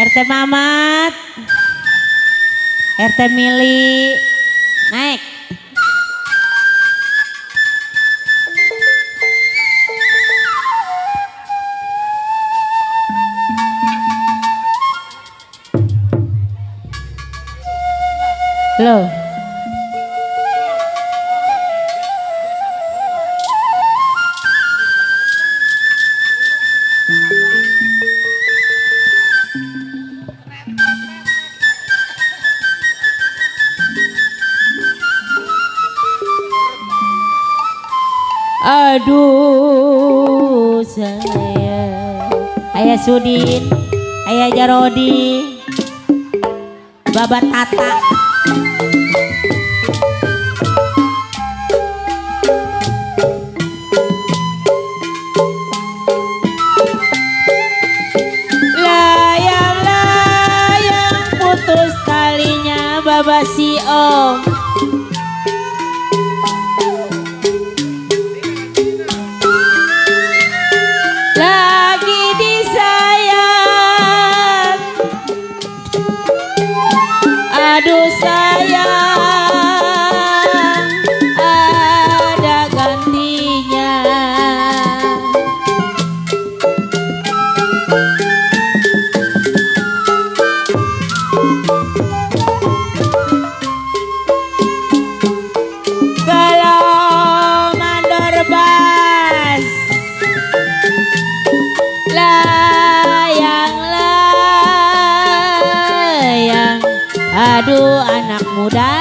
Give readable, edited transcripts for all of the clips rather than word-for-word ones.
RT Mamat, RT Mili, naik. Loh. Aduh saya Ayah Sudin, Ayah Jarodi, Babat Tata. Layang-layang putus talinya Baba si Om. Lagi disayang, aduh sayang, ada gantinya. Kalau mandor bas, layang-layang, aduh anak muda.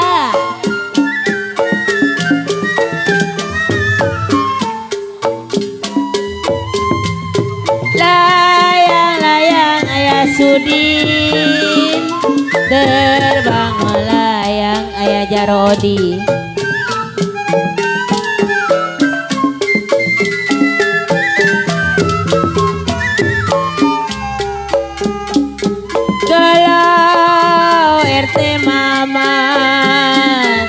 Layang-layang Ayah Sudin, terbang melayang Ayah Jarodi. Kalau RT Mamat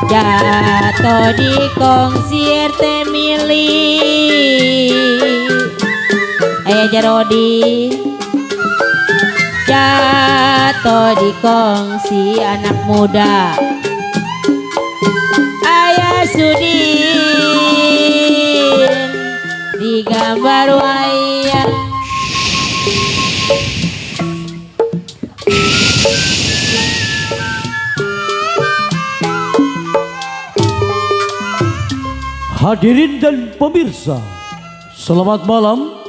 jatuh di kongsi RT Mili, Ayah Jarodi jatuh di kongsi anak muda. Ayah Sudin di gambar wayang. Hadirin dan pemirsa, selamat malam,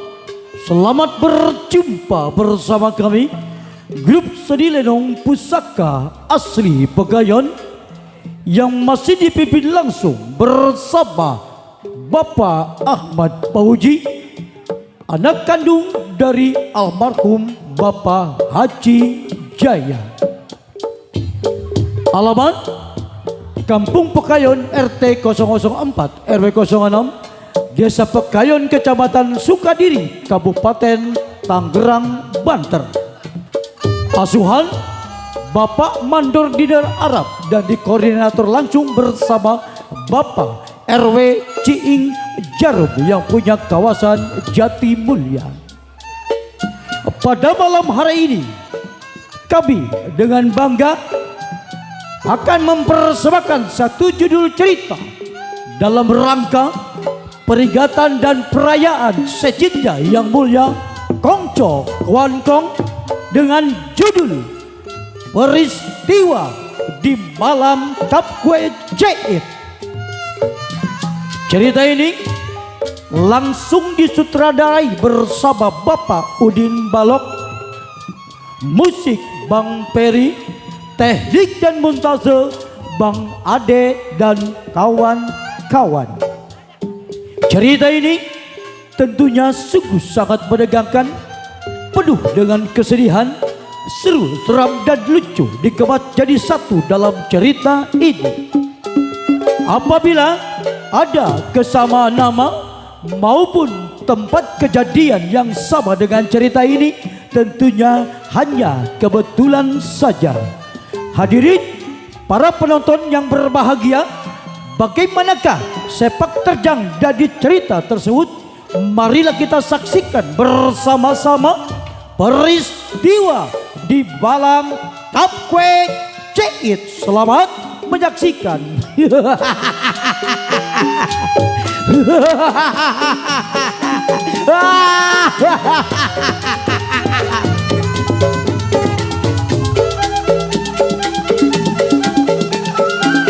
selamat berjumpa bersama kami, grup Seni Lenong Pusaka Asli Pegayon yang masih dipimpin langsung bersama Bapak Ahmad Pauji, anak kandung dari almarhum Bapak Haji Jaya. Alamat Kampung Pekayon RT 004 RW 06 Desa Pekayon Kecamatan Sukadiri Kabupaten Tangerang Banten. Asuhan Bapak Mandor Dinar Arab dan dikoordinator langsung bersama Bapak RW Ciing Jarum yang punya kawasan Jati Mulia. Pada malam hari ini kami dengan bangga akan mempersembahkan satu judul cerita dalam rangka peringatan dan perayaan sejenja yang mulia Kongco Kwankong dengan judul Peristiwa di Malam Tapkue Jait. Cerita ini langsung disutradarai bersama Bapak Udin Balok, musik Bang Peri, teknik dan montase Bang Ade dan kawan-kawan. Cerita ini tentunya sungguh sangat menegangkan, penuh dengan kesedihan, seru, seram dan lucu dikemas jadi satu dalam cerita ini. Apabila ada kesamaan nama maupun tempat kejadian yang sama dengan cerita ini, tentunya hanya kebetulan saja. Hadirin para penonton yang berbahagia, bagaimanakah sepak terjang dari cerita tersebut? Marilah kita saksikan bersama-sama peristiwa peristiwa di Balam Tapkue Ceit. Selamat menyaksikan.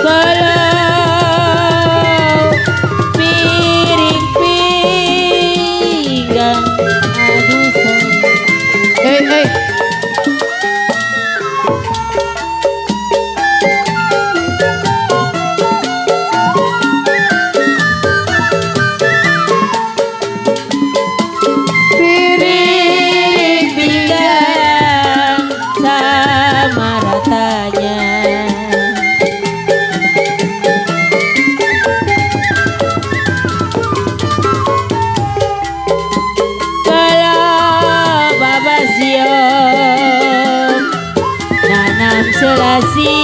Kalau piring pinggang, aduh sayang. Piring pinggang sama ratanya. Kalau Bapak Siom nanam selasi,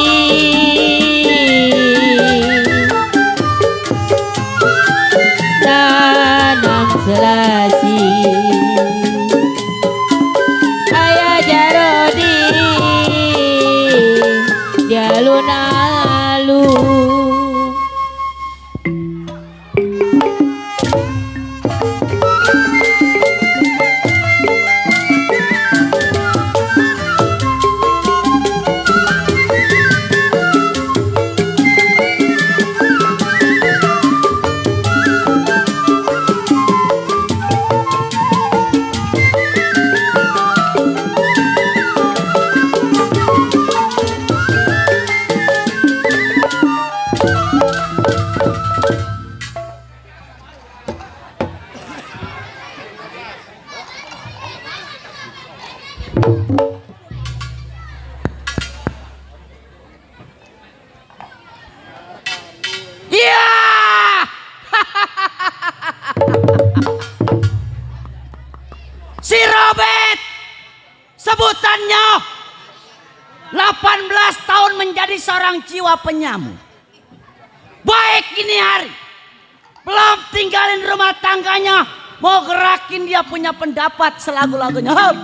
tanam selasi, ayah Jarodi di alun-alun. Iya. Si Robert, sebutannya 18 tahun menjadi seorang jiwa penyamu. Baik ini hari, belum tinggalin rumah tangganya, mau gerakin dia punya pendapat selagu-lagunya. Hop.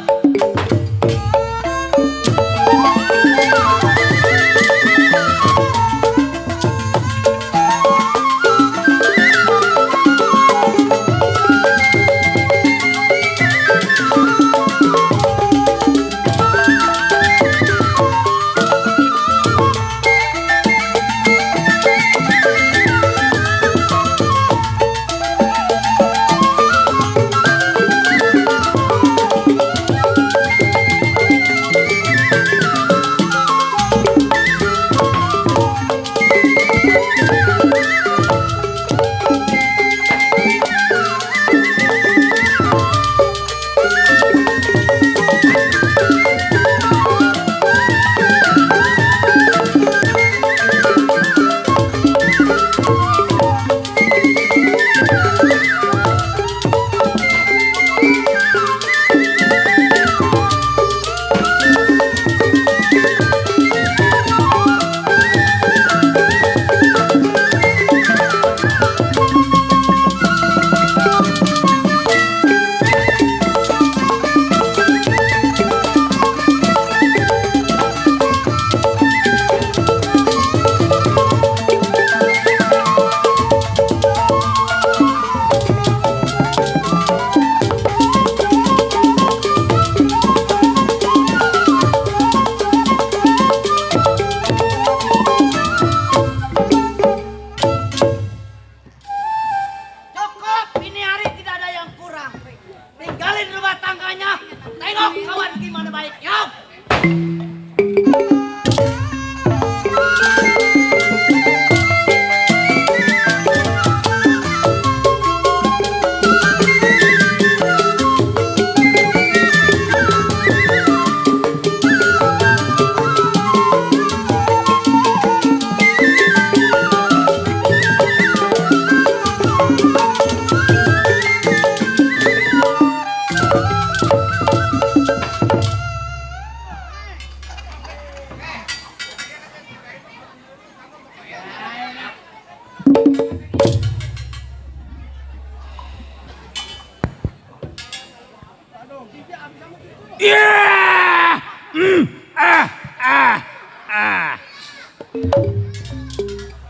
Yeah!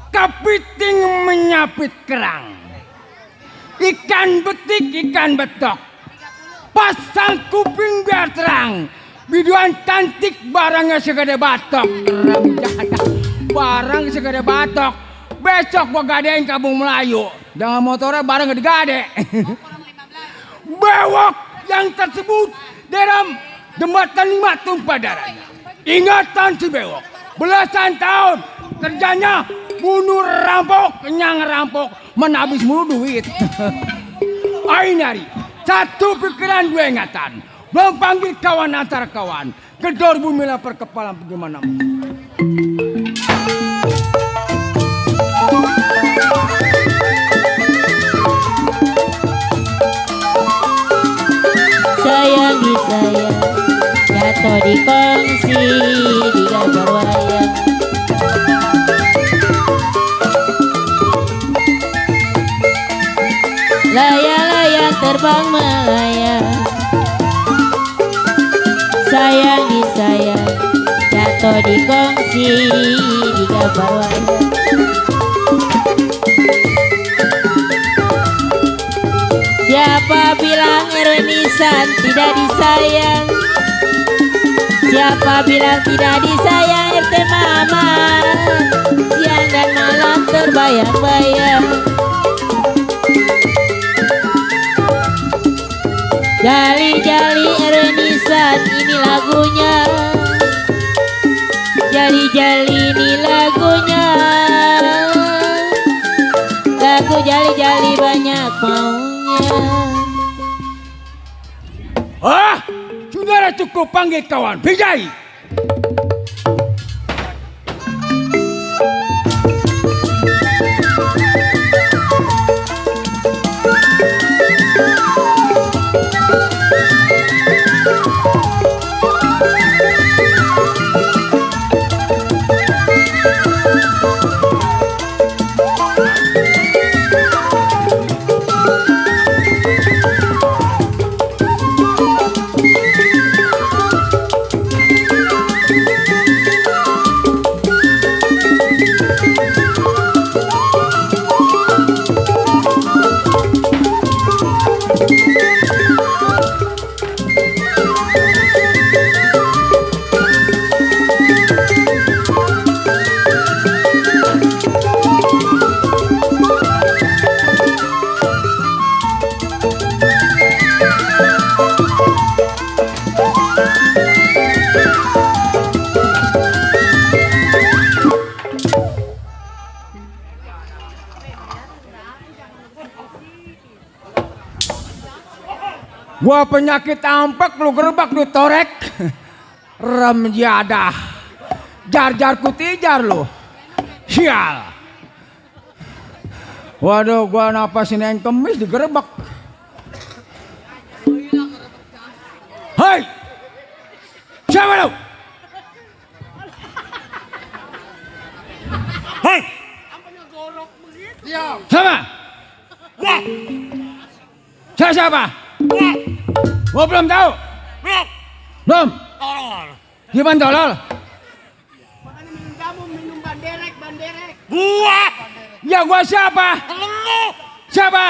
Kepiting menyapit kerang, ikan betik, ikan betok, pasang kuping biar terang, biduan cantik barangnya segede batok. Barang segede batok, besok gua gadein Kampung Melayu dengan motornya barang gede-gede. Bewok yang tersebut dalam jembatan 5 tumpah darahnya. Ingatan si bewok, belasan tahun kerjanya bunuh rampok, kenyang rampok, menabis mulu duit. Ain hari, satu pikiran dua ingatan. Belum panggil kawan antar kawan, gedor bumi lapar kepala bagaimana? Sayangi saya, jatuh di kongsi di gambar wayang. Layang-layang terbang melayang. Sayangi saya, jatuh di kongsi di gambar wayang. Siapa bilang Erwinisan tidak disayang? Siapa bilang tidak disayang RT Mama? Siang dan malam terbayang-bayang. Jali-jali Erwinisan ini lagunya. Jali-jali ini lagunya. Lagu jali-jali banyak maunya. Saudara cukup panggil kawan, Vijay. Gua penyakit ampak, lu gerbak, lu torek. Rem jadah. Jar-jar kutijar lu. Sial. Waduh, gua napasin yang kemis digerebek. Hei! Siapa lu? Hei! Siapa? Saya siapa? Gua belum tahu. Belum. Gimana tolol? Minum banderek. Gua. Ya gua siapa? Siapa?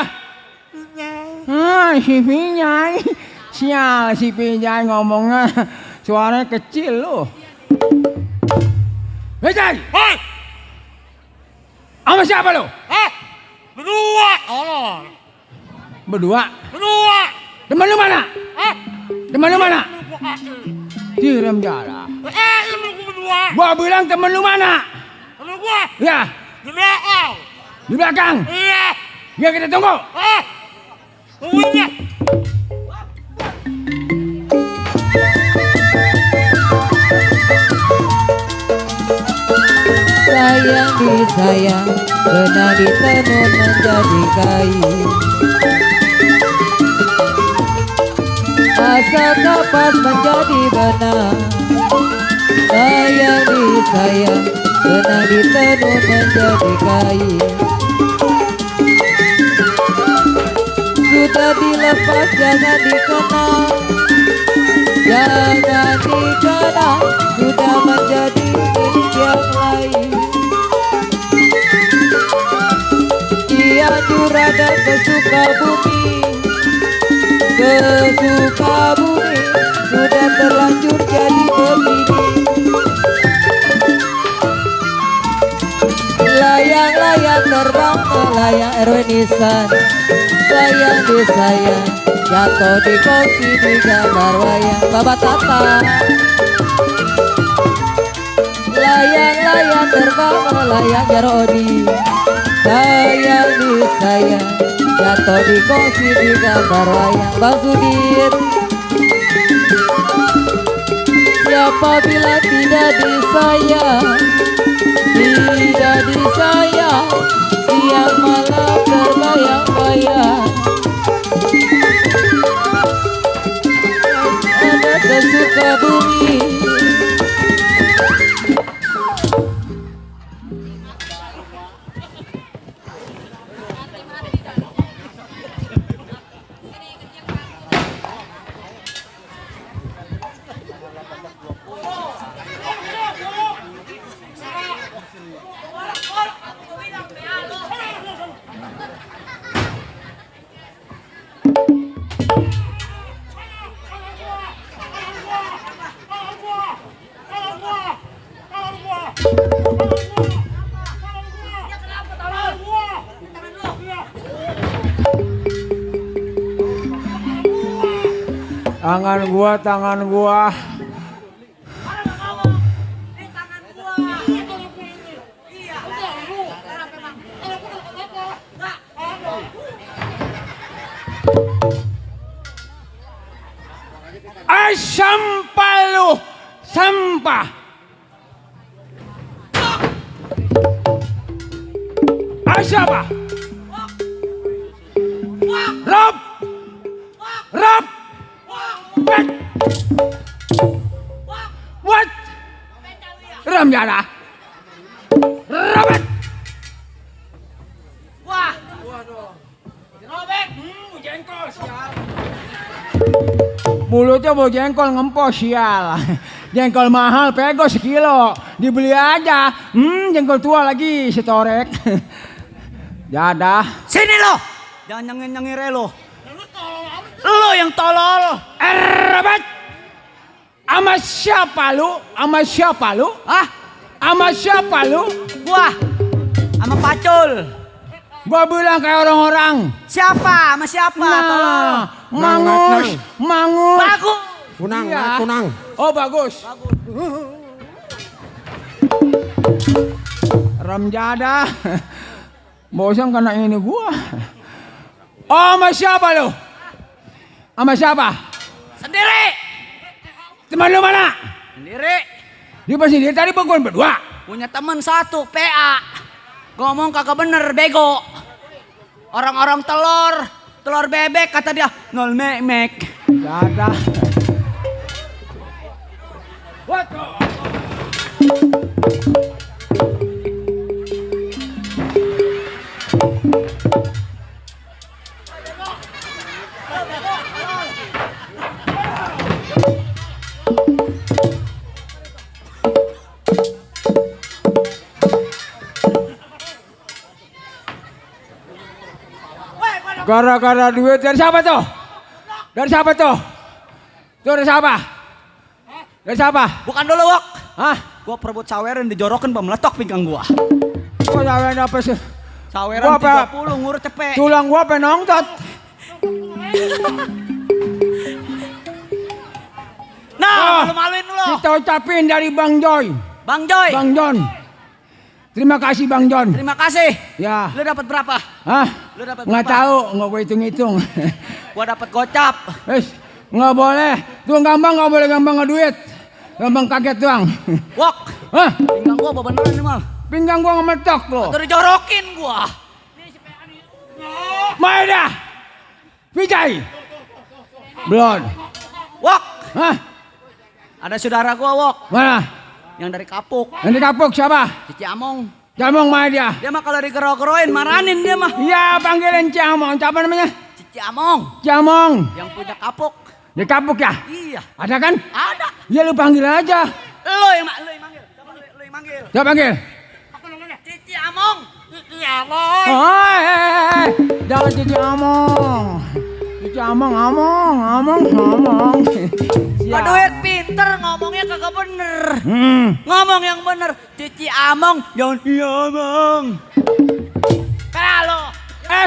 Si Pinjai. Sial si Pinjai ngomongnya suaranya kecil lu. Pinjai. Hei. Sama siapa lu? Berdua. Berdua. Temen lu mana? Temen lu mana? Di rem jalan. Berdua. Gua bilang temen lu mana? Temen gua. Ya. Di belakang. Di belakang. Iya. Ya kita tunggu. Tungguinnya. Sayang disayang, benar ditenun menjadi kain. Asal kapas menjadi benang. Sayang disayang, benar ditenun menjadi kain. Sudah dilepas jangan dikenang. Jangan dikenal, sudah menjadi milik yang lain. Cianjur ada ke Sukabumi, ke Sukabumi sudah terlanjur jadi begini. Layang-layang terbang melayang Erwenisan, sayang disayang jatuh di kursi di gambar wayang Bapak Tata. Layang-layang terbang melayang Jarodi, sayang disayang jatuh di kursi di gambar wayang Bang Sudir. Siapa bilang tidak disayang, tidak disayang, siang malam terbayang-bayang. Ada ke Sukabumi. Tangan gua. Sampah lu, sampah. Siapa? Rob. What? Ramjana. Robert. Wah. Robert, jengkol sial. Mulutnya mau jengkol ngempos sial. Jengkol mahal pego sekilo. Dibeli aja. Jengkol tua lagi setorek. Jadah. Sini lo. Jangan nyengir lo. Lo yang tolol. Robert. Ama siapa lu? Hah? Ama siapa lu? Gua. Sama Pacul. Gua bilang kayak orang-orang. Siapa? Sama siapa? Tolol. Mangus. Bagus. Kunang, Iya. kunang. Oh bagus. Ramjada. Bosan karena ini gua. Oh sama siapa lu? Sama siapa? Sendiri. Teman lu mana? Sendiri. Dia pasti dia tadi bengkuan berdua. Punya temen satu PA. Ngomong kagak bener bego. Orang-orang telur bebek kata dia nol mek. Dadah. Gara-gara duit dari siapa tuh? Dari siapa tuh? Tuh dari siapa? Dari siapa? Bukan dulu Wok. Hah? Gua perebut saweran dijorokin meletok pinggang gua. Kok saweran apa sih? Saweran Gua apa? 30 ngurut cepet. Tulang gua penongtot. Nah, malu-maluin lu. Kita ucapin dari Bang Joy. Bang Joy. Bang John. Terima kasih Bang John. Terima kasih. Ya. Lu dapat berapa? Hah? Lu dapat Nggak berapa? tahu, nggak gue hitung-hitung. Gua dapat gocap. Nggak boleh. Tuh gampang nggak boleh gampang ngeduit. Gampang kaget doang. Wok. Hah? Pinggang gua apa beneran nih mal? Pinggang gua ngemetok loh. Atau dijorokin gua. Maeda. Vijay. Blood. Wok. Hah? Ada saudara gua Wok. Mana? Yang dari Kapuk. Yang di Kapuk siapa? Cici Among. Jamong Maeda. Dia mah kalau digero-geroin maranin dia mah. Iya panggilin Jamong. Siapa namanya? Cici Among. Jamong. Yang punya Kapuk. Di kapuk ya? Iya. Ada kan? Ada. Ya lu panggil aja. Lo yang manggil. Coba lo yang manggil. Coba panggil. Apa namanya? Cici Among. Iya, boy. Oh, jangan Cici Among. Cici Among. Pak Duit pinter ngomongnya kagak bener. Hmm. Ngomong yang bener. Cici Among. Jangan Cici Among. Kalau.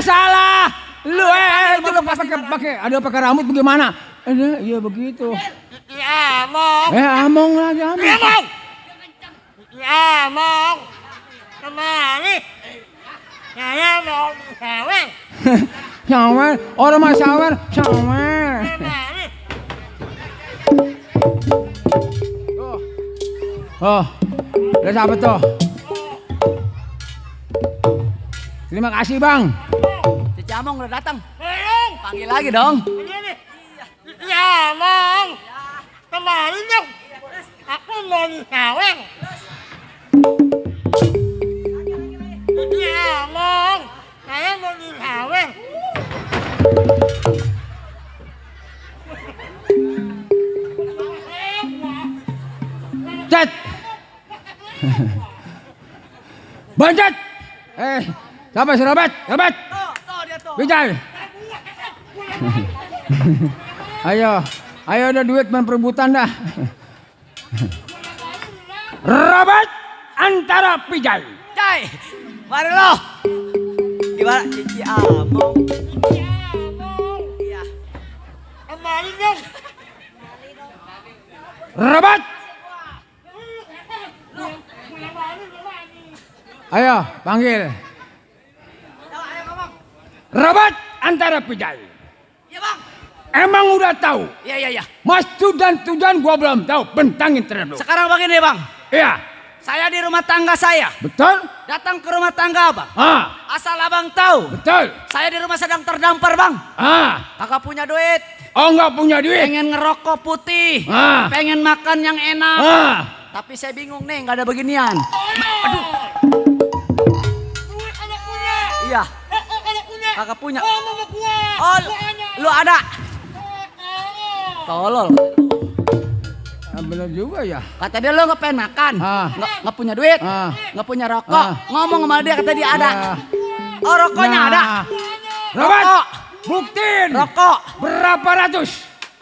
Salah. Lu itu Malu pakai ada pakai rambut bagaimana? Iya begitu. Iya, Among. Among lagi Among. Iya, Among. Iya, Among. Kemari. Saya mau sawer. Sawer, orang mah sawer. Kemari. Oh, udah siapa tuh? Terima kasih bang. Cici Among udah datang. Ayo. Panggil lagi dong. Begini. Iya, Among. Kemari dong. Aku mau sawer. Iya, Among. Saya mau sawer. Cet. Bancat. Siapa si Robert? Robert. Tuh dia tuh. Bijal. Ayo ada duit main perebutan dah. Robert antara Pijal. Cai. Mari lo. Gimana Cici Among? Iya, Among. Iya. Kemari dong. Robert. Ayo panggil. Ayo ngomong. Robert antara Pijal. Iya bang. Emang udah tahu? Iya. Mas Tudan gua belum tahu. Bentangin terus. Sekarang begini bang. Iya. Saya di rumah tangga saya. Betul? Datang ke rumah tangga abang. Asal abang tahu. Betul. Saya di rumah sedang terdampar bang. Kakak punya duit. Oh nggak punya duit. Pengen ngerokok putih. Pengen makan yang enak. Tapi saya bingung nih nggak ada beginian. Aduh. Duit ada punya. Iya. Ada punya. Kakak punya. Oh, mama gua. Oh, lu ada. Tolol. Bener juga ya. Kata dia lu nggak pengen makan. Nggak punya duit. Nggak punya rokok. Ngomong sama dia kata dia ada. Oh rokoknya ada. Robert. Rokok. Buktiin. Rokok. Berapa ratus?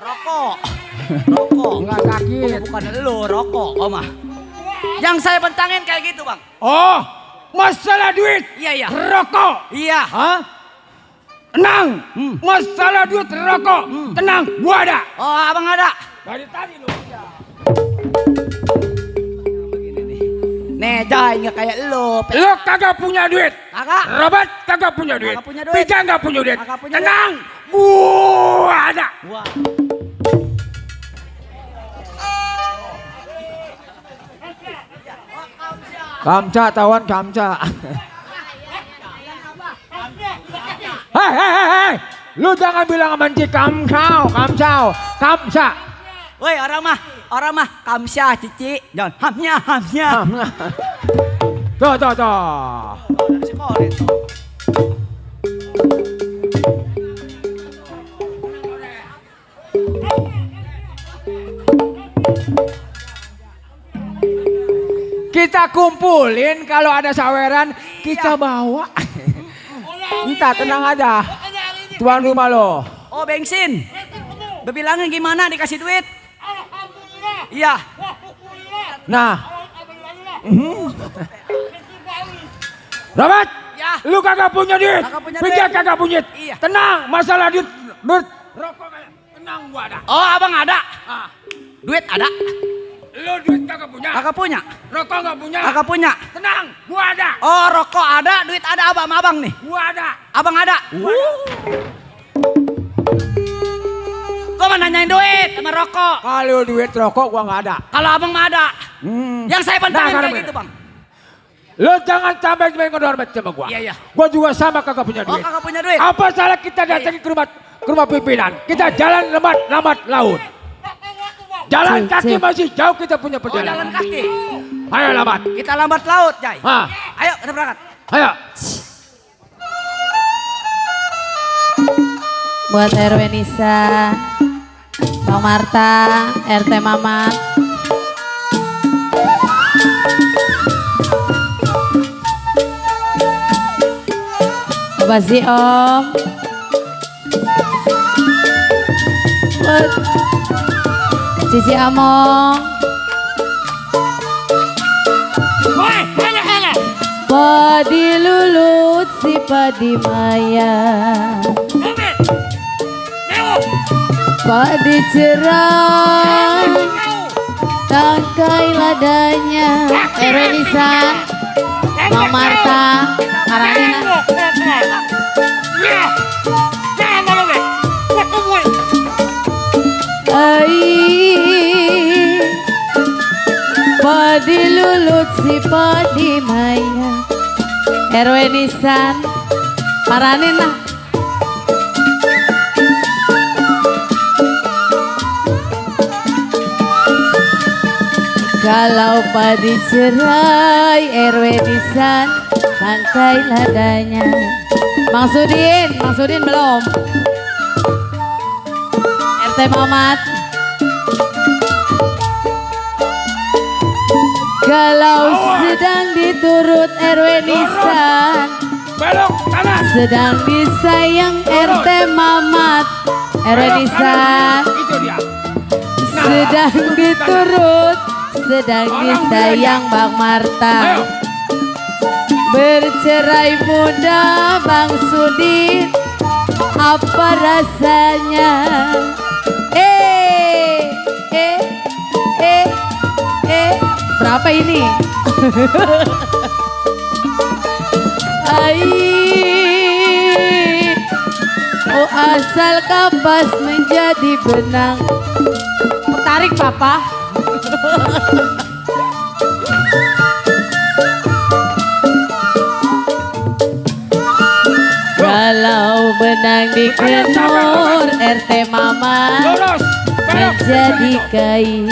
Rokok. Rokok. Enggak sakit. Bukan lu rokok, Oma. Yang saya bentangin kayak gitu, Bang. Oh, masalah duit. Iya. Rokok. Iya. Tenang. Masalah duit rokok. Tenang, gua ada. Oh, Abang ada. Dari tadi lu. Nih, Jai nggak kayak lu. Lu kagak punya duit. Kagak. Robert kagak punya duit. Kagak punya duit. Pija nggak punya duit. Kagak punya Tenang, gua ada. Wah. Kamca tawan kamca. Hei. Lu jangan bilang sama Ci kamca. Woi, orang mah kamsya cici. Jangan hamnya. Tuh. Oh, dari si Kore tuh. Kita kumpulin kalau ada saweran kita bawa. Entah tenang aja. Tuan rumah lo. Oh, bensin. Bebilangin gimana dikasih duit? Alhamdulillah. Iya. Nah, Robert, Ya. lu kagak punya duit. Kagak punya Pija duit. kagak punya. Iya. Tenang, masalah duit rokok kagak. Tenang, gua ada. Oh, Abang ada. Duit ada. Lu duit kagak punya. Kakak punya. Rokok nggak punya. Kakak punya. Tenang, gua ada. Oh, rokok ada, duit ada abang sama abang nih. Gua ada. Abang ada. Kok mau nanyain duit sama rokok? kalau duit rokok gua nggak ada. Kalau abang mah ada. Yang saya bentangin Nah, kayak karena- gitu bang. Lu jangan sampai ngedormet sama gua. Iya. Gua juga sama kagak punya Oh, duit. kakak punya duit. Apa salah kita datang ke rumah pimpinan? Kita jalan lambat laut. Jalan kaki masih jauh kita punya Oh, jalan perjalanan. kaki. Ayo lambat. Kita lambat laut, Jai. Ah, Ayo, kita berangkat. ayo. Buat RW Nisa, Bang Marta, RT Mamat. Bapak Si Om. Cici Among. Woi, enak. Padi lulut si padi maya. Oke. Nengok. Padi cerah. Tangkai ladanya. Erenisan. Bang Marta. Karantina. Ya. Jangan malu deh. Woi. Ai. Padi lulut si padi maya. Erwenisan. Paranin lah. Kalau padi cerai Erwenisan tangkai ladanya. Mang Sudin belum. RT Mamat. Kalau sedang diturut Erwenisan, Belok kanan. sedang disayang RT Mamat. Erwenisan Itu dia. sedang diturut, sedang disayang Bang Marta. Ayo. Bercerai muda Bang Sudin, apa rasanya? Berapa ini? Ai, oh asal kapas menjadi benang. Tarik papa. Kalau benang dikenur RT Mama Lurus. Belok. menjadi kain.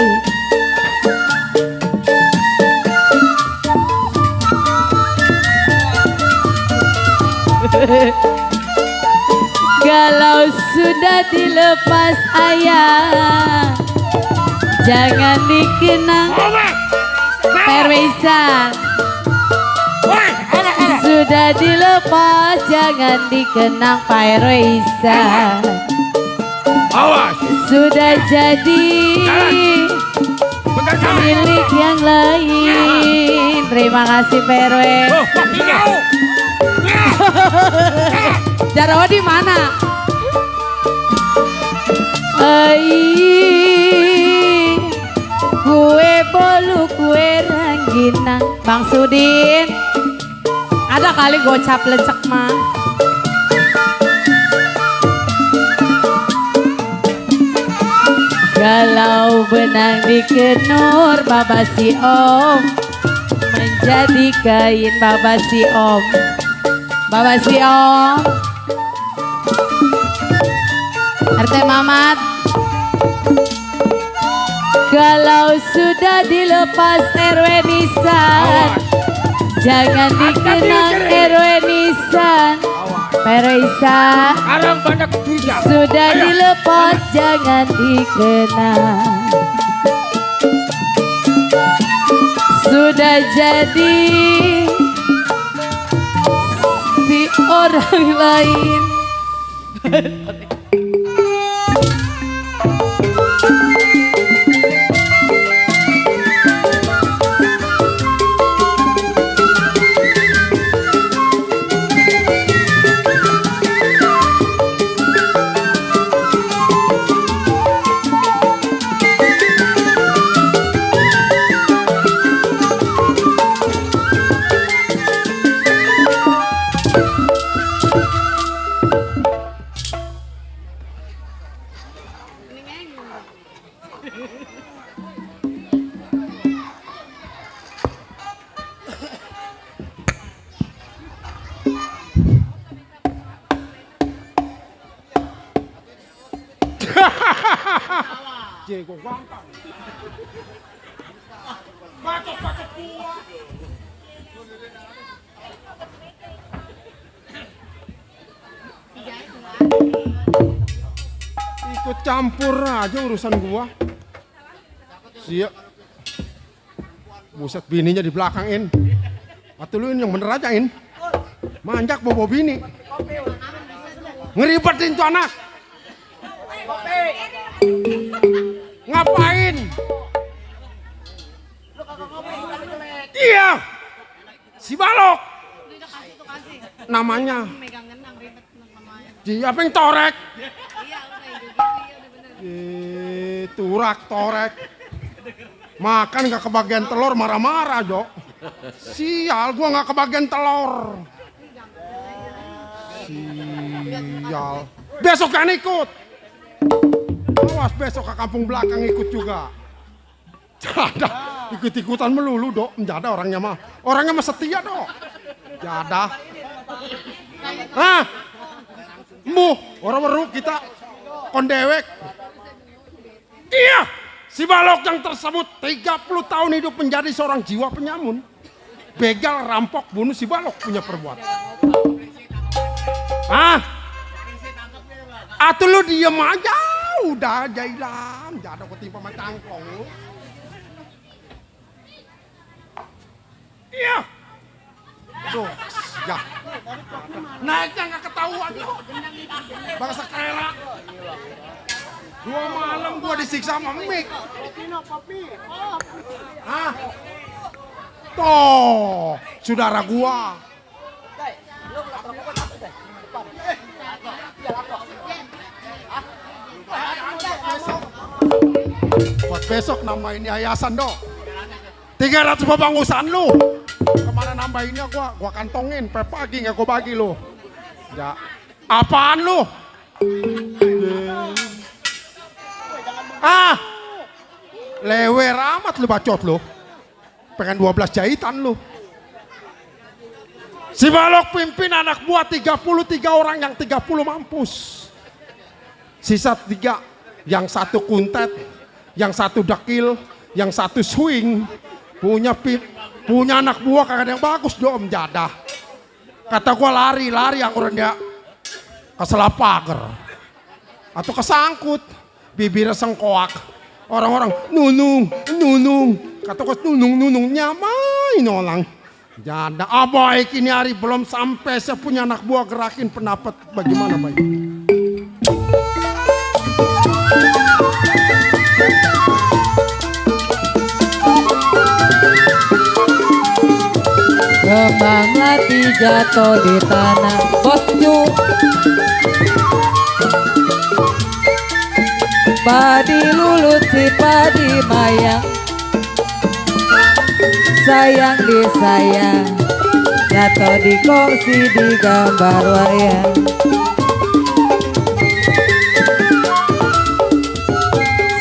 Kalau sudah dilepas ayah, jangan dikenang perwisan. Woi, enak. Sudah dilepas jangan dikenang perwisan. Awas. Sudah jadi Bentar kanan. milik yang lain. Terima kasih Perwe. Oh, Hijau. Jarawa di mana? Ai, kue bolu kue rangginang. Bang Sudin, ada kali gocap lecek mah. Kalau benang dikenur Baba Si Om menjadi kain. Baba Si Om, Baba Si Om, RT Mamat. Kalau sudah dilepas Erwenisan, jangan dikenang Erwenisan. Perisa sekarang banyak curiga. sudah Ayo. dilepas jangan dikenang. Sudah jadi si orang lain. Ikut campur aja urusan gua. Siap. Buset, bininya di belakangin. Atau lu yang bener aja, In. Manjak bobo bini. Ngeribetin tuh anak. Ngapain? Iya. Si balok. Namanya. Dia yang torek. Turak torek. Makan gak kebagian telur marah-marah, Jok. Sial, gua gak kebagian telur. Sial. Besok kan ikut. Awas besok ke kampung belakang ikut juga. Jada, ikut-ikutan melulu, Dok. Jada orangnya mah. Orangnya mah setia, Dok. Jada. Hah? Orang baru kita kondewek. Iya, si balok yang tersebut 30 tahun hidup menjadi seorang jiwa penyamun. Begal, rampok, bunuh si balok punya perbuatan. Hah? Atau lu diem aja, udah jailan, jada ketimpa sama cangkong lu. Iya. Aduh, ya. Naiknya nggak ketahuan lo. Bangsa kerela. 2 malam gua disiksa sama Mik. Hah? Toh, saudara gua. Buat besok nambahin yayasan, Dok. 300 pebangusan lu. Kemana nambahinnya gua kantongin. Pagi nggak gua bagi lu. Ya. Apaan lu? Ah, lewer amat lu bacot lu. Pengen 12 jahitan lu. Si balok pimpin anak buah 33 orang, yang 30 mampus. Sisa 3, yang 1 kuntet, yang 1 dekil, yang 1 swing. Punya anak buah kagak ada yang bagus dong, jadah. Kata gua lari yang orang dia keselap pagar atau kesangkut, bibirnya sengkoak. Orang-orang nunung. Kata gua nunung nyamai nolang. Jadah, abai kini hari belum sampai saya punya anak buah gerakin pendapat bagaimana baik. Kembang melati jatuh di tanah, bosku. Padi lulut si padi mayang, sayang disayang, jatuh di kongsi di gambar wayang.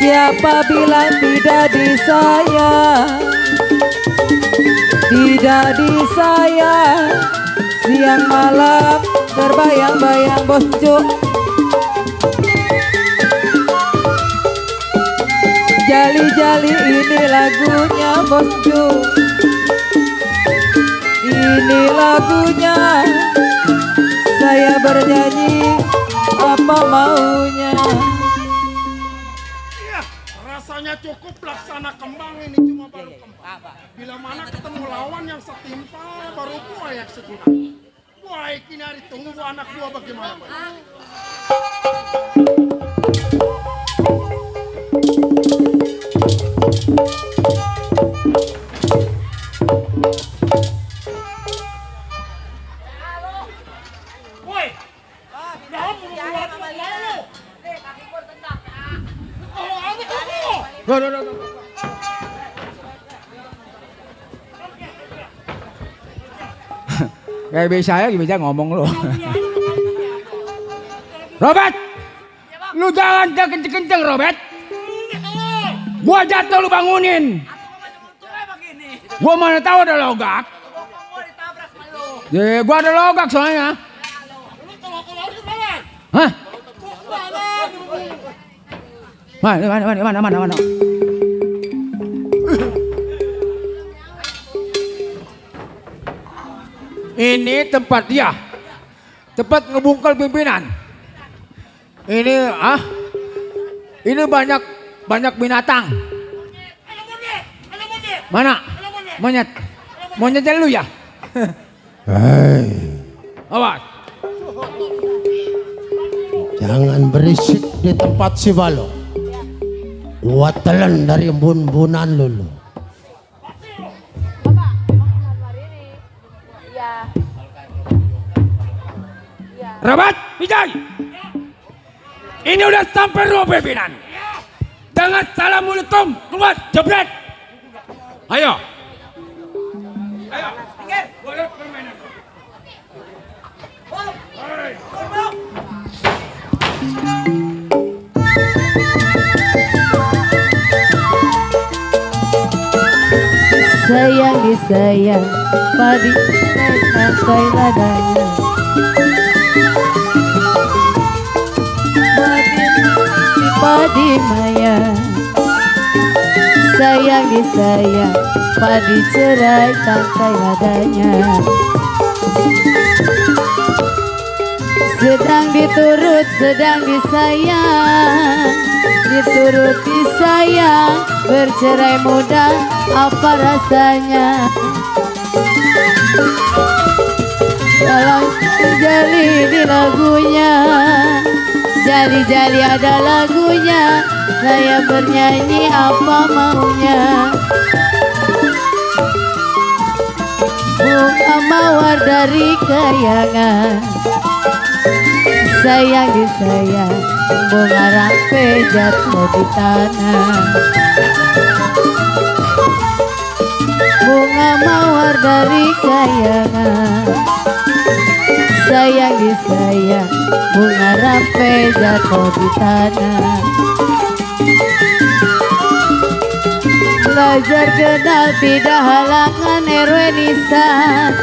Siapa bilang tidak disayang? Tidak disayang, siang malam terbayang-bayang bosku. Jali-jali ini lagunya bosku. Ini lagunya, saya bernyanyi apa maunya. Iya, rasanya cukup laksana kembang ini cuma baru kembang. Bila mana ketemu lawan yang setimpal baru gua yang seguna. Baik ini hari tunggu anak gua bagaimana. Woi, jangan bunuh-bunuhan lu. Duh. Kayak biasa ya, bisa ngomong lu. Robert, lu jalan kenceng-kenceng, Robert. Gua jatuh lu bangunin. Gua mana tahu ada logak. Ya, gua ada logak soalnya. Hah? Mana? Ini tempat dia, tempat ngebungkel pimpinan. Ini Ini banyak binatang. Mana? Monyet. Monyetnya lu ya? Hei, Awas. jangan berisik di tempat si balok. Gua telan dari bun-bunan lu. Rabat, Vijay. Ini udah sampai rumah pimpinan. Dengan assalamualaikum, keluar, jebret. Ayo. Ayo, boleh permainan. Sayang disayang, padi santai ladanya. Padi maya, sayang disayang, padi cerai tangkai ladanya. Sedang diturut, sedang disayang, dituruti sayang, bercerai mudah, apa rasanya? Dalam jali di lagunya, jali-jali ada lagunya, saya bernyanyi apa maunya. Bunga mawar dari kayangan, sayang disayang, bunga rampe jatuh di tanah. Bunga mawar dari kayangan, sayang disayang, bunga rampe jatuh di tanah. Belajar kenal tidak halangan RW Nisan.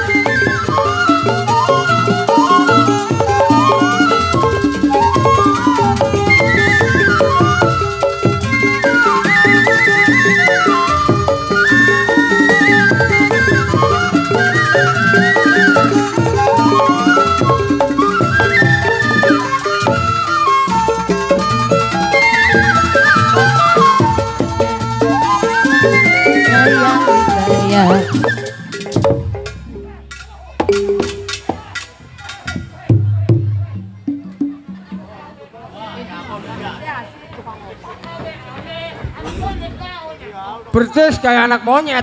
Persis kayak anak monyet.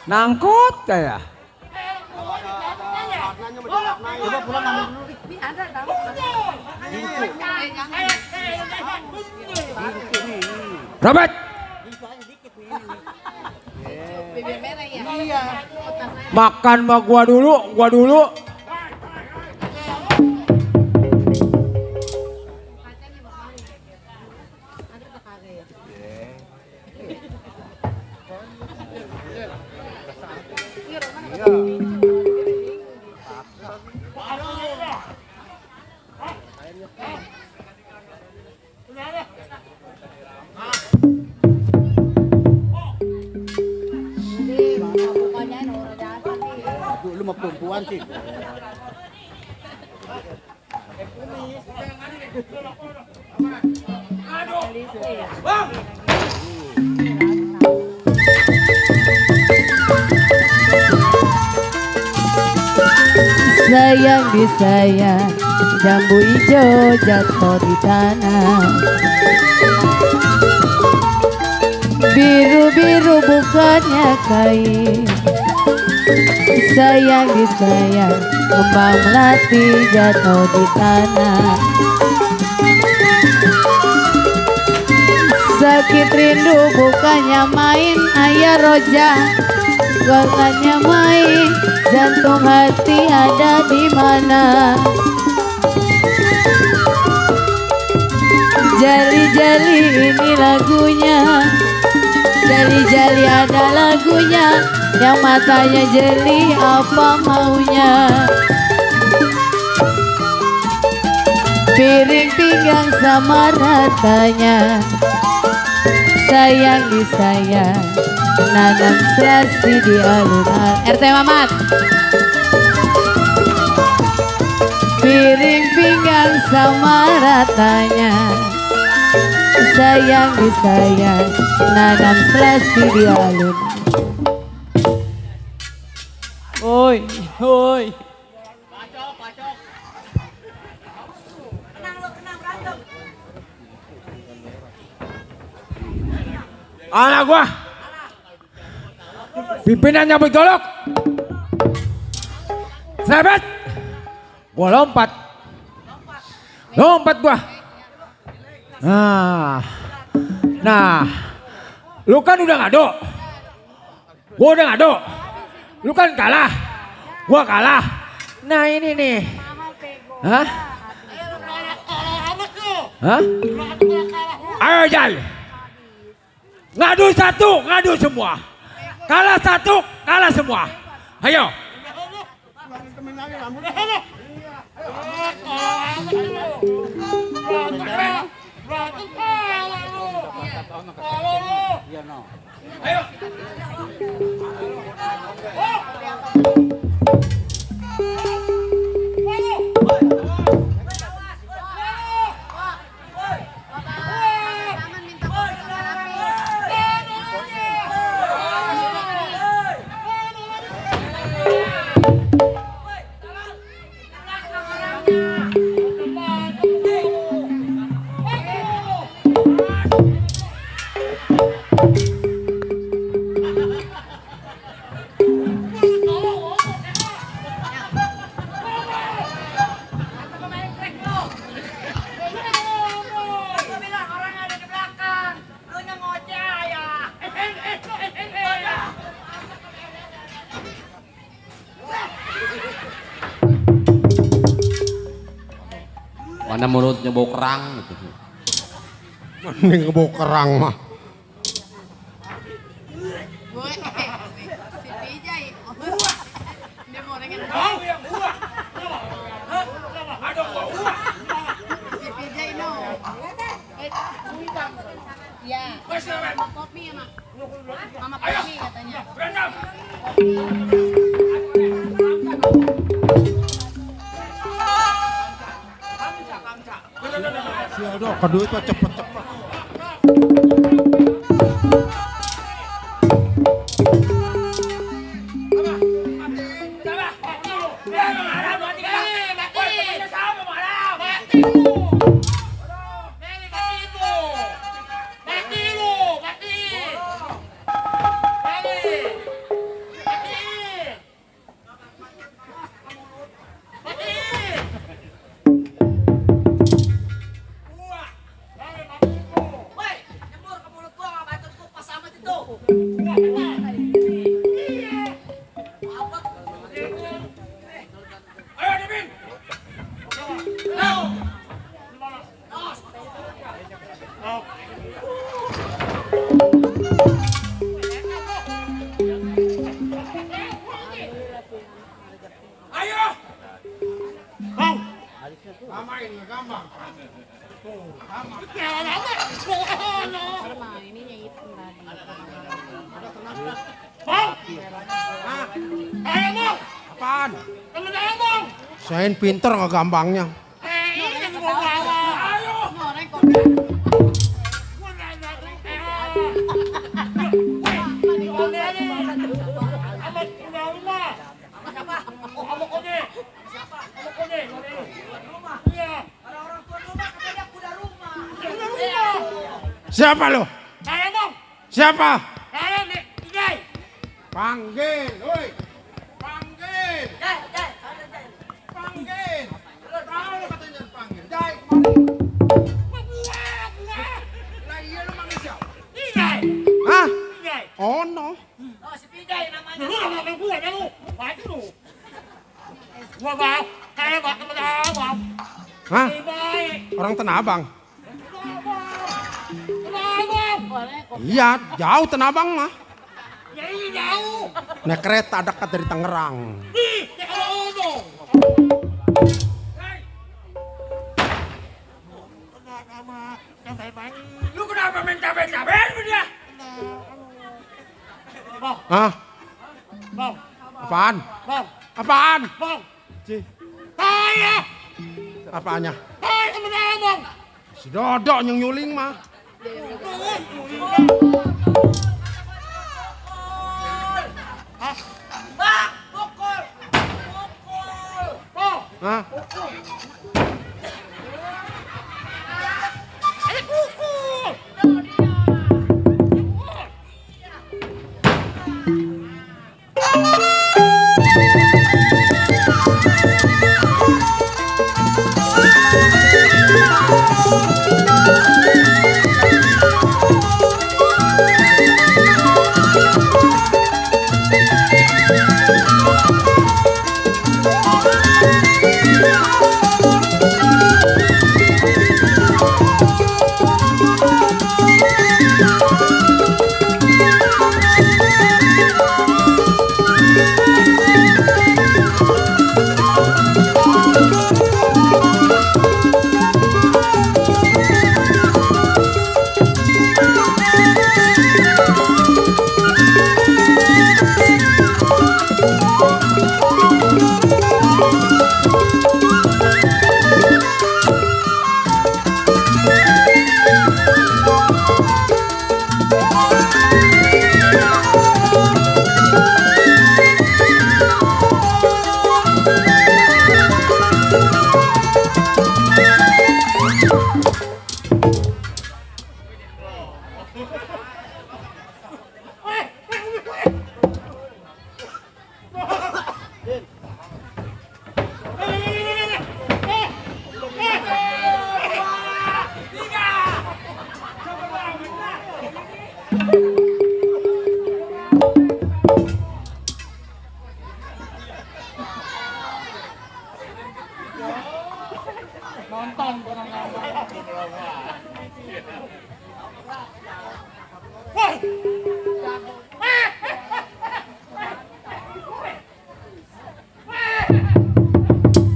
Nangkut kayak. Robert. Makan sama gua dulu. Lu mau perempuan sih. Sayang disayang, jambu hijau jatuh di tanah. Biru-biru bukannya kain, sayang disayang, kembang melati jatuh di tanah. Sakit rindu bukannya main, ayah roja bukannya main, jantung hati ada di mana? Jali-jali ini lagunya, jali-jali ada lagunya, yang matanya jeli apa maunya? Piring pinggang sama ratanya, sayang disayang, nanam serasi di alun-alun. RT Mamat. Piring pinggang sama ratanya, sayang disayang nanam selasi di alun. Oi, oi. Anak gua. Pimpinannya bergolok. Sebet. Gua lompat. Lompat gua. Nah, lu kan udah ngado. Gua udah ngado. Lu kan kalah. Gua kalah. Nah ini nih. Hah? Hah? Ayo Jal. Ngadu satu, ngadu semua. Kalah satu, kalah semua. Ayo. Ayo. Mana mulutnya bau kerang gitu. Mending ngebau kerang mah. Ya, kopi ya, Mak. Mama kopi katanya. Sial kedua itu cepet-cepet. Apaan? Sain pinter nggak gampangnya. Siapa lo? Siapa? Panggil, woi. Panggil. Panggil. Kalau katanya panggil. Jai, lah iya lu manggil siapa? Hah? Oh no. Oh, si Pijay namanya. Hah? Orang Tanah Abang. Iya, jauh Tanah Abang mah. Naik kereta dekat dari Tangerang. Lu kenapa main cabai-cabai dia? Hah? Apaan? Apaan? Apaannya? Si Dodok yang nyuling mah. Bang, pukul. Pukul. Hah?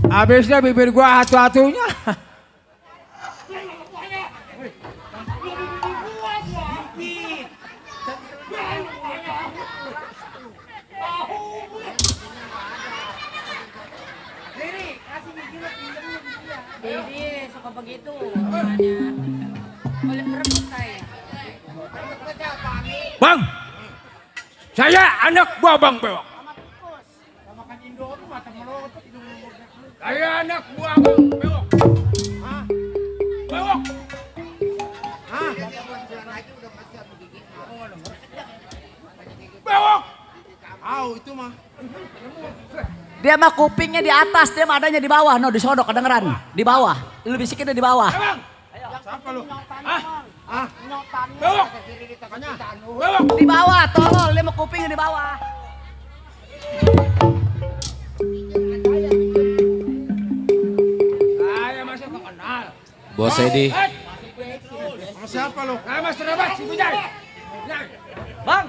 Habisnya bibir gua atu-atunya. Jadi suka begitu makanya. Boleh berebut saya. Bang, saya anak buah Bang Bewok. Saya anak buah Bang Bewok. Hah? Bewok. Hah? Bewok. Au itu mah. Dia mah kupingnya di atas, dia mah adanya di bawah. No, disodok kedengeran. Di bawah. Lu bisikin di bawah. Bang. Siapa lu? Hah? Ah, Bewok. Bewok. Di bawah, tolol. Dia mah kupingnya di bawah. Saya masih kenal. Bos Edi. sama siapa lu? Saya Mas Rabat si Bujai. Bang.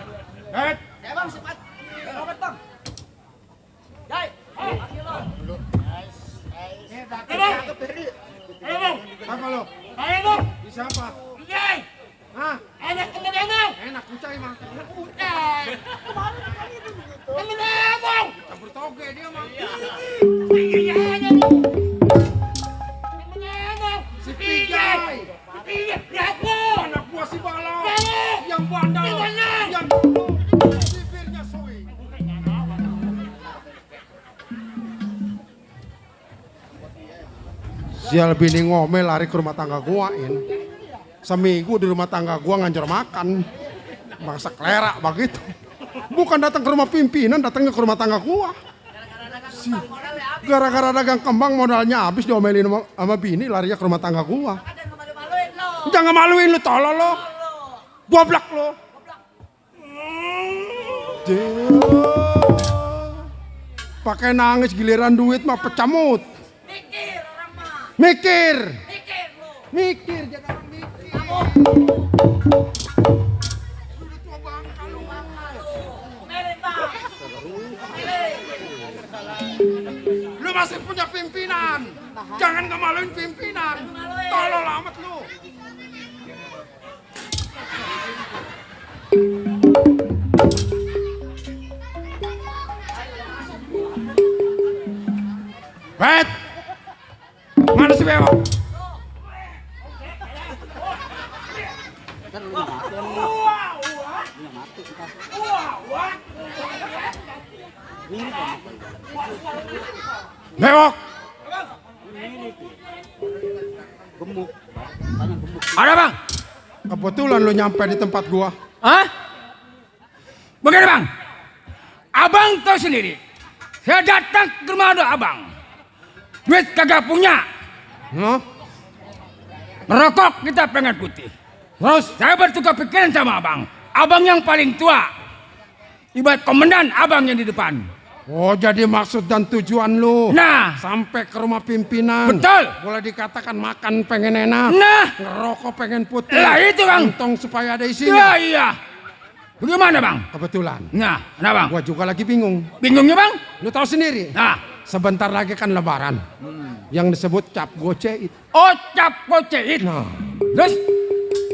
Eh, Ya bang, cepat. Robert bang. Jai. Siapa lu? saya lu. Di siapa? Bujai. Hah? Enak temen enak. Enak kucai mah. Temen enak. Campur toge dia mah. Si Pijai. Anak buah si Bala. Yang bandel. Yang bibirnya suwi. Sial bini ngomel lari ke rumah tangga guain. Seminggu di rumah tangga gua ngajar makan. Bangsa klerak begitu. Bukan datang ke rumah pimpinan, datangnya ke rumah tangga gua. Gara-gara dagang kembang modalnya habis diomelin sama bini larinya ke rumah tangga gua. Jangan maluin lu tolol lo. Goblok lo. Pakai nangis giliran duit mah pecamut. Mikir orang mah. Mikir. Mikir lu. Mikir jangan mikir. Merin bang. Lu masih punya pimpinan. Jangan ngemaluin pimpinan. Tolol amat lu. Bet. Mana si Bewok? Bewok. Ada bang? Kebetulan lu nyampe di tempat gua. Hah? Begini bang, abang tahu sendiri. Saya datang ke rumah abang, duit kagak punya. Hah? Ngerokok kita pengen putih. Terus saya bertukar pikiran sama abang. Abang yang paling tua. Ibarat komandan, abang yang di depan. Oh, jadi maksud dan tujuan lu Nah, sampai ke rumah pimpinan. betul. Boleh dikatakan makan pengen enak, Nah, ngerokok pengen putih. lah itu bang. Untung supaya ada Iya, isinya. iya. Bagaimana bang? Kebetulan. Nah, kenapa bang? Gua juga lagi bingung. Bingungnya bang? Lu tahu sendiri. Nah, Sebentar lagi kan lebaran. Yang disebut cap goceit. oh cap goceit. Nah, Terus?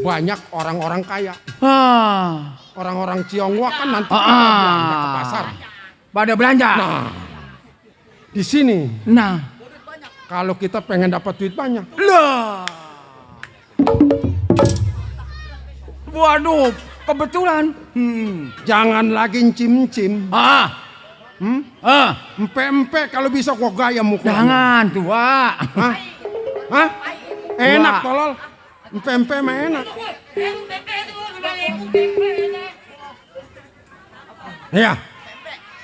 banyak orang-orang kaya. Ah, Orang-orang Tionghoa kan nanti Ah. pada belanja ke pasar. pada belanja. Nah, di sini Nah, kalau kita pengen dapat duit banyak, lah. Waduh, kebetulan. jangan lagi cim-cim. Empe-empe kalau bisa gua gaya muka. Jangan tua. Hah? Hah? Enak tolol. Empe-empe mah enak. Iya.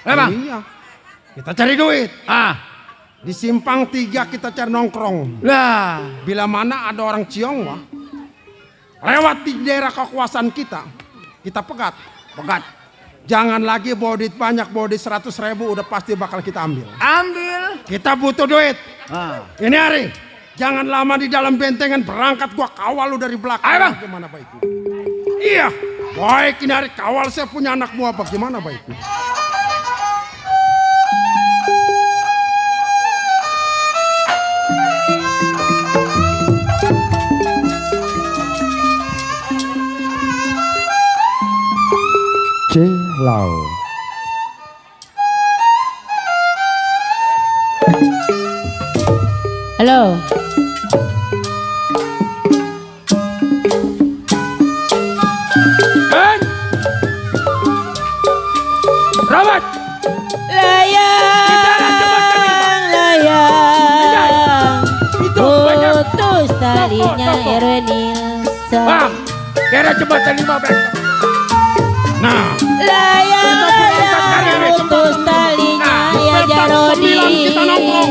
Bang. Iya. Kita cari duit. Di Di simpang 3 kita cari nongkrong. lah. Bila mana ada orang Tionghoa lewat di daerah kekuasaan kita pegat. Pegat. Jangan lagi bawa duit banyak, bawa duit 100.000 udah pasti bakal kita ambil. Ambil. Kita butuh duit. Ini hari, jangan lama di dalam bentengan, berangkat gua kawal lu dari belakang. Ayo, Bang. Bagaimana baiknya? Iya, baik ini hari kawal saya punya anak buah, bagaimana baiknya? Celau. Halo. Rawat. Layang, Itu banyak. putus talinya Erwin Nilsa. Bang, daerah jembatan 15. Nah, Layang, putus talinya ya Jarodi. kita nongkrong.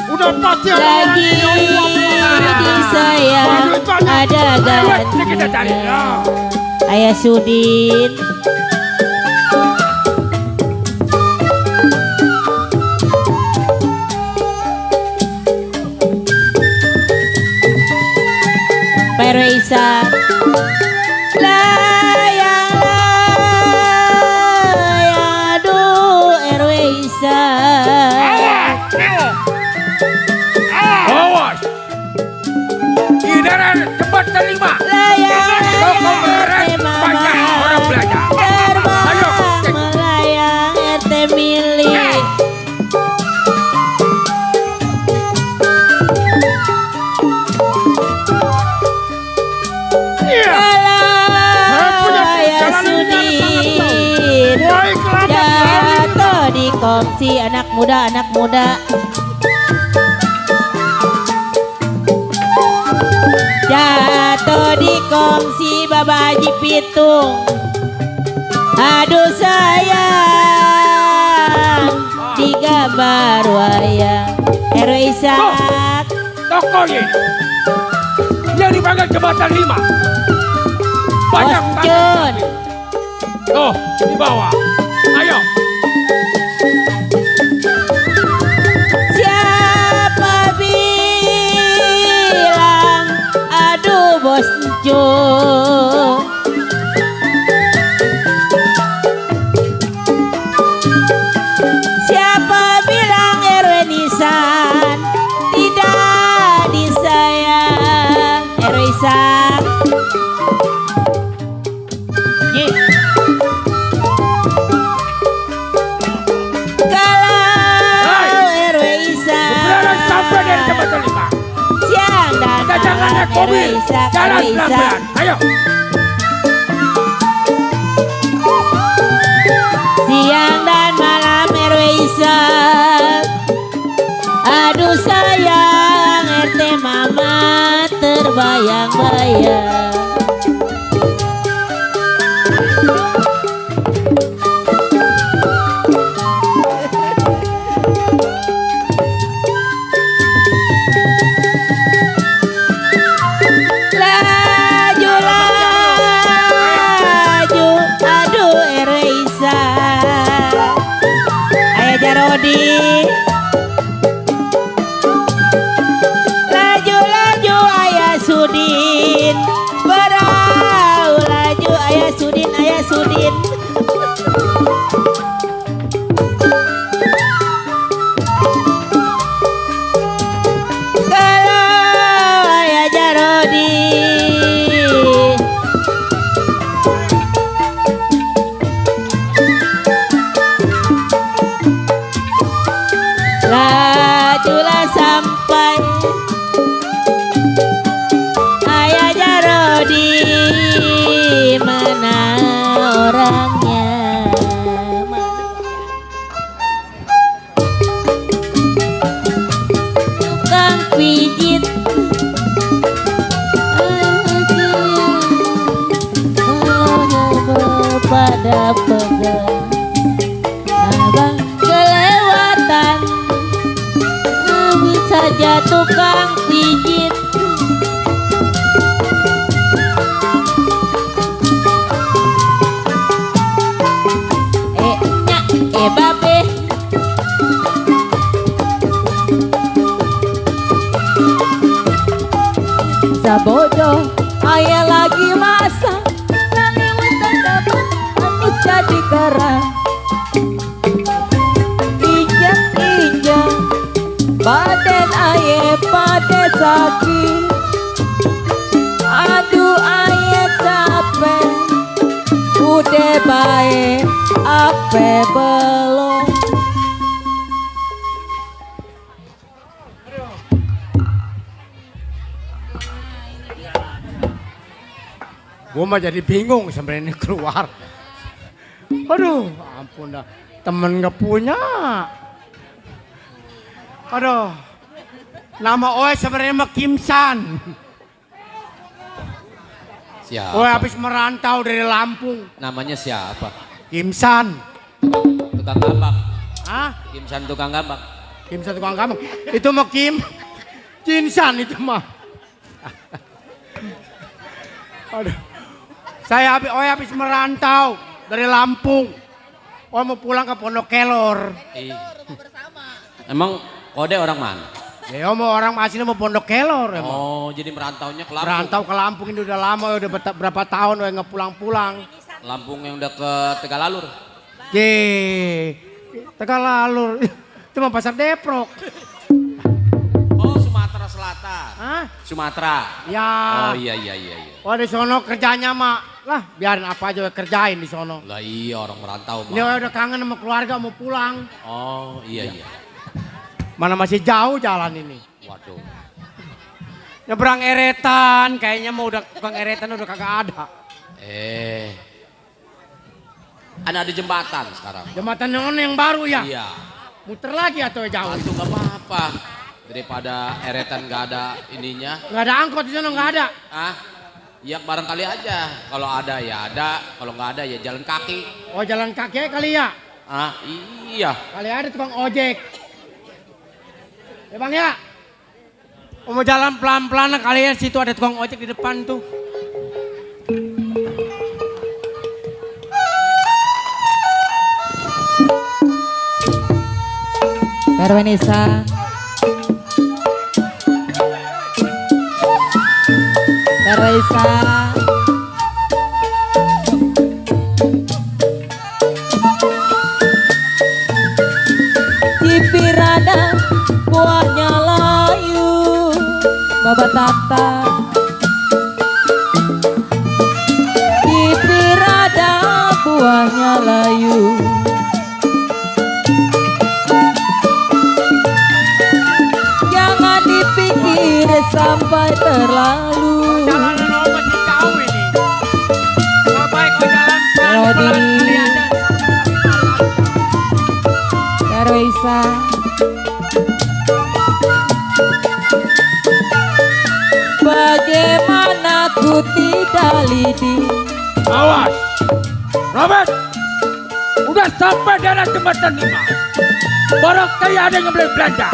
Udah pasti ada orang Lagi Tionghoa. di saya ada Kita cari. gantinya. Ayah Sudin. Pak Reisa. Layang, aduh Erweisa. Awas. Di daerah jembatan 5. Toko beres banyak orang belanja. Ayo. Melayang RT milik. Ayah Sudin jatuh di kongsi anak muda jatuh di kongsi babaji pitung. Aduh sayang di gambar wayang RW Ishak. Toko ini yang dipanggil jembatan 5. Banyak Osjun. Tuh, di bawah. Ayo. Siapa bilang aduh bos Jun. Siapa bilang Erwin Nisan tidak disayang Erwin Nisan. Kalau Erwin Beneran sampai dari Nisan jembatan 5. siang dan Kita jangan naik malam mobil. Erwin Nisan, Jalan Erwin Nisan. pelan-pelan. Ayo. Aduh sayang RT mama terbayang-bayang. Laju laju, aduh Erisa, ayah Jarodi. Laju laju ayah Sudin, berau laju ayah Sudin, ayah Sudin. Kalau ayah Jarodi. Lajulah sampai ayah Jarodi, mana orangnya? Tukang pijit pada pegang abang kelewatan saja tukang pijit. Babe Sabodo ayah lagi masak nanti untuk dapat aku jadi kerang. Injak-injak badan ayah pada sakit. Aduh ayah capek, udah baik apa belum. Gue mah jadi bingung sebenarnya keluar. Aduh, ampun dah. Temen gak punya. Aduh. Nama Oe sebenarnya mah Kimsan. Siapa? Oe habis merantau dari Lampung. Namanya siapa? Kimsan. Tukang gambak. Hah? Kimsan tukang gambak. Kimsan tukang gambak. Itu mah Jinsan itu mah. Aduh. Oe habis merantau dari Lampung. Oe mau pulang ke Pondok Kelor. Emang Kode orang mana? Ya mau orang aslinya mau Pondok Kelor emang. Oh, jadi merantaunya ke Lampung. Merantau ke Lampung ini udah lama, udah berapa tahun udah nggak pulang-pulang. Lampung yang udah ke Tegalalur. Tegalalur. Itu mah Pasar Deprok. Oh, Sumatera Selatan. Hah? Sumatera. Ya. Oh iya. Oh di sono kerjanya mah, lah biarin apa aja kerjain di sono. Lah iya orang merantau mah. Ini udah kangen sama keluarga mau pulang. Oh iya. Mana masih jauh jalan ini. Waduh. Nyebrang Eretan, kayaknya mau udah Bang Eretan udah kagak ada. Ada jembatan sekarang. Jembatan yang baru ya? Iya. Muter lagi atau jauh? Itu gak apa-apa. Daripada Eretan gak ada ininya. Gak ada angkot di sana gak ada? Ah, ya barangkali aja. Kalau ada ya ada, kalau nggak ada ya jalan kaki. Oh jalan kaki kali ya? Ah iya. Kali ada tukang ojek. Ya bang ya? Mau jalan pelan-pelan kalian situ ada tukang ojek di depan tuh. Perwenisa Perwenisa Cipirada buahnya layu Baba Tata Cipirada buahnya layu sampai terlalu. Jalanan lo masih jauh ini. Gak baik kalau jalan pelan-pelan kali aja. Perwenisa lidi. Awas. Robert. Udah sampai daerah jembatan 5. Barangkali ada yang beli belanja.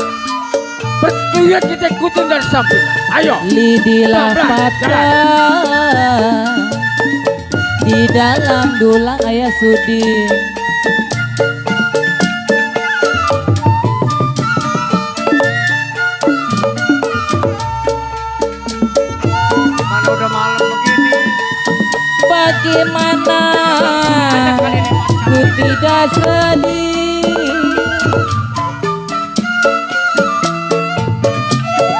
Bertujuan kita ikutin dari samping. Ayo. Lidilah Pelan-pelan, mata di dalam dulang ayah sudi. Mana udah malam begini. Bagaimana ku tidak sedih,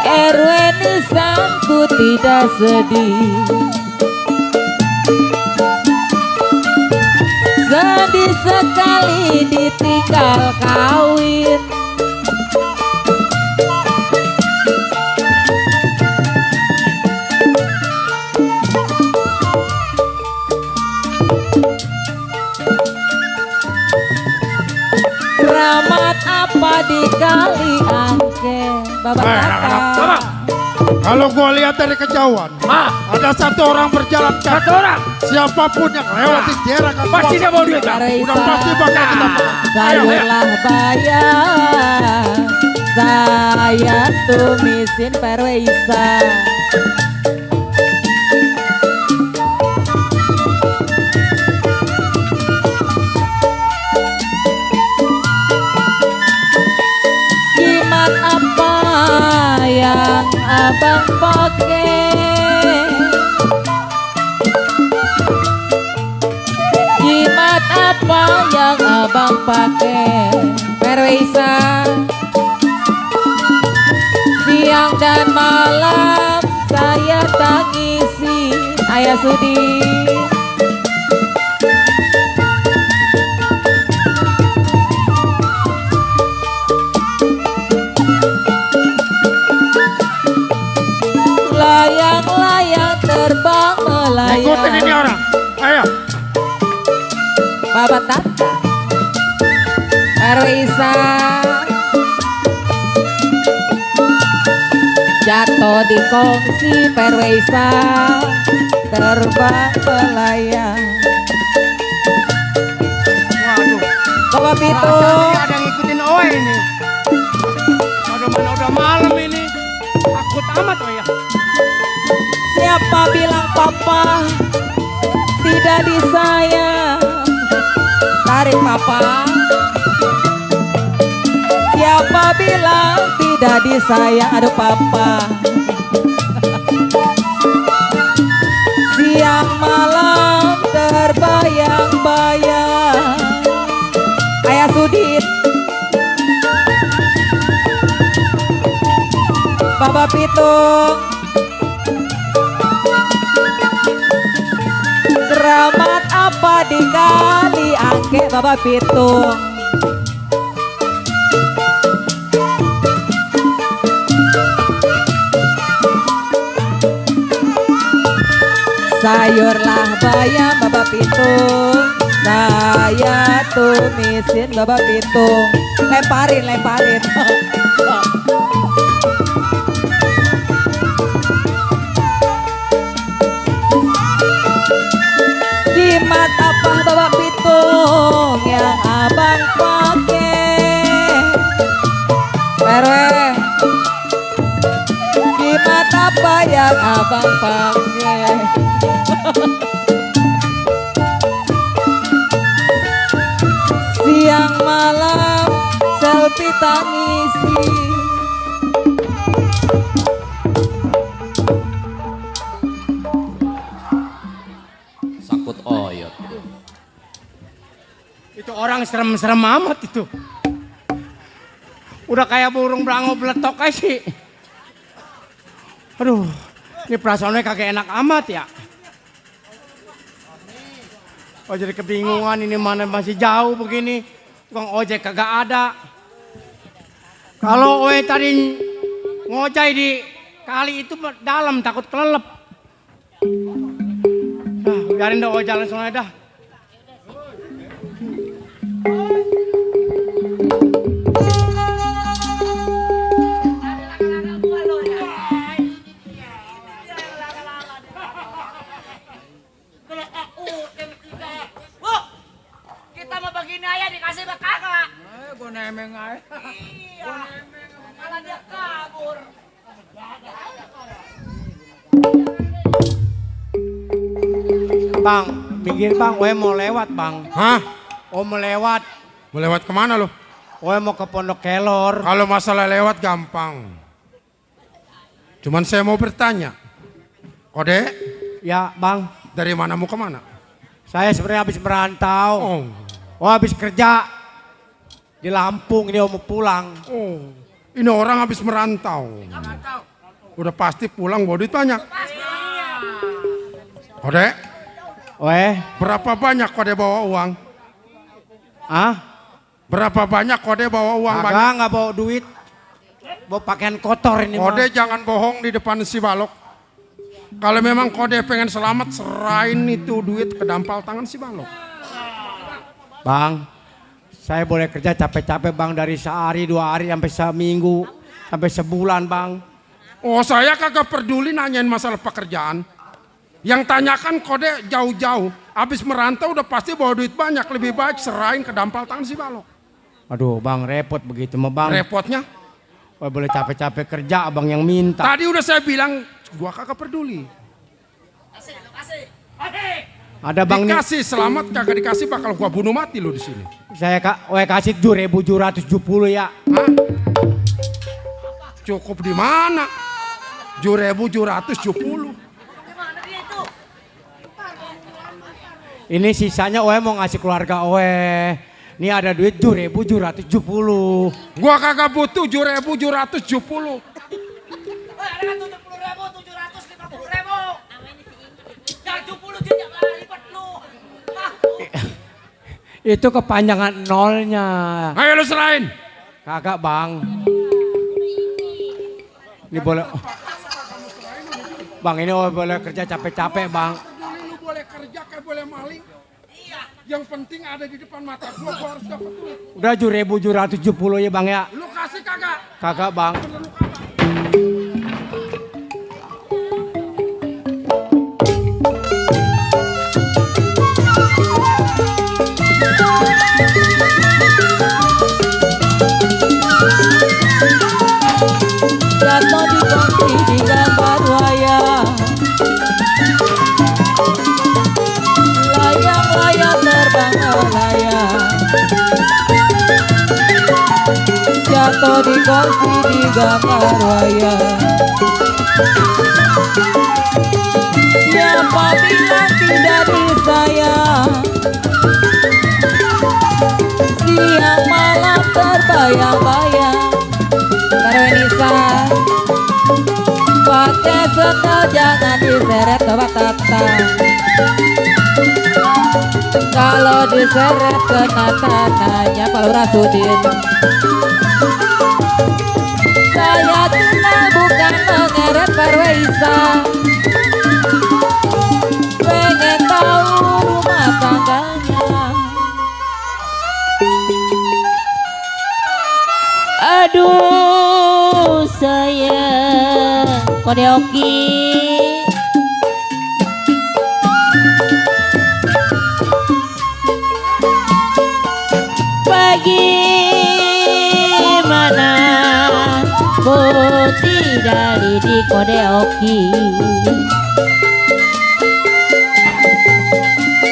RW Nisan ku tidak sedih. Sedih sekali ditinggal kawin. Keramat apa di kali angke, Bapak Kakak. Kalau gua lihat dari kejauhan, ada satu orang berjalan kaki. Satu orang. Siapapun yang lewat di daerah kan Pasti dia mau duit. udah pasti bakal kita menang. Sayurlah bayar, saya tumisin perwisa. Jimat apa yang abang pakai? Jimat apa yang abang pakai? Perwisa. Siang dan malam saya tangisi ayah sudi. Layang-layang terbang melayang. Ikutin ini orang. Ayo. Bapak Tata Perwisa jatuh di kongsi Perwisa terbang melayang. Waduh. Bapak Pitu Rasanya ada yang ngikutin Oe ini. Waduh, mana udah malam ini. Takut amat oh ya. siapa bilang papa tidak disayang? Tarik papa. Siapa bilang tidak disayang? Aduh papa. Siang malam terbayang-bayang. Ayah Sudin, Bapak Pitung, keramat apa di kali angke Bapak Pitung? Sayurlah bayam Bapak Pitung, saya tumisin Bapak Pitung. Lemparin, lemparin. Jimat apa Bapak Pitung yang abang pakai? Perwe, jimat apa yang abang pakai? Siang malam selfie tangisi. Sangkut oyot. Itu orang serem-serem amat itu. Udah kayak burung belango beletok aja sih. Aduh, ini perasaannya kagak enak amat ya. Oh jadi kebingungan ini mana masih jauh begini. Tukang ojek kagak ada. Kalau Oe tadi ngojai di kali itu dalam takut kelelep. Nah, biarin dah Oe jalan sana dah. saya dikasih sama kakak. Gue nemeng aja. Iya. Malah dia kabur. Bang, minggir bang, gue mau lewat bang. Hah? Oh mau lewat, Mau lewat kemana lo? gue mau ke Pondok Kelor. Kalau masalah lewat gampang. Cuman saya mau bertanya. Kode, Ya bang, dari mana mau kemana? saya sebenarnya habis merantau. Oh, Oh habis kerja di Lampung, ini mau pulang. oh. Ini orang habis merantau. Udah pasti pulang bawa duit banyak. Kode, Weh, berapa banyak kode bawa uang? ah? Berapa banyak kode bawa uang banyak? Kagak, nggak bawa duit. Bawa pakaian kotor ini Kode mah. jangan bohong di depan si balok. Kalau memang kode pengen selamat, serahin itu duit ke dampal tangan si balok. Bang, saya boleh kerja capek-capek bang dari sehari, 2 hari sampai seminggu, sampai sebulan bang. Oh, saya kagak peduli nanyain masalah pekerjaan. Yang tanyakan kode jauh-jauh. Habis merantau udah pasti bawa duit banyak. Lebih baik serahin ke dampal tangan si balok. Aduh bang, repot begitu mah bang. Repotnya, Oh, boleh capek-capek kerja abang yang minta. tadi udah saya bilang, gua kagak peduli. Ada bang nih, Dikasih selamat, kagak dikasih bakal gua bunuh mati lo di sini. saya kasih 7.770 ya. Hah? Cukup di mana? 7.770. Ini sisanya Oe mau ngasih keluarga Oe. Ini ada duit 7.770. Gua kagak butuh 7.770. Ada 70.000, 750.000. Yang 70 dia lipat lu. Itu kepanjangan nolnya. Ayo lu serahin. Kagak bang. Ini boleh. Bang ini Oe boleh kerja capek-capek bang. Lu boleh kerja kayak boleh maling. Yang penting ada di depan mata gua harus dapat duit. Udah 7.770 ya bang ya. Lu kasih kagak? Kagak bang. Jatuh di kongsi di gambar wayang, layang-layang terbang melayang. Jatuh di kongsi di gambar wayang. Siapa bilang tidak disayang? Siang malam terbayang-bayang. Karenisan pakai sendal jangan diseret ke batatan. Kalau diseret kena tanahnya Pak Rasudin. Saya kenal bukan mengeret Parwaisa. Pengen tahu rumah tangganya. Aduh sayang Kode Oki. Bagaimana putih dari di Kode Oki.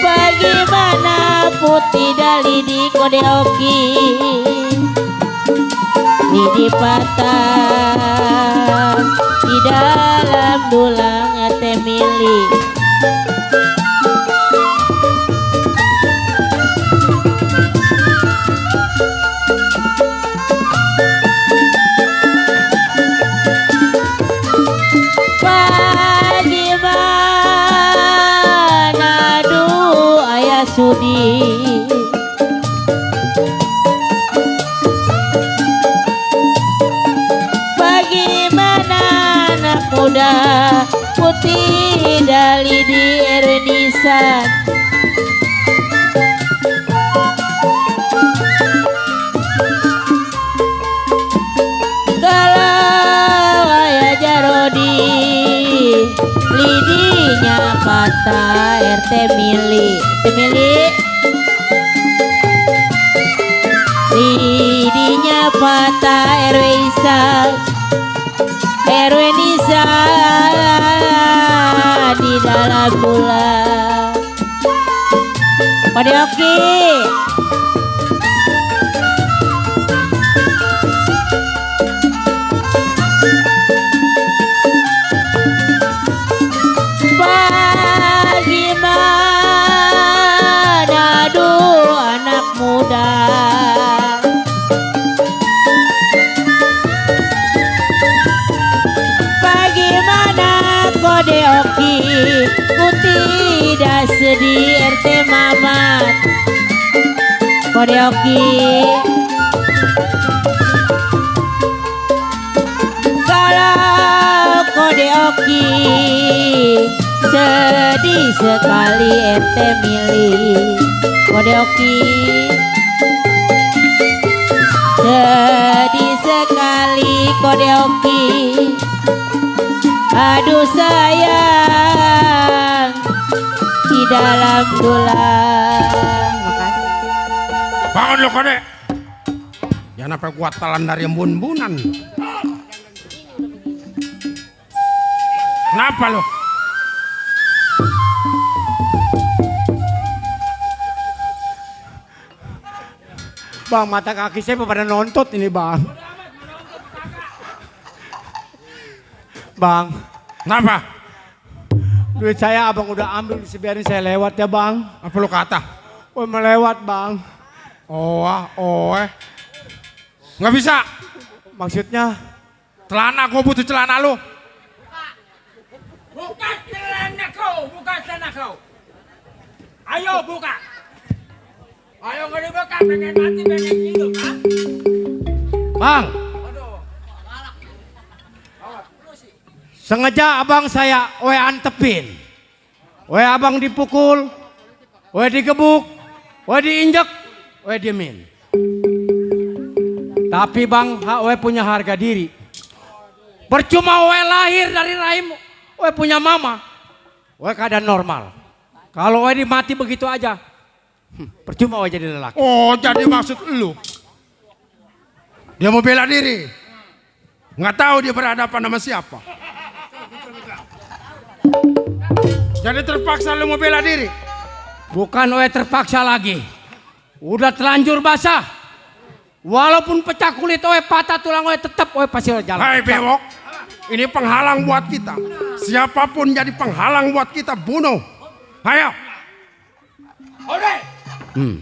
Bagaimana putih dari di Kode Oki. Di patah di dalam dulang teh milik. Bagaimana duh ayah sudi. Muda putih dali di Erwinisan. Kalau ayah Jarodi lidinya kata RT milik mata RW Isak, RW Nisa di dalam bulan. Ode oke. Bagaimana aduh anak muda, bagaimana kode oki, ku tidak sedih RT Mamat. Kode oki, kalau kode oki sedih sekali RT milih. Kode oki sedih sekali kode oki. Aduh sayang di dalam tulang. Makasih. Bangun lo kode. Jangan sampai gua telan dari embun-embunan. Kenapa lo? Bang, mata kaki saya pada nontot ini bang. Bang, Kenapa? duit saya abang udah ambil, biarin saya lewat ya bang. Apa lo kata? Oh melewat bang. Nggak bisa. Maksudnya? Celana, gua butuh celana lo. Buka celana kau, buka celana kau. Ayo buka. Ayo nggak dibuka, pengen mati, pengen hidup, ha? Bang, sengaja abang saya antepin. Abang dipukul, digebuk, diinjek, diemin. Tapi bang, punya harga diri. Percuma lahir dari rahim, punya mama. Keadaan normal. Kalau mati begitu aja, percuma jadi lelaki. Oh, jadi maksud lu dia mau bela diri, nggak tahu dia berhadapan sama siapa. Jadi terpaksa lu mau bela diri. Bukan terpaksa lagi, udah terlanjur basah. Walaupun pecah kulit patah tulang tetap pasti jalan. Hai bewok, ini penghalang buat kita. Siapapun jadi penghalang buat kita, bunuh. Ayo. Ode,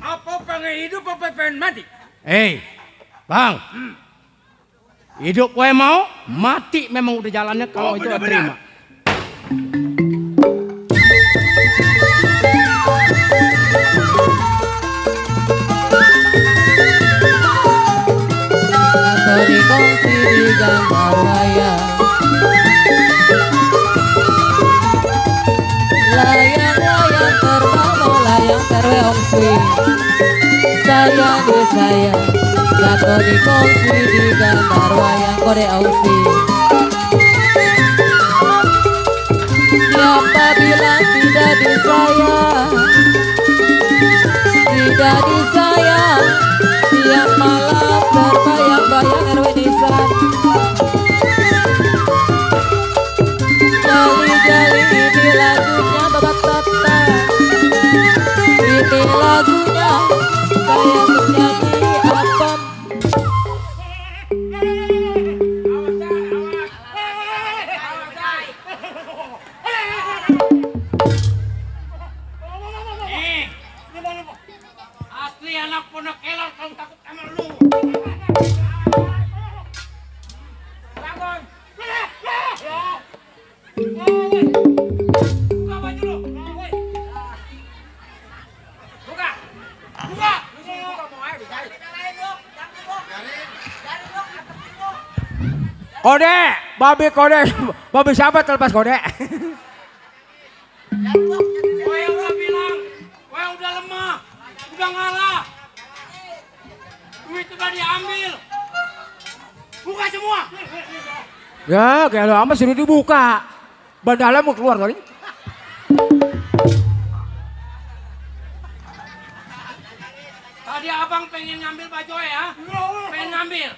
apa pengen hidup apa pengen mati? Bang, hidup mau, mati memang udah jalannya kalau itu terima. Atau dikongsi di gambar wayang, layang-layang terbang, layang terweongsi. Sayang di sayang, jatuh dikongsi di gambar wayang kode ausi. Siapa bilang tidak disayang, tidak disayang. Tiap malam terbayang-bayang RW Nisan. Jali-jali ini lagunya babat tata. Ini lagunya saya menyanyi apa? Asli anak pondok kelor, kamu takut sama lu. Bangun. Buka baju lu. Buka. Buka. Kode, babi siapa terlepas kode? Woi udah bilang, woi udah lemah, udah ngalah. Duit udah diambil. Buka semua. Ya, kayak lo amat suruh dibuka. Bandala mau keluar kali. Tadi abang pengen ngambil baju ya? Pengen ngambil.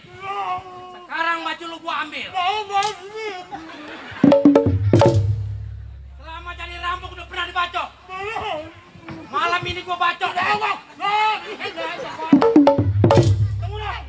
Sekarang baju lu gua ambil. Selama jadi rambut udah pernah dibacok. Malam ini gua bacok. Tunggu dah.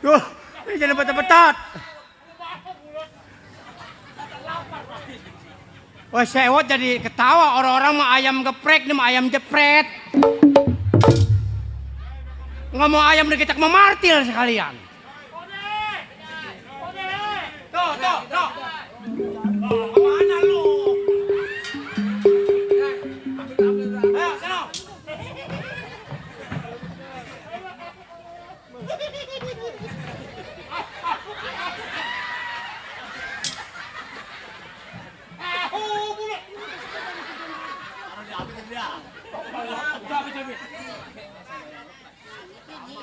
Duh, ini jadi betot-betot. Wah, sewot jadi ketawa orang-orang mah ayam geprek, ini mah ayam jepret. Nggak mau ayam dikecek memartil sekalian. Tuh. Kemana lu? Ayo, sana.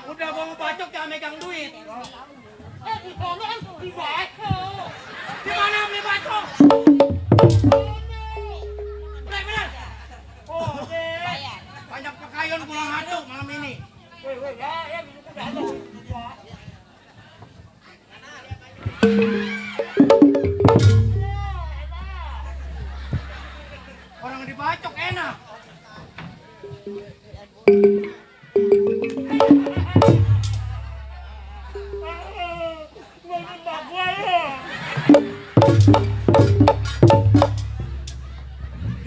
Udah mau bacok jangan megang duit. Di mana beli bacok? Di mana beli bacok? Bener. Oh, banyak pakaian pulang haduk malam ini. Orang dibacok enak.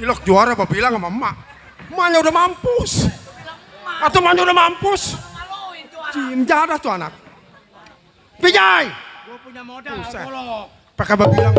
Ilok juara apa bilang sama emak? Emaknya udah mampus. Atau emaknya udah mampus? Cim jadah tuh anak. Pijay! Gue punya modal, golok. Pakai apa bilang?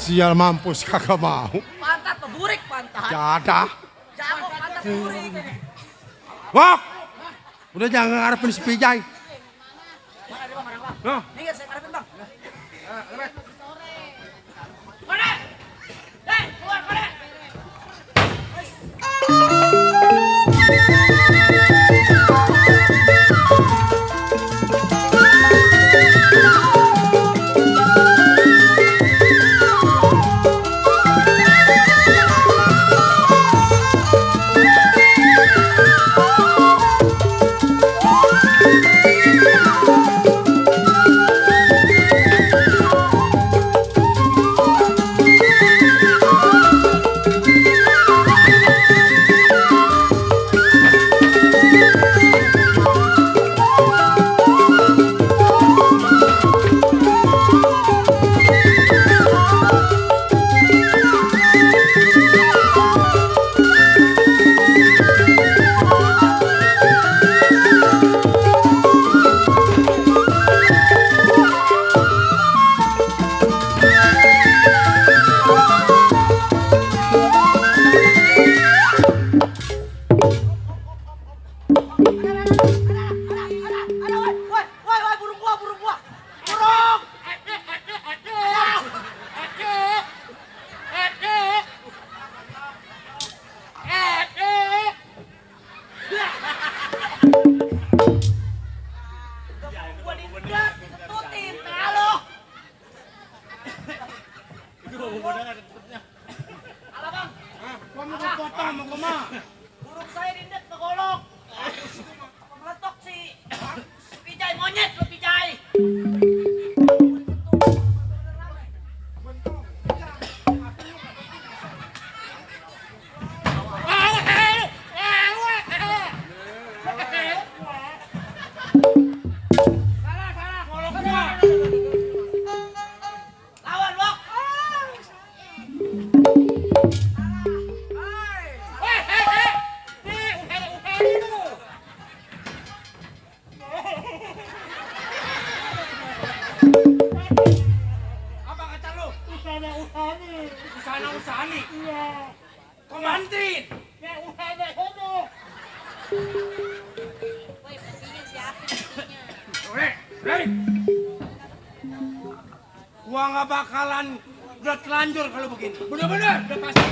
Sial mampus kagak mau. Pantat peburik pantat. Jadah. Jago pantat peburik. Wok. Udah jangan ngarepin si Pijay. Mana dia bang? Noh. Ini saya ngarepin bang. Keluar kode. potong mau kemana? Burung saya dindet ngegolok. Meletok si Pijay monyet lu Pijay. Salah, golok gua. Lawan, Bok. Apa kata lu? Usana usani. Iya. Komantin. Woi, besinya siapa besinya? Hei. Gua nggak bakalan udah telanjur kalau begini. Bener-bener, udah pasti.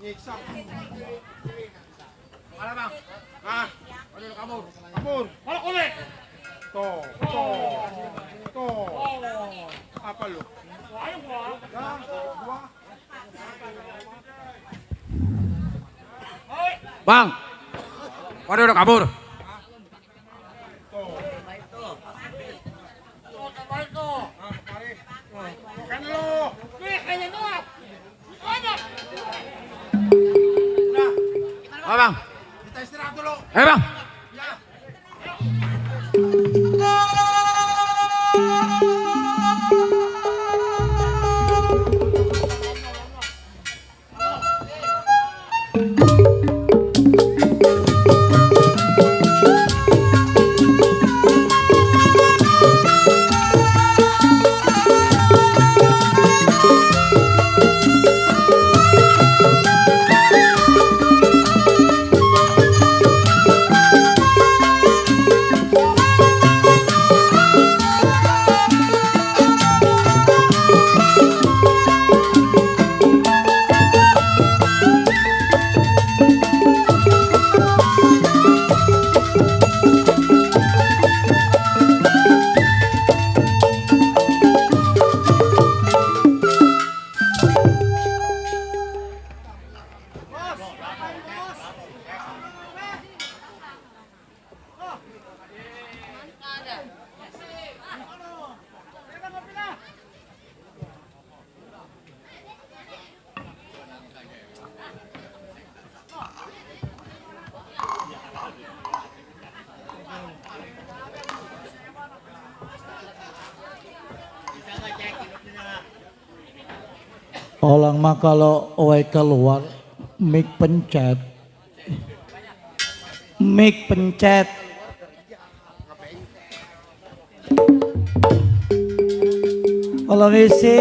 Nyiksa. Mana bang? Ah, aduh kabur. Kalau kole. Tuh. Apa lu? Gua. Bang. Waduh udah kabur. Oh, bang. Kita istirahat dulu. Bang. Orang mah kalau oe keluar mic pencet. Kalau misi,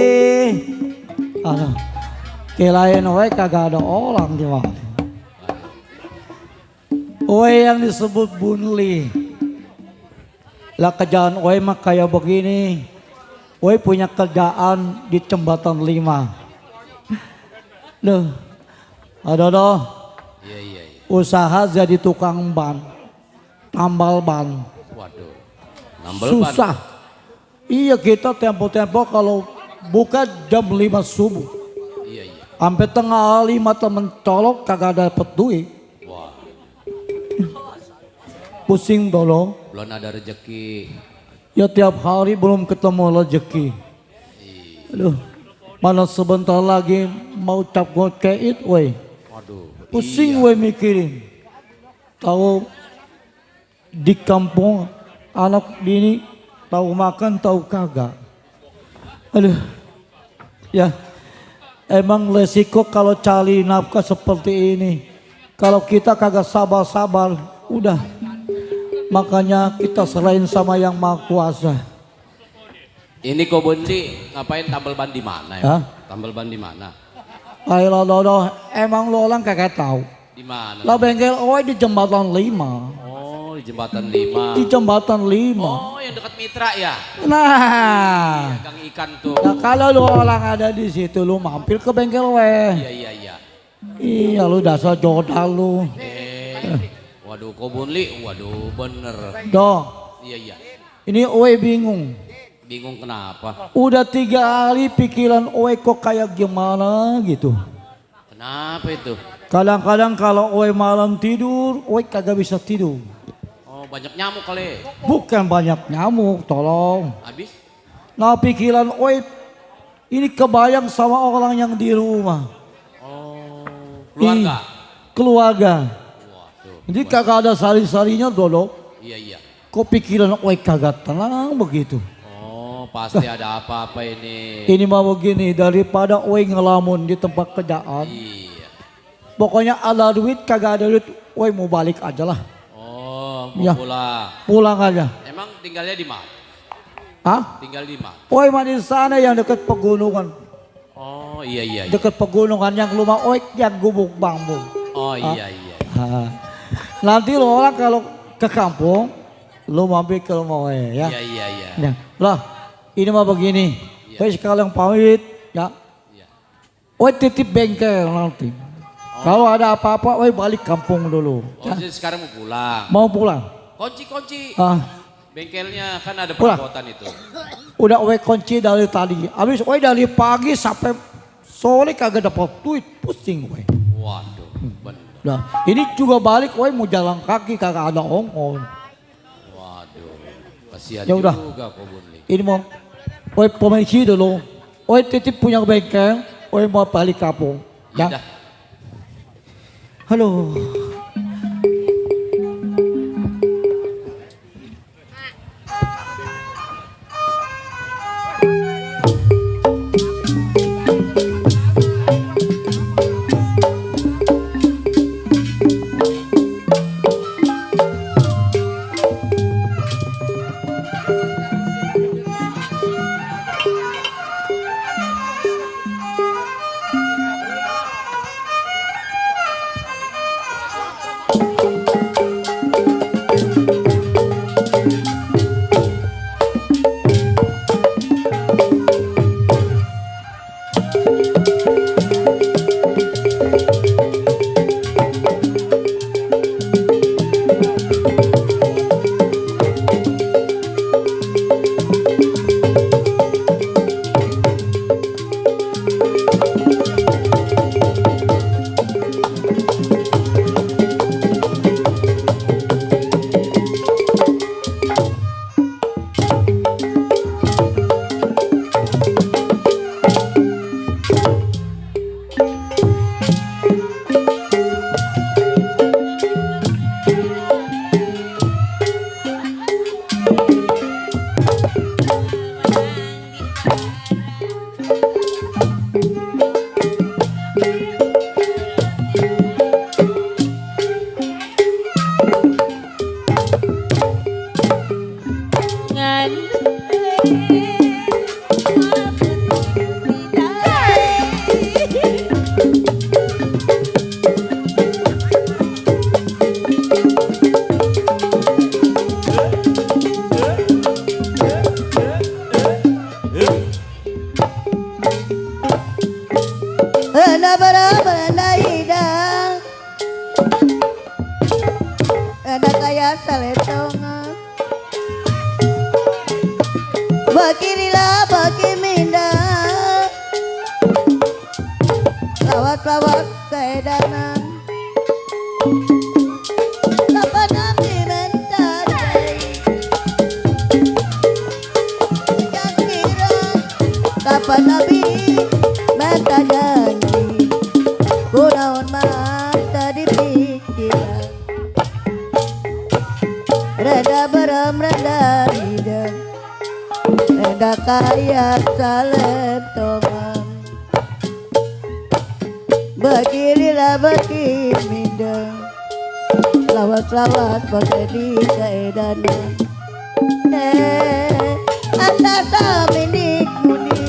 kirain oe kagak ada orang di mana. Oe yang disebut bunli. Lah kerjaan oe mah kayak begini. Oe punya kerjaan di jembatan 5. Loh, ada Iya. usaha jadi tukang ban, tambal ban. Waduh. Nambel ban. Susah. Iya kita tempo-tempo kalau buka jam 5 subuh. Iya. Sampai tengah 5 temen colok kagak dapet duit. Wah, Pusing dong. belum ada rezeki. Ya tiap hari belum ketemu rezeki. Aduh, mana sebentar lagi mau cap gokeit, woi. Waduh. Pusing iya. woi mikirin. Tahu di kampung anak bini tahu makan tahu kagak. Aduh. Ya. Emang resiko kalau cari nafkah seperti ini. Kalau kita kagak sabar-sabar, udah. Makanya kita serahin sama Yang Maha Kuasa. Ini kok Bondi ngapain tambal ban di mana ya? Hah? Tambal ban di mana? Ayo lo, emang lo orang kagak tahu. Di mana? Lah bengkel oe di jembatan 5. Oh, di jembatan 5. Di jembatan 5. Oh, yang dekat Mitra ya? Nah. Gang ikan tuh. Nah kalau lu orang ada di situ lu mampir ke bengkel weh. Iya. Iya lu dasar jodal lu. Waduh, kok Bunli? Waduh, bener. Dong. Iya. Ini oe bingung. Bingung kenapa? Udah 3 hari pikiran oe kok kayak gimana gitu. Kenapa itu? Kadang-kadang kalau oe malam tidur, oe kagak bisa tidur. Oh, banyak nyamuk kali. Bukan banyak nyamuk, tolong. Habis? Nah pikiran oe ini kebayang sama orang yang di rumah. Oh, keluarga. Keluarga. Waduh. Jadi kagak ada sari-sarinya dolo. Iya. Kok pikiran oe kagak tenang begitu. Oh, pasti ada apa-apa ini. Ini mah begini, daripada oe ngelamun di tempat kerjaan. Iya. Pokoknya ada duit kagak ada duit, oe mau balik aja lah. Oh, mau Ya. pulang. Pulang aja. Emang tinggalnya di mana? Hah? Tinggal di mana? Oe mah di sana yang dekat pegunungan. Oh, iya. Dekat pegunungan yang rumah oe yang gubuk bambu. Oh, iya. Ah. Nanti lo orang kalau ke kampung, lo mampir ke rumah oe ya. Iya. Nah, lah, ini mah begini. Oe sekalian pamit ya. Iya. Oe titip bengkel nanti. Kalau ada apa-apa, woi balik kampung dulu. Oh, jadi sekarang mau pulang. Mau pulang? Kunci. Bengkelnya kan ada Pulang. perabotan itu. Udah woi kunci dari tadi. Habis woi dari pagi sampai sore kagak dapat duit, pusing woi. Waduh, bener. Nah, ini juga balik woi mau jalan kaki kagak ada ongkos. Waduh, kasihan Ya udah. juga kok Bunli. Ini mau woi permisi dulu. Woi titip punya bengkel, woi mau balik kampung. Ya. Dah. Halo. Bakirilah bagi minda lawat-lawat keedanan kapan nabi mencari yang kira kapan nabi minta janji kunaon mah tadi pikiran reda berem reda hidang reda kaya salentongan Bakirilah bagi minda lawat-lawat pakai di keedanan atas aminik muni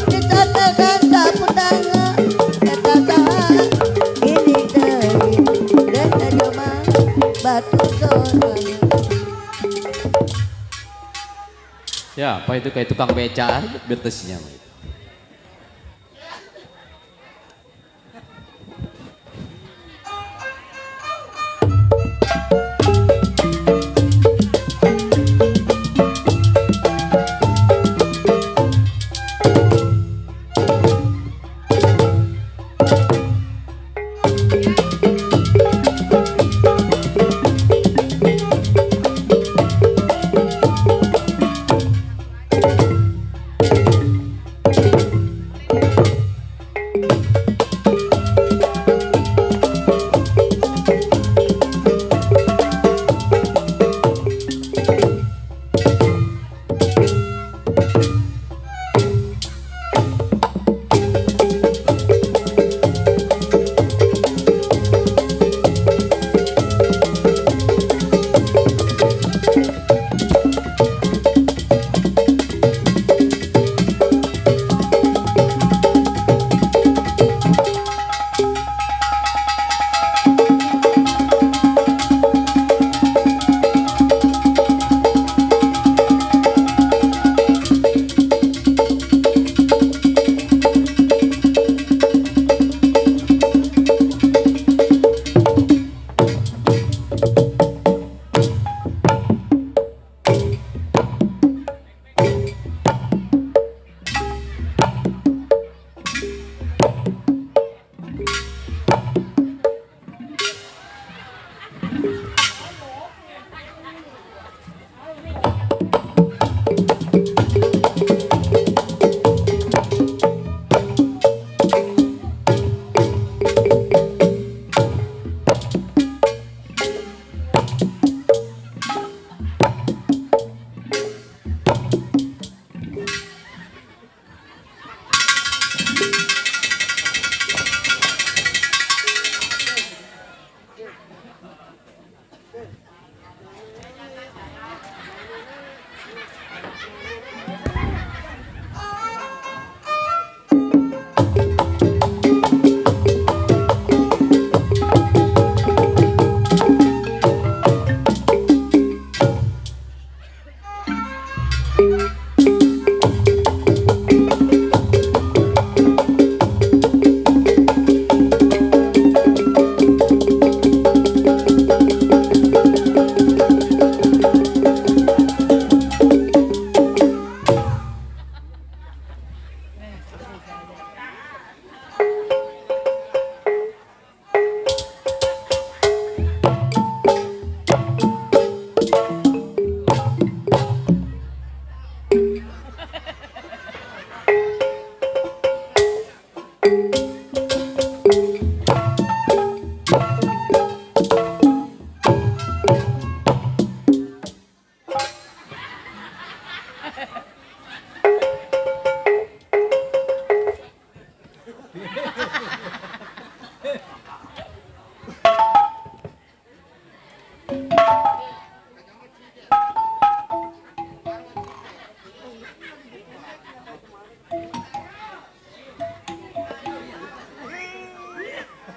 ditatakan sapu tangan katakan ini dari dan ajoma batu sorangan. Siapa itu kayak tukang beca betesnya.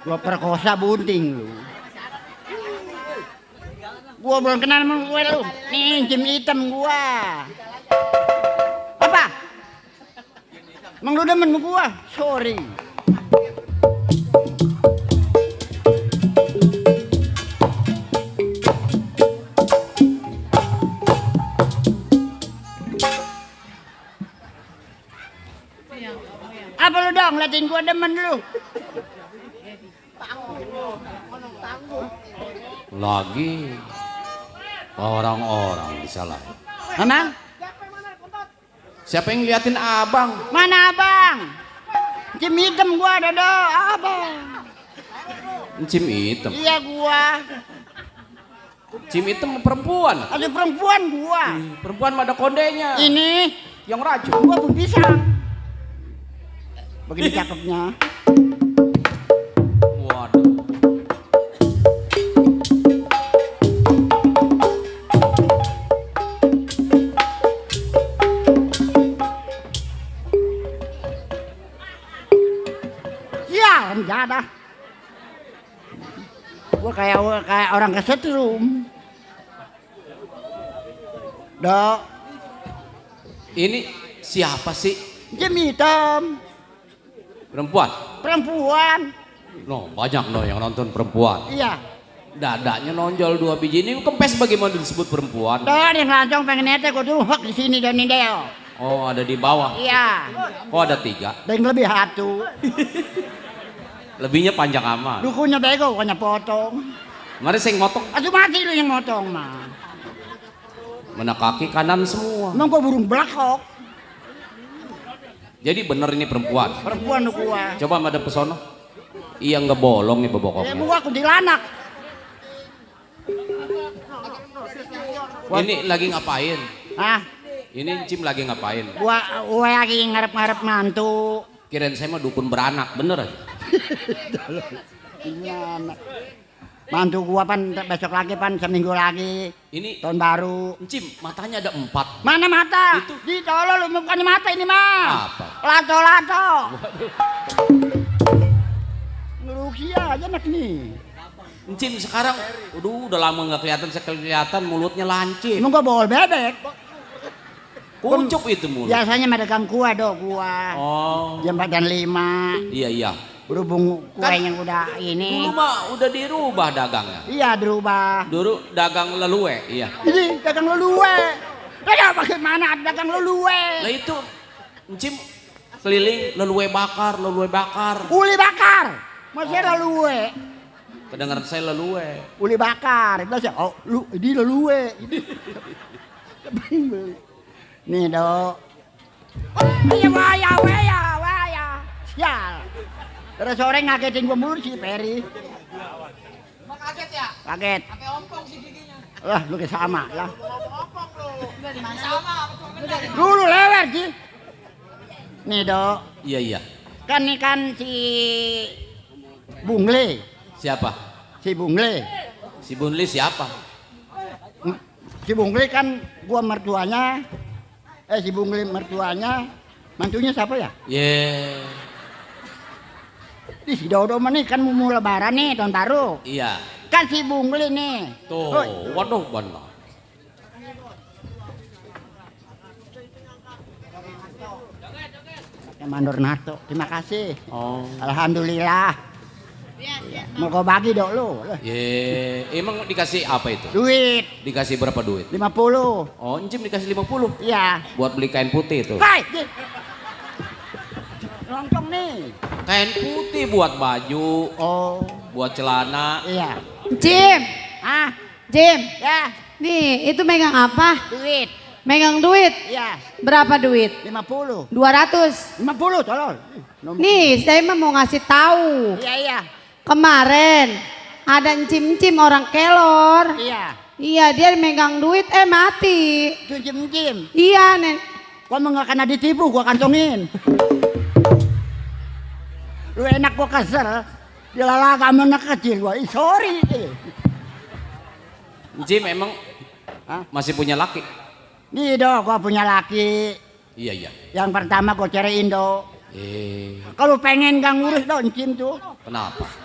Gua perkosa bunting lu. Gua belum kenal sama gue lu. Nih jim hitam gua. Apa? Emang lu demen sama gua? Sorry. Apa lu dong liatin gua demen lu? Lagi orang-orang disalahin. Emang? Siapa yang ngeliatin abang? Mana abang? Jim hitam gua dodo, abang. Cim hitam. Iya gua. Cim hitam perempuan. Ada perempuan gua. Perempuan mah ada kondenya. Ini yang racun. Gua pun pisang. Begini cakepnya. Waduh. Ya, enggak dah. Gua kayak orang kesetrum. Dok. Ini siapa sih? Jim hitam. Perempuan? Perempuan. No, banyak no yang nonton perempuan. Iya. Dadanya nonjol 2 biji, ini kempes bagaimana disebut perempuan? Dan yang lancong pengen nete gua tuh hak di sini dan ini deh. Oh, ada di bawah. Iya. Oh, ada 3. Dan lebih satu. Lebihnya panjang amat. Dukunya bego, bukannya potong. Mari saya ngotong. Aduh mati lu yang motong mah. Mana kaki kanan semua. Emang gua burung belakok. Jadi bener ini perempuan. Perempuan lu gua. Coba madep ke sono. Iya nggak bolong nih bobokoknya. Ya gua kuntilanak. Ini lagi ngapain? Hah? Ini Cim lagi ngapain? Gua lagi ngarep-ngarep mantu. Kirain saya mah dukun beranak, bener aja. Mantu gua pan besok lagi pan seminggu lagi. Ini tahun baru. Cim, matanya ada 4. Mana mata? Itu. Di tolol lu bukan mata ini mah. Apa? Lato-lato. Ngeruki aja anak nih. Cim sekarang, udah lama nggak kelihatan mulutnya lancip. Emang gua bol bebek. Kuncup itu mulut. Biasanya medagang kue gua. Oh. Jam 4 dan 5. Iya. Berhubung kuenya udah ini. Dulu mah udah dirubah dagangnya. Iya dirubah. Dulu dagang lelue, iya. Ini dagang lelue. Dagang bagaimana dagang lelue? Lah itu, Cim keliling lelue bakar. Uli bakar. Masih lelue. Kedengaran saya lelue. Uli bakar. Itu sih. Oh, ini lelue. Nih dok. Waya. Ya. Terus sore ngagetin gua mulu si Peri. Emang kaget ya? Kaget. Pakai ompong sih giginya. Lah lu kayak sama lah. Ompong lu. Udah di mana? Sama. Dulu lewer sih. Nih dok. Iya. Kan ini kan si Bungle. Siapa? Si Bungle. Si Bunli siapa? Si Bungle kan gua mertuanya. Si Bungle mertuanya. Mantunya siapa ya? Di si Dodo nih kan mau lebaran nih tahun baru. Iya. Kan si Bungle nih. Tuh, waduh benar. Mandor Nato, terima kasih. Oh. Alhamdulillah. Mau kau bagi dok lu. Emang dikasih apa itu? Duit. Dikasih berapa duit? 50. Oh, Encim dikasih 50? Iya. Buat beli kain putih itu. Hai. Lontong nih. Kain putih buat baju. Oh. Buat celana. Iya. Jim. Jim. Ya. Nih, itu megang apa? Duit. Megang duit. Iya. Berapa duit? 50. 200. 50 tolong. Nih, saya mah mau ngasih tahu. Iya. Kemarin ada encim-encim orang kelor. Iya. Iya, dia megang duit mati. Encim. Iya, Nen. Gua nggak kena ditipu, gua kantongin. Lu enak gua kesel. Dia lalaga anak kecil gua. Sorry. Encim emang masih punya laki? Nih dong, gua punya laki. Iya. Yang pertama gua cariin dong. Kalau pengen gak ngurus dong Encim tuh. Kenapa?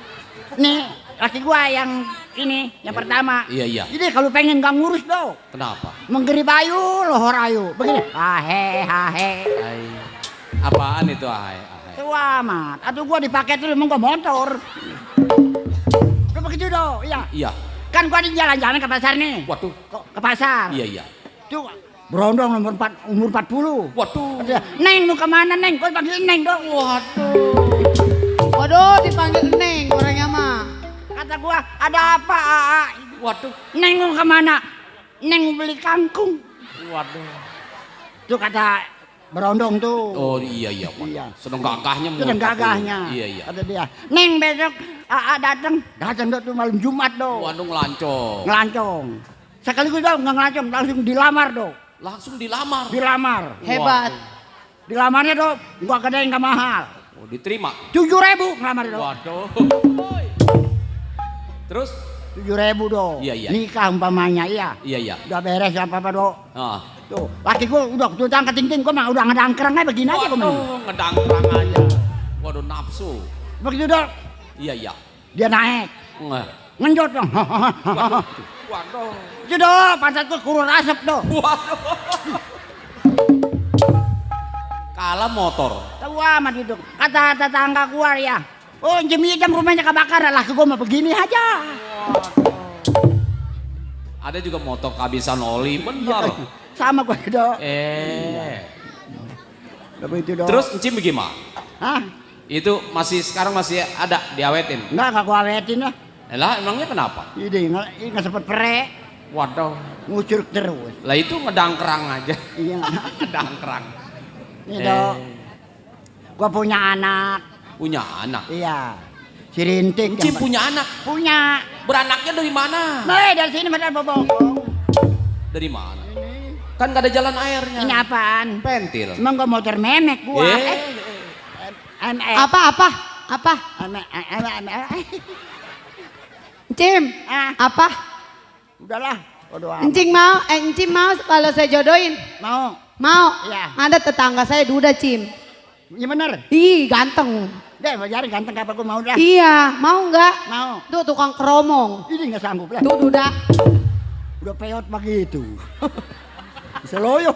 Nih, laki gua yang ini, yang pertama. Iya. Jadi kalau pengen gak ngurus dong. Kenapa? Menggeri bayu, lohor ayu. Begini. Hahe. Apaan itu hahe? Tua amat. Atau gua dipakai tuh emang gua motor. Udah begitu dong, iya. Iya. Kan gua di jalan-jalan ke pasar nih. Waduh. Ke pasar. Iya. Tuh, berondong umur 40. Waduh. Neng mau kemana Neng? Gua panggil Neng dong. Waduh, dipanggil Neng orangnya mah. Kata gua, ada apa? Waduh. Neng mau kemana? Neng mau beli kangkung. Waduh. Tuh kata berondong tuh. Oh iya. Sedang gagahnya. Sedang gagahnya. Iya. Kata dia, Neng besok datang tuh malam Jumat dong. Waduh Ngelancong. Sekaligus dong nggak ngelancong, langsung dilamar dong. Langsung dilamar. Hebat. Dilamarnya dong, gua gedein gak mahal. Oh, diterima. 7.000 ngelamar dong. Waduh. Terus? 7.000 dong. Iya. Nikah umpamanya iya. Iya. Udah beres apa dong. Tuh, laki gua udah tuh angkat ting-ting, gua mah udah ngedangkrang aja begini aja gua. Ngedangkrang aja. Waduh nafsu. Begitu dong. Iya. Dia naik. Ngenjot dong. Waduh. Itu dong, pantat gua kurun asap dong. Waduh. Kalah motor. Tahu amat itu. Kata tetangga gua ya. Oh, jam rumahnya kebakar, laki gua mah begini aja. Ada juga motor kehabisan oli, bener. Sama gua dong. Begitu dong. Terus Encim bagaimana? Hah? Itu sekarang masih ada diawetin? Enggak gua awetin lah. Lah emangnya kenapa? Ini nggak sempet perek. Waduh. Ngucur terus. Lah itu ngedangkrang aja. Iya. Ngedangkrang. Ini dong. Gua punya anak. Punya anak? Iya. Si Rintik. Encim punya anak? Punya. Beranaknya dari mana? Nah, dari sini mana bobong. Dari mana? Kan gak ada jalan airnya. Ini apaan? Pentil. Emang gua motor memek gua. Apa? Encim, apa? Udahlah. Encim mau kalau saya jodohin. Mau? Iya. Ada tetangga saya duda Cim. Iya bener. Ih ganteng. Deh bayarin ganteng apa gua mau dah. Iya, mau nggak? Mau. Tuh tukang keromong. Ini nggak sanggup lah. Tuh duda. Udah peot begitu. Bisa loyo.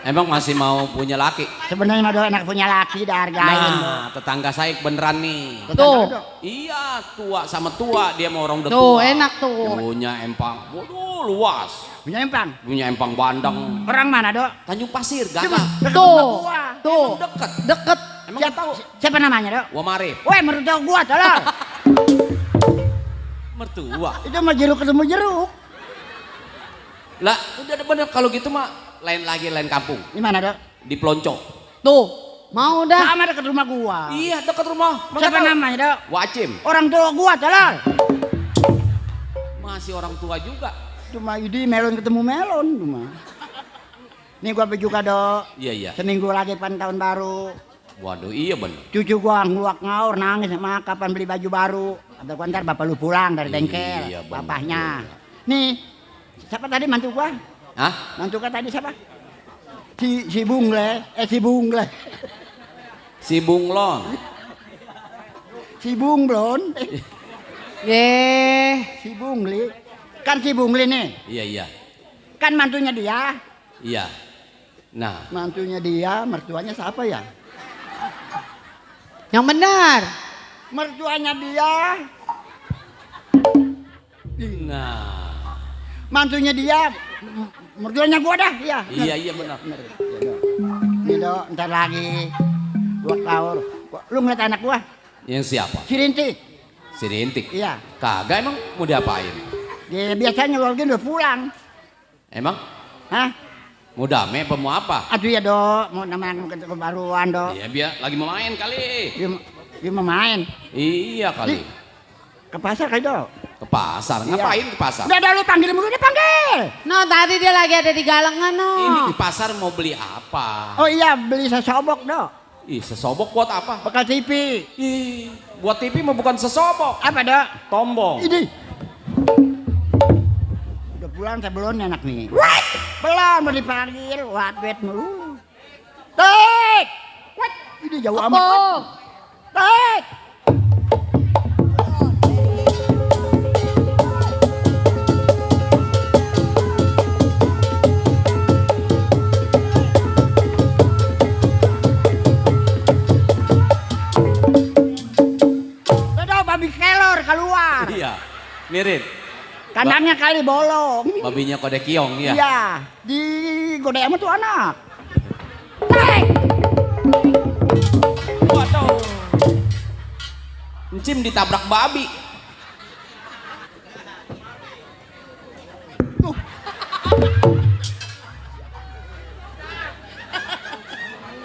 Emang masih mau punya laki? Sebenarnya mah enak punya laki dah hargain. Nah, tetangga saya beneran nih. Tuh. Iya, tua sama tua dia mau orang udah Tuh, tua. enak tuh. Punya empang. Waduh, luas. Punya empang? Punya empang bandeng. Orang mana, Dok? Tanjung Pasir, Gagah. Tuh. Deket. Emang tahu? Siapa namanya, Dok? Wamarif. Woi, mertua gua, tolong. Mertua. Itu mah jeruk ketemu jeruk. Lah, udah bener kalau gitu mah lain kampung. Di mana, Dok? Di Pelonco. Tuh, mau dah. Sama dekat rumah gua. Iya, dekat rumah. Siapa namanya, Dok? Wacim. Orang tua gua, tolong. Masih orang tua juga. Cuma Yudi melon ketemu melon cuma. Nih gua juga, Dok. Iya. Seminggu lagi pan tahun baru. Waduh, iya bener. Cucu gua nguak ngaur nangis sama kapan beli baju baru. Kata gua ntar bapak lu pulang dari bengkel. Iya, bener. Bapaknya. Nih, siapa tadi mantu gua? Hah? Mantu gua tadi siapa? Si Bungle, si Bungle. Si Bunglon. Si Bunglon. Si Bungli. Kan si Bungli nih. Iya. Kan mantunya dia. Iya. Nah, Mantunya dia, mertuanya siapa ya? Yang benar. Mertuanya dia. nah. Mantunya dia. Mertuanya gua dah, ya. Iya benar. Nih dok, ntar lagi gua kaur. Lu ngeliat anak gua? Yang siapa? Si Rintik. Si Rintik. Iya. Kagak emang mau diapain? Dia biasanya lagi udah pulang. Emang? Hah? Mau damai apa mau apa? Aduh ya dok, mau namain kebaruan dok. Iya biar lagi mau main kali. Dia mau main. Iya kali. Ke pasar kali dok. Ke pasar. Iya. Ngapain ke pasar? Udah lu panggil mulu, dia panggil. No, tadi dia lagi ada di galengan no. Ini di pasar mau beli apa? Oh iya, beli sesobok dok. Ih, sesobok buat apa? Bekal TV. Ih, buat TV mah bukan sesobok. Apa dok? Tombong. Ini. Udah pulang saya belum nih anak nih. Belum dipanggil, wet mulu. Tek! Ini jauh amat. Tek! Udah babi kelor keluar. Iya, mirip. Kandangnya kali bolong. Babinya kode kiong ya. Iya, di godek sama tuh anak. Tek! Waduh. Encim ditabrak babi.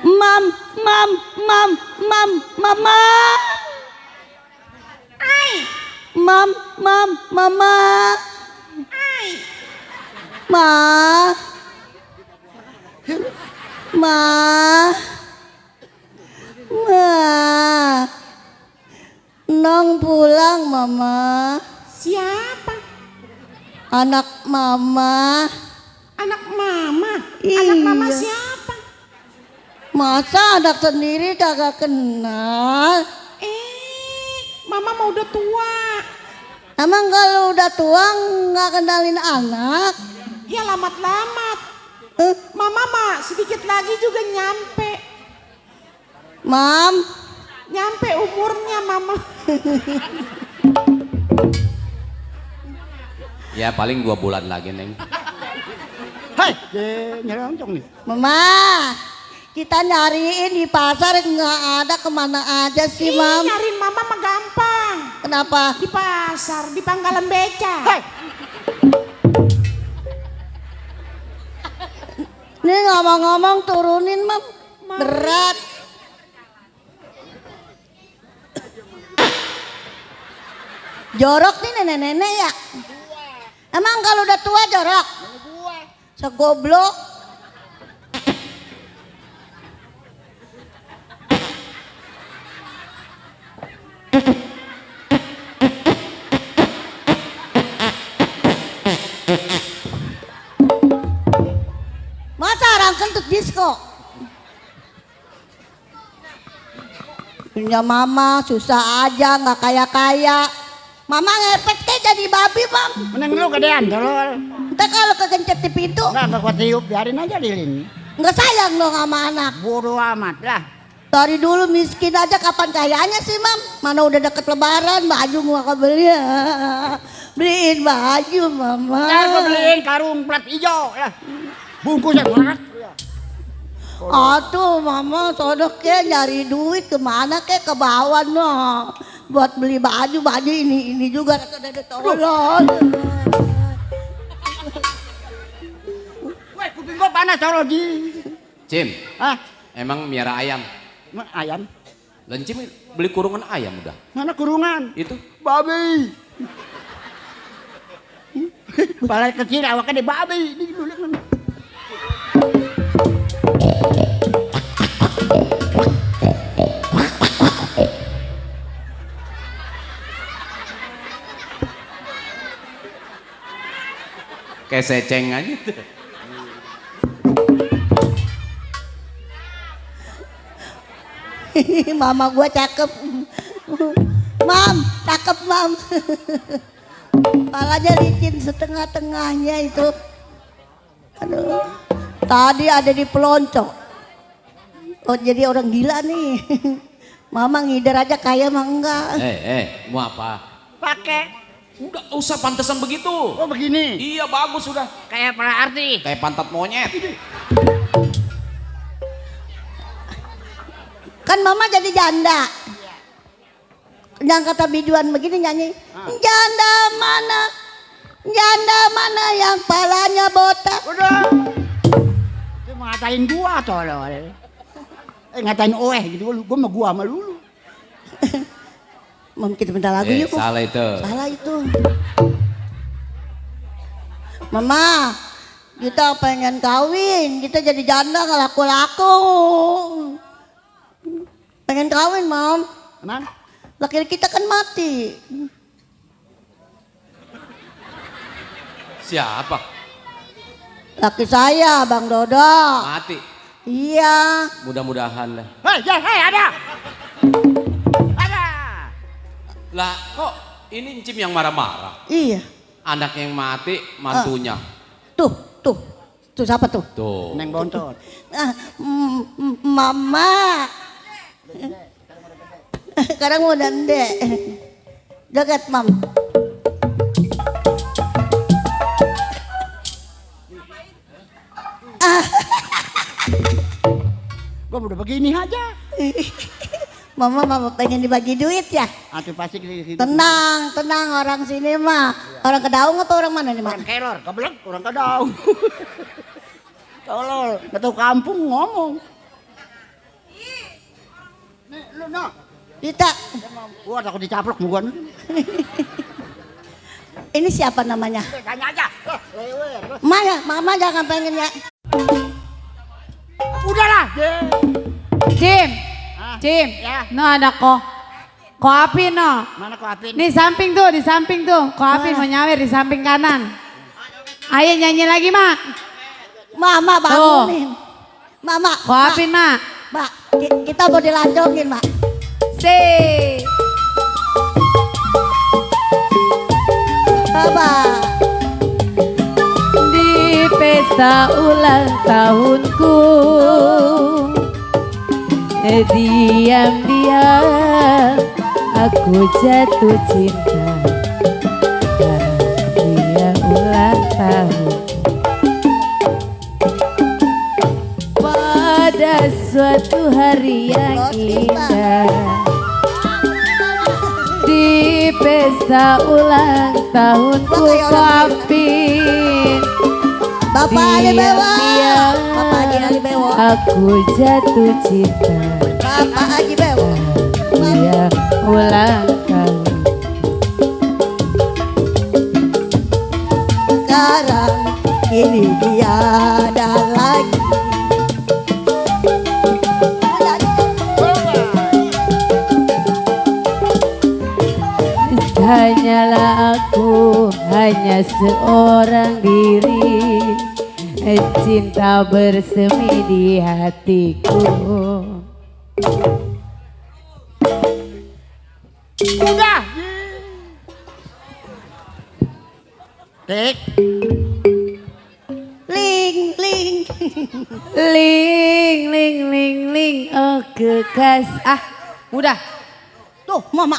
Mama. Mama. Nong pulang mama. Siapa? Anak mama. Anak mama? Iya. Anak mama siapa? Masa anak sendiri kagak kenal? Mama mau udah tua. Emang kalau udah tua nggak kenalin anak? Ya lamat-lamat. Mama mah sedikit lagi juga nyampe. Mam. Nyampe umurnya mama. Ya paling 2 bulan lagi neng. Hei, nyerongcong nih. Mama, kita nyariin di pasar nggak ada, kemana aja sih mam? Nyariin mama mah gampang. Kenapa? Di pasar, di pangkalan beca. Hei. Ini ngomong-ngomong turunin mam, berat. Jorok nih nenek-nenek ya. Emang kalau udah tua jorok? Segoblok. Masa orang kentut disco? Punya mama susah aja, nggak kaya-kaya. Mama ngepet kayak jadi babi mam. Meneng lu gedean tolol. Ntar kalau kegencet di pintu. Nggak gua tiup, biarin aja lilin. Nggak sayang dong sama anak. Bodoh amat lah. Dari dulu miskin aja, kapan kayanya sih mam? Mana udah deket lebaran, baju gua kebeli. Beliin baju mama. Ntar gua beliin karung plat hijau lah. Bungkusnya banget. Aduh mama sodok ke nyari duit kemana ke bawah no. Buat beli baju ini juga ada tolol. Weh, kuping gua panas tolol di. Cim, Hah? emang miara ayam? Ayam? Dan Cim beli kurungan ayam udah. Mana kurungan? Itu Babi. Kepala kecil awaknya di babi. Ini dulu. Kayak seceng aja tuh. Mama gua cakep. Mam, cakep mam. Palanya licin setengah-tengahnya itu. Aduh. Tadi ada di pelonco. Oh jadi orang gila nih. Mama ngider aja kaya mah enggak. Mau apa? Pakai. Udah usah pantesan begitu. Oh begini. Iya bagus sudah. Kayak berarti. Kayak pantat monyet. Kan mama jadi janda. Yang kata biduan begini nyanyi. Janda mana yang palanya botak. Udah. Dia ngatain gua tolong. Ngatain gitu. Gua sama gua sama lulu. Mam kita bentar lagu yuk. Salah itu. Salah itu. Mama, kita pengen kawin. Kita jadi janda nggak laku-laku. Pengen kawin, Mam. Emang? Laki kita kan mati. Siapa? Laki saya, Bang Dodo. Mati. Iya. Mudah-mudahan lah. Hei, ada. Lah kok ini Encim yang marah-marah? Iya. Anak yang mati, mantunya. Tuh siapa tuh? Tuh. Neng Bontot. Mama. Sekarang mau dende. Joget mam. Gua udah begini aja. Mama pengen dibagi duit ya? Atuh pasti gitu. Tenang orang sini mah. Orang Kedaung apa orang mana nih mak? Orang Keror, kebelet orang Kedaung. Tolol, ketua kampung ngomong. Nih, lu no. Dita. Gua takut dicaplok gua. Ini siapa namanya? Tanya aja. Mama jangan pengen ya. Udahlah. Cim, Ya. no ada ko api no. Mana kok Apin? Di samping tuh, ko api mau nyawer di samping kanan. Ayo nyanyi lagi mak. Mama bangunin. Mama. Ko api mak. Mak, kita mau dilanjongin mak. Si. Baba. Di pesta ulang tahunku. Diam-diam aku jatuh cinta karena dia ulang tahun. Pada suatu hari yang indah di pesta ulang tahunku Papin. Bapak Ali Bewo. Bapak Ali Bewo. Aku jatuh cinta. Bapak Haji Bewo. Dia ulang tahun. Sekarang ini dia ada lagi. Hanyalah aku, hanya seorang diri. Cinta bersemi di hatiku. Udah. Tik. Ling. Ling, oh kekas. Udah. Tuh, mama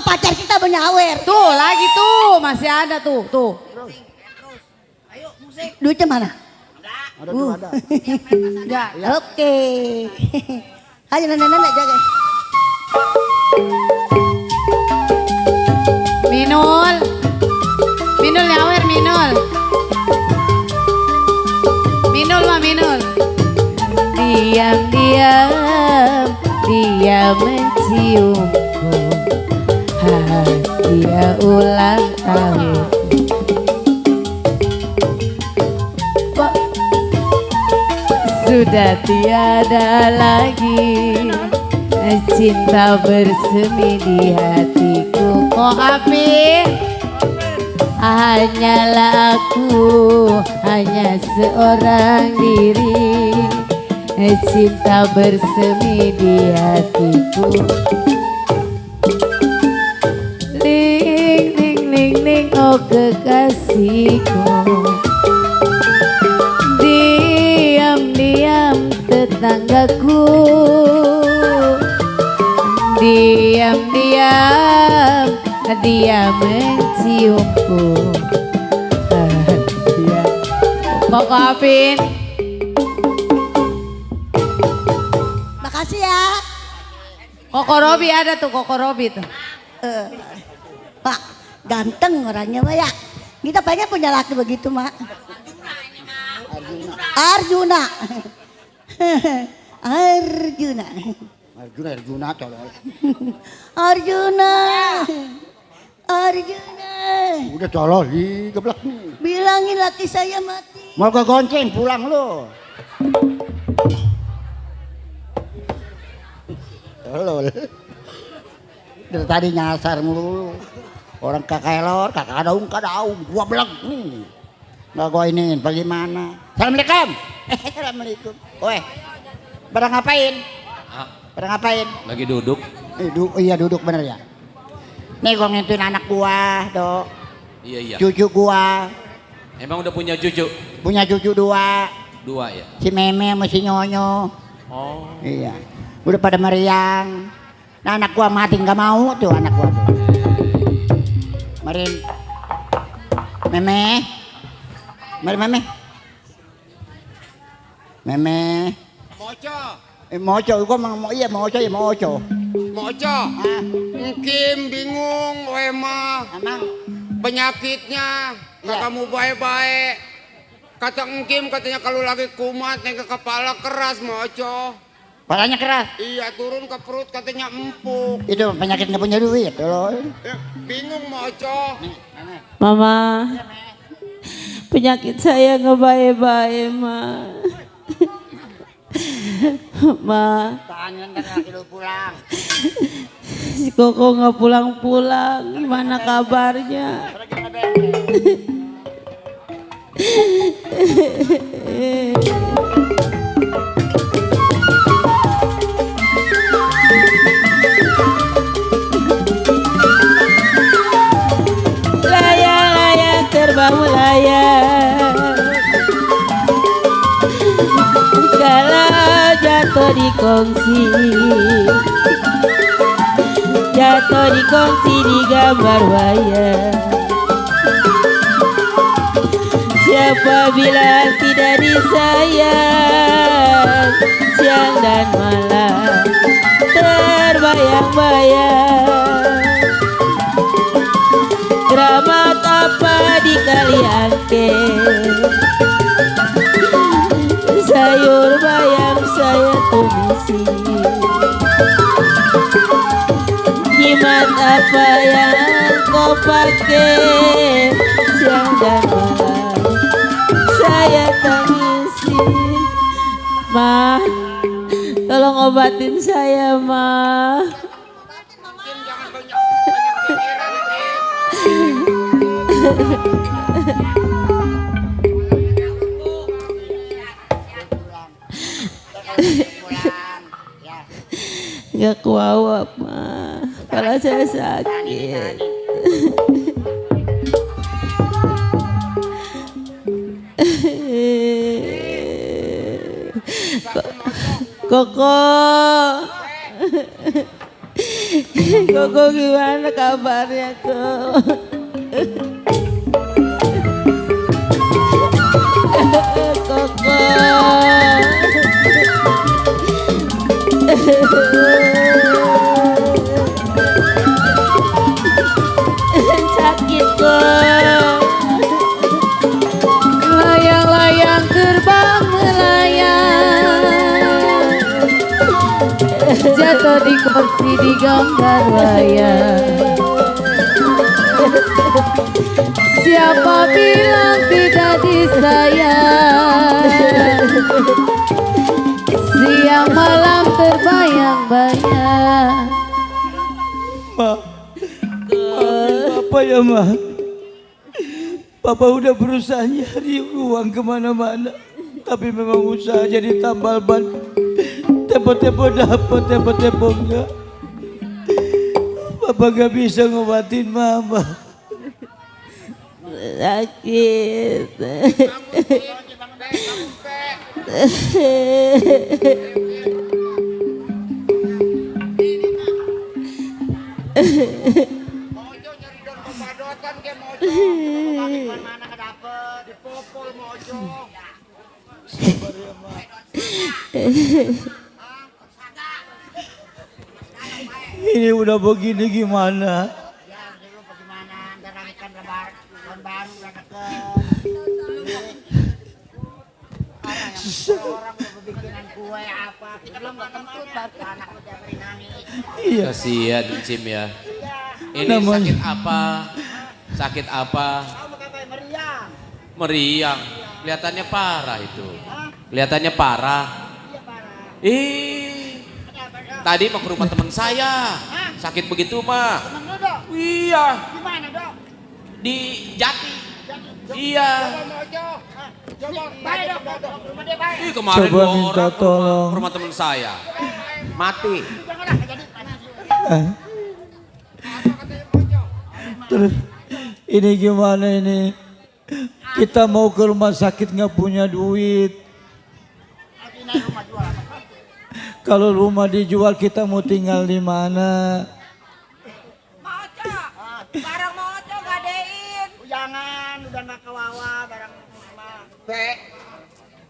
pacar kita menyawer. Tuh, lagi tuh, masih ada tuh. Ayo, musik. Duitnya mana? Ada tuh ada. Enggak. Oke. Ayo nenek jaga. Minul nyawer Minul Diam-diam dia menciumku. Dia ulang tahun. Sudah tiada lagi cinta bersemi di hatiku. Ko api hanyalah aku, hanya seorang diri. Cinta bersemi di hatiku. Ling ling ling ling, oh kekasihku. Diam diam tetanggaku, diam diam dia menciumku. Kok Apin? Makasih ya. Koko Robi ada tuh, Koko Robi tuh. Pak, ganteng orangnya Mak ya. Kita pengen punya laki begitu Mak. Arjuna. Arjuna. Arjuna tolol. Arjuna. Arjuna. Udah tolol di geblak nih. Bilangin laki saya mati. Mau ke gonceng pulang lo. Tolol. Dari tadi nyasar mulu. Orang kakak elor, kakak daung, gua belag nih. Nggak gua iniin, bagaimana? Assalamualaikum. Assalamualaikum. Weh, pada ngapain? Pada ngapain? Lagi duduk. Iya duduk bener ya. Nih gua ngintuin anak gua, Dok. Iya. Cucu gua. Emang udah punya cucu? Punya cucu 2. 2 ya? Si Meme sama si Nyonyo. Oh. Iya. Udah pada meriang. Nah anak gua mati nggak mau tuh anak gua tuh. Marin. Meme. Mari Meme. Meme. Moco. Moco, gua mau iya Moco ya Moco. Moco. Kim bingung Wema. Emang penyakitnya nggak kamu baik-baik. Kata Kim katanya kalau lagi kumat ke kepala keras Moco. Kepalanya keras. Iya turun ke perut katanya empuk. Itu penyakit nggak punya duit loh. Bingung Moco. Mama, penyakit saya nggak baik-baik, Ma. Ma, Tanya ntar laki lu pulang. si Koko nggak pulang-pulang, gimana kabarnya? Layang-layang terbang melayang, kalau jatuh di kongsi, jatuh di kongsi di gambar wayang. Siapa bilang tidak disayang, siang dan malam terbayang-bayang. Keramat apa di Kaliangke, sayur bayam saya tumisi. Jimat apa yang kau pakai, siang dan malam saya tangisi. Ma, tolong obatin saya, Ma. Gak kuawap, Ma. Kepala saya sakit. Koko, Koko gimana kabarnya, Kok? Koko. Sakit, Kok. Layang-layang terbang melayang, jatuh di kursi di gambar wayang. Siapa bilang tidak disayang, siang malam terbayang-bayang. Ma, maafin Papa ya Ma. Papa udah berusaha nyari uang kemana-mana, tapi memang usaha jadi tambal ban. Tempo-tempo dapet, tempo-tempo enggak. Papa gak bisa ngobatin mama. Sakit. Ini udah begini gimana? Iya. Kasihan Cim ya. Ini Namanya. sakit apa? Sakit apa? Meriang. Kelihatannya parah itu. Kelihatannya parah. Tadi mau ke rumah teman saya. Sakit begitu mah. Iya. Di Jati. Iya. Kemarin Coba dua minta orang tolong. ke rumah teman saya. Mati. Terus ini gimana ini? Kita mau ke rumah sakit nggak punya duit. Kalau rumah dijual kita mau tinggal di mana? Barang mau ojo gadein. Jangan, udah gak kawawa barang mama.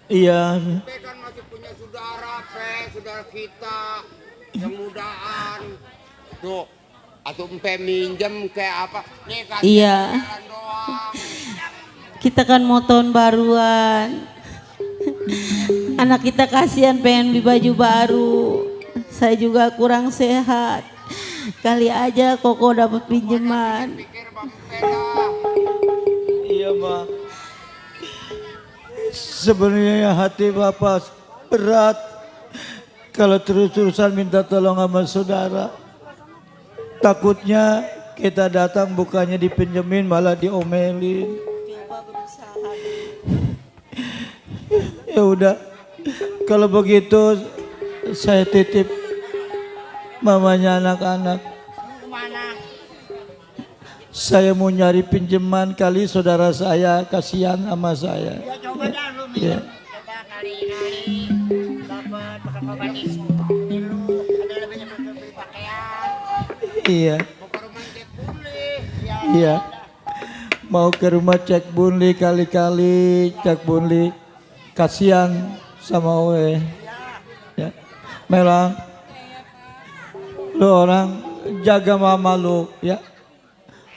Iya. Kan masih punya saudara, saudara kita yang mudaan. Tuh, atau minjem kayak apa? Nih kasih Iya. jalan doang. Kita kan mau tahun baruan. Anak kita kasihan pengen beli baju baru. Saya juga kurang sehat. Kali aja Koko dapat pinjaman. Iya, Ma. Sebenarnya hati Bapak berat kalau terus-terusan minta tolong sama saudara. Takutnya kita datang bukannya dipinjemin malah diomelin. Ya udah, kalau begitu saya titip mamanya anak-anak. Saya mau nyari pinjaman kali saudara saya kasihan sama saya. Ya coba dah lu Ya. coba kali-kali dapat pakai obat dulu. Ada lebihnya beli pakaian. Iya. Mau ke rumah cek pulih. Ya. Iya. Mau ke rumah cek bunli kali-kali cek bunli. Kasihan sama Oe. Ya. Melang. Lu orang jaga mama lu ya.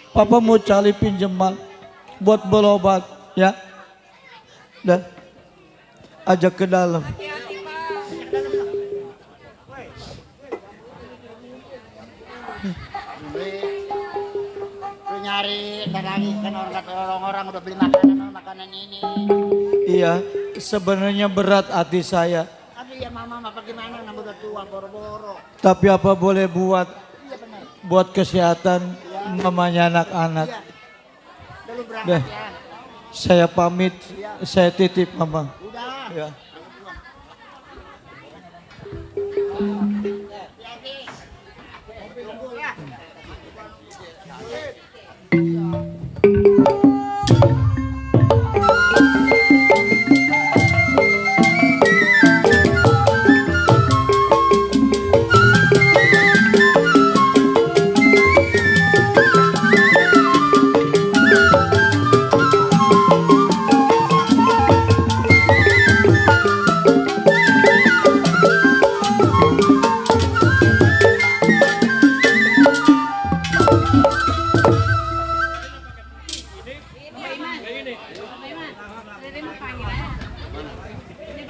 Papa mau cari pinjaman buat berobat ya. Dah. Ajak ke dalam. Lu nyari ntar lagi kan orang udah beli makanan ini. Iya, sebenarnya berat hati saya. Tapi ya mama apa gimana nambah udah tua boro-boro. Tapi apa boleh buat Iya benar. buat kesehatan mamanya anak-anak. Iya. Udah lu berangkat Dah. ya. Saya pamit, saya titip mama. Udah. Ya. Tunggu ya.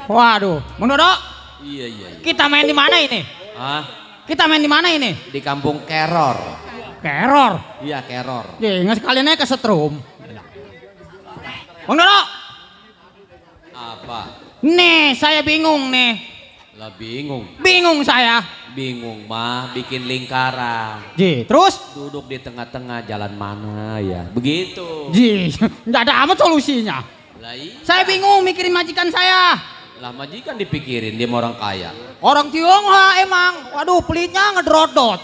Waduh, Mang Dodo, Iya. kita main di mana ini? Ah, Kita main di mana ini? di kampung Keror. Keror. Iya, Keror. Ya, nggak sekalian aja ke setrum. Mang Dodo, Apa? nih saya bingung nih. Lah bingung. Bingung saya. Bingung mah bikin lingkaran. Ji, terus? Duduk di tengah-tengah jalan mana ya. Begitu. Ji, nggak ada amat solusinya. Lah iya. Saya bingung mikirin majikan saya. Lah majikan dipikirin dia mah orang kaya. Orang Tionghoa emang. Waduh, pelitnya ngedrodot.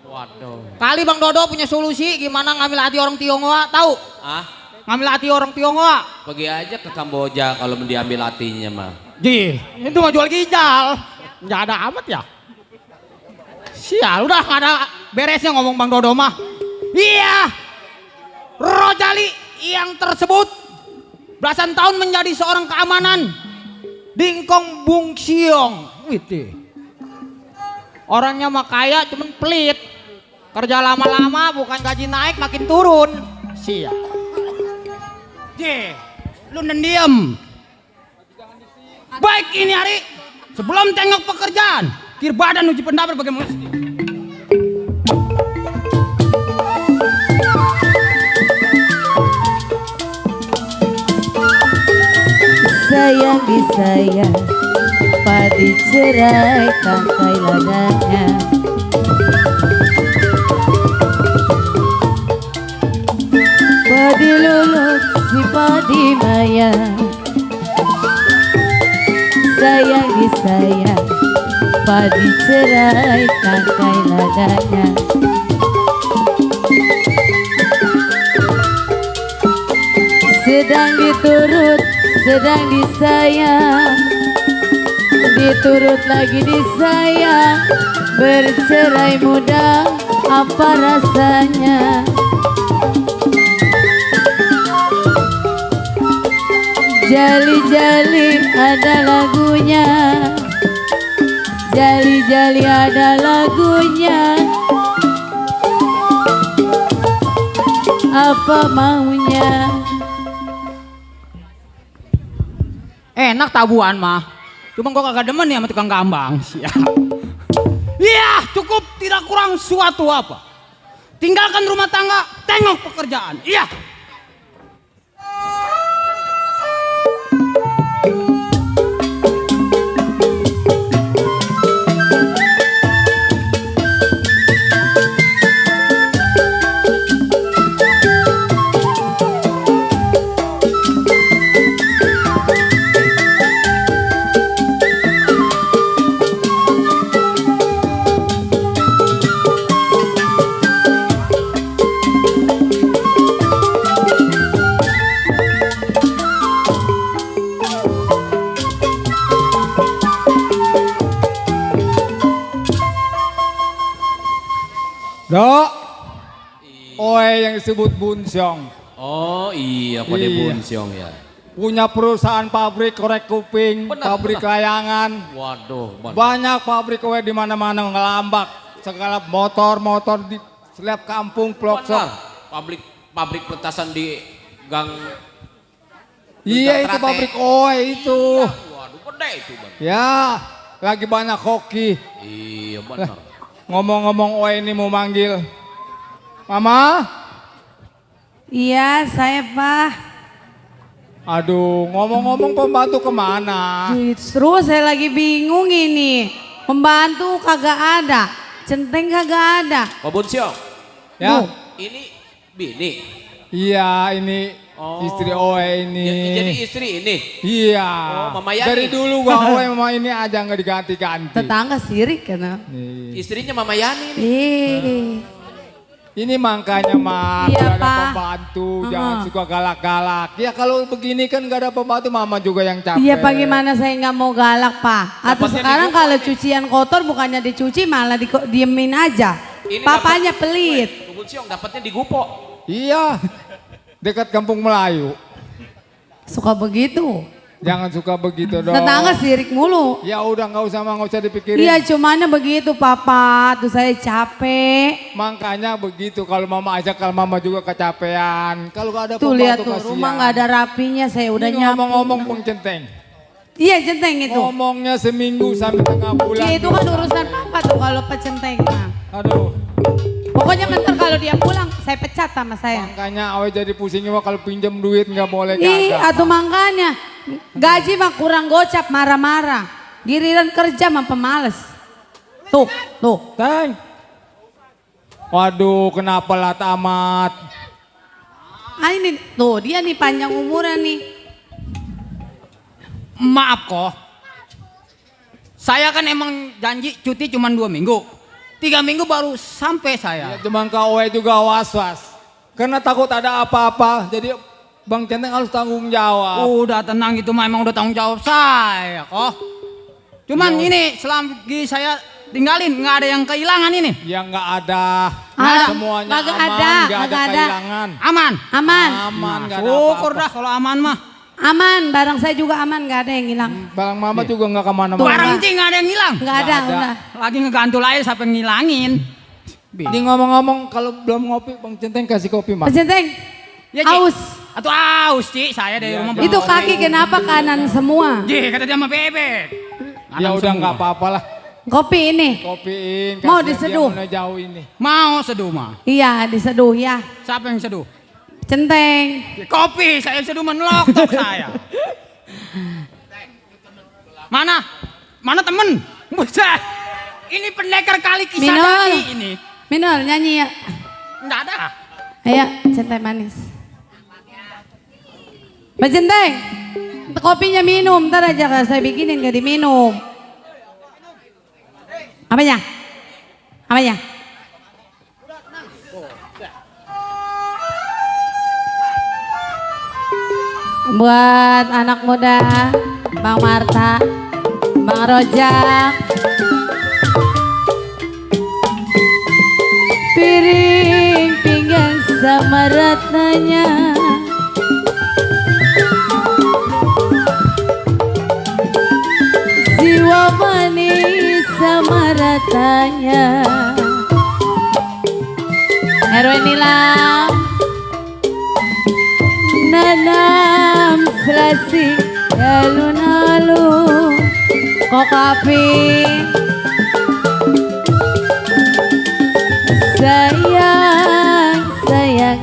Waduh. Kali Bang Dodo punya solusi gimana ngambil hati orang Tionghoa, tahu? Ah, Ngambil hati orang Tionghoa. pergi aja ke Kamboja kalau diambil hatinya mah. Ji, itu mah jual ginjal. Nggak ada amat ya. Sial, udah nggak ada beresnya ngomong Bang Dodo mah. Iya, Rojali yang tersebut belasan tahun menjadi seorang keamanan Dingkong Bung Siong. Wih, orangnya mah kaya cuman pelit. Kerja lama-lama bukan gaji naik makin turun. Sial. Ji, lu diem. Baik ini hari sebelum tengok pekerjaan, kir badan uji pendapat bagaimana mesti. Sayang disayang, padi cerai tangkai ladanya. Padi lulut si padi maya. Sayang disayang, padi cerai tangkai ladanya. Sedang diturut, sedang disayang, diturut lagi disayang, bercerai mudah apa rasanya? Jali-jali ada lagunya, jali-jali ada lagunya. Apa maunya? Enak tabuan mah. Cuma gua kagak demen ya sama tukang gambang. Siap. Iya, cukup tidak kurang suatu apa. Tinggalkan rumah tangga, tengok pekerjaan. Iya. Dok, Oe yang disebut Bun Siong. Oh iya, pada Bun Siong ya. Punya perusahaan pabrik korek kuping, pabrik layangan. Waduh, banyak pabrik Oe di mana-mana ngelambak. Segala motor-motor di setiap kampung pelosok. Pabrik petasan di gang. Iya itu pabrik Oe itu. Waduh, gede itu bang. Ya, lagi banyak hoki. Iya benar. Ngomong-ngomong Oe ini mau manggil Mama. Iya saya Pak. Aduh, ngomong-ngomong pembantu kemana? Justru saya lagi bingung ini. Pembantu kagak ada, centeng kagak ada. Pak Bun Siong. Ya. Ini bini. Iya ini istri Oe ini. Jadi istri ini. Iya. Oh, Mama Yani. Dari dulu gua Oe Mama ini aja nggak diganti-ganti. Tetangga sirik karena. Istrinya Mama Yani nih. Ini makanya Mak, Iya, gak ada Pak. pembantu, jangan suka galak-galak. Ya kalau begini kan gak ada pembantu, Mama juga yang capek. Iya bagaimana saya nggak mau galak Pak. Atau Dapatnya sekarang di kalau cucian kotor bukannya dicuci malah diemin aja. Ini Papanya dapat- pelit. Pak Bun Siong dapatnya di Gupo. Iya, dekat kampung Melayu. Suka begitu. Jangan suka begitu dong. Tetangga sirik mulu. Ya udah nggak usah dipikirin. Iya cuman begitu Papa, tuh saya capek. Makanya begitu kalau Mama ajak, kalau Mama juga kecapean. Kalau gak ada Tuh lihat pembantu tuh kasihan. rumah nggak ada rapinya, saya udah Ini nyapu. ngomong-ngomong Bung Centeng. Iya centeng itu. Ngomongnya seminggu sampai tengah bulan. Iya itu kan urusan Papa tuh kalau pecenteng mah. Aduh. Pokoknya bentar kalau dia pulang saya pecat sama saya. Makanya Awe jadi pusingnya mah kalau pinjam duit nggak boleh Ih, kagak. atau makanya gaji mah kurang gocap marah-marah. Giliran kerja mah pemales. Tuh. Teng. Waduh, kenapa lah tamat? Ah ini tuh dia nih panjang umuran nih. Maaf kok. Saya kan emang janji cuti cuma 2 minggu. 3 minggu baru sampai saya. Ya, cuman kau juga was-was. Karena takut ada apa-apa. Jadi Bang Centeng harus tanggung jawab. Udah tenang itu mah emang udah tanggung jawab saya kok. Cuman ini selagi saya tinggalin nggak ada yang kehilangan ini. Ya nggak ada. Semuanya Kagak aman, ada, nggak ada kagak ada. kehilangan. Aman. Aman, nggak ada Syukur apa-apa. dah kalau aman mah. Aman, barang saya juga aman, nggak ada yang hilang. Barang mama juga nggak kemana-mana. Barang cing nggak ada yang hilang. Nggak ada, udah. Lagi ngegantul aja siapa yang ngilangin. Ini ngomong-ngomong kalau belum ngopi Bang Centeng kasih kopi Mas. Pak Centeng, Ya, Ci. aus. Atau aus Ci, saya dari rumah. Itu kaki kenapa kanan semua? Ji, kata dia sama bebek. Ya udah nggak apa-apa lah. Kopi ini. Kopiin. Mau kasihan diseduh? dia mana jauh ini. Mau seduh mah. Iya, diseduh ya. Siapa yang seduh? Centeng. Kopi, saya seduh menelok saya. Mana temen? Buset. Ini pendekar kali kisah Minul. tadi ini. Minul nyanyi ya. Enggak ada. Ayo, centeng manis. Pak Centeng, kopinya minum, ntar aja kalau saya bikinin gak diminum. Apanya? Apanya? Buat anak muda, Bang Marta, Bang Rojak. Piring pinggang sama ratanya. Jiwa manis sama ratanya. Erwin Nilam nanam selasi alun-alun kok api sayang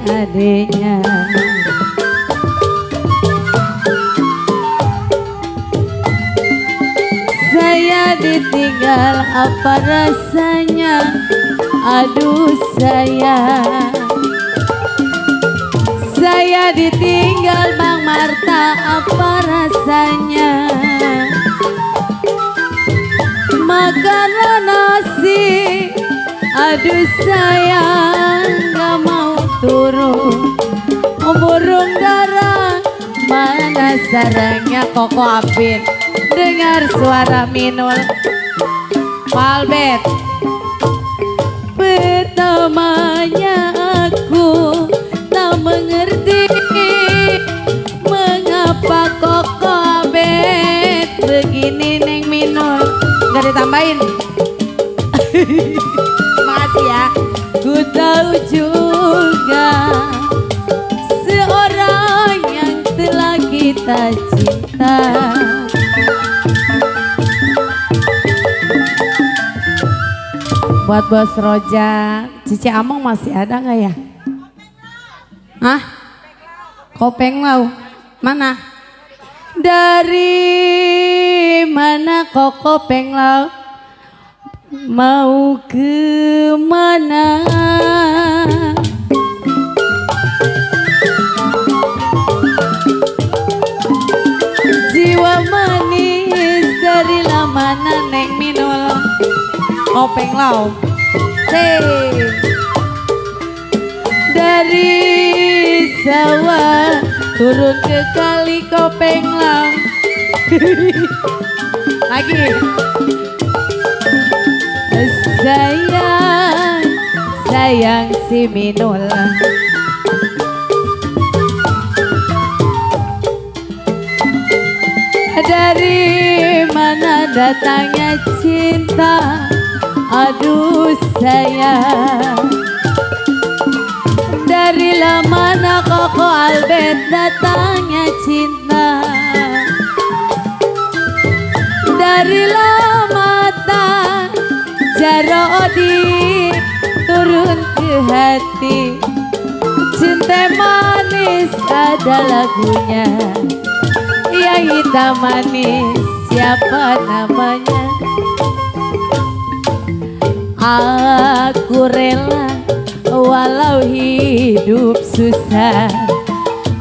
adiknya. Saya ditinggal apa rasanya, aduh saya ditinggal Bang Marta apa rasanya. Makanlah nasi, aduh sayang gak mau turun. Burung dara mana sarangnya Koko Apin. Dengar suara Minul Palbet. Pertamanya aku tak mengerti mengapa Koko Apin begini Neng Minul. Gak ditambahin. Makasih ya. Ku tahu juga seorang yang telah kita cinta. Buat Bos Rojak, Cici Among masih ada nggak ya? Hah? Kopeng Lau? Mana? Dari mana kok Kopeng Lau? Mau ke mana? Jiwa manis dari mana Neng Minul Kopeng Lau. Dari sawah turun ke kali Kopeng Lau. Lagi. Sayang si Minul. Dari mana datangnya cinta, aduh sayang. Dari mana Koko Albert datangnya cinta. Dari mata Jarodi turun ke hati. Cinta manis ada lagunya, ya hitam manis siapa namanya. Aku rela walau hidup susah.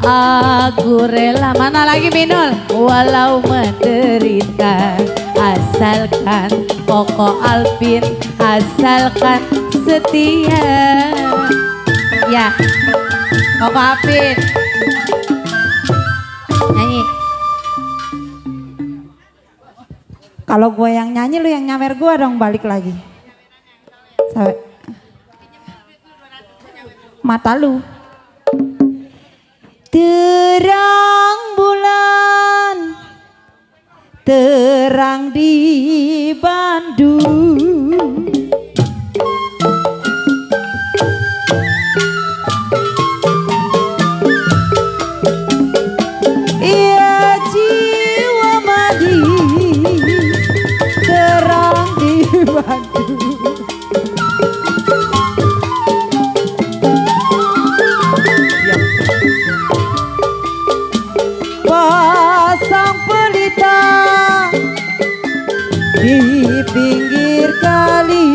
Aku rela, mana lagi Minul? Walau menderita, asalkan Koko Alvin, asalkan setia. Ya, Koko Alvin nyanyi. Kalau gue yang nyanyi, lu yang nyawer gue dong, balik lagi. Mata lu. Terang bulan, terang di Bandung. Ia jiwa madis, terang di Bandung. Pasang pelita di pinggir kali,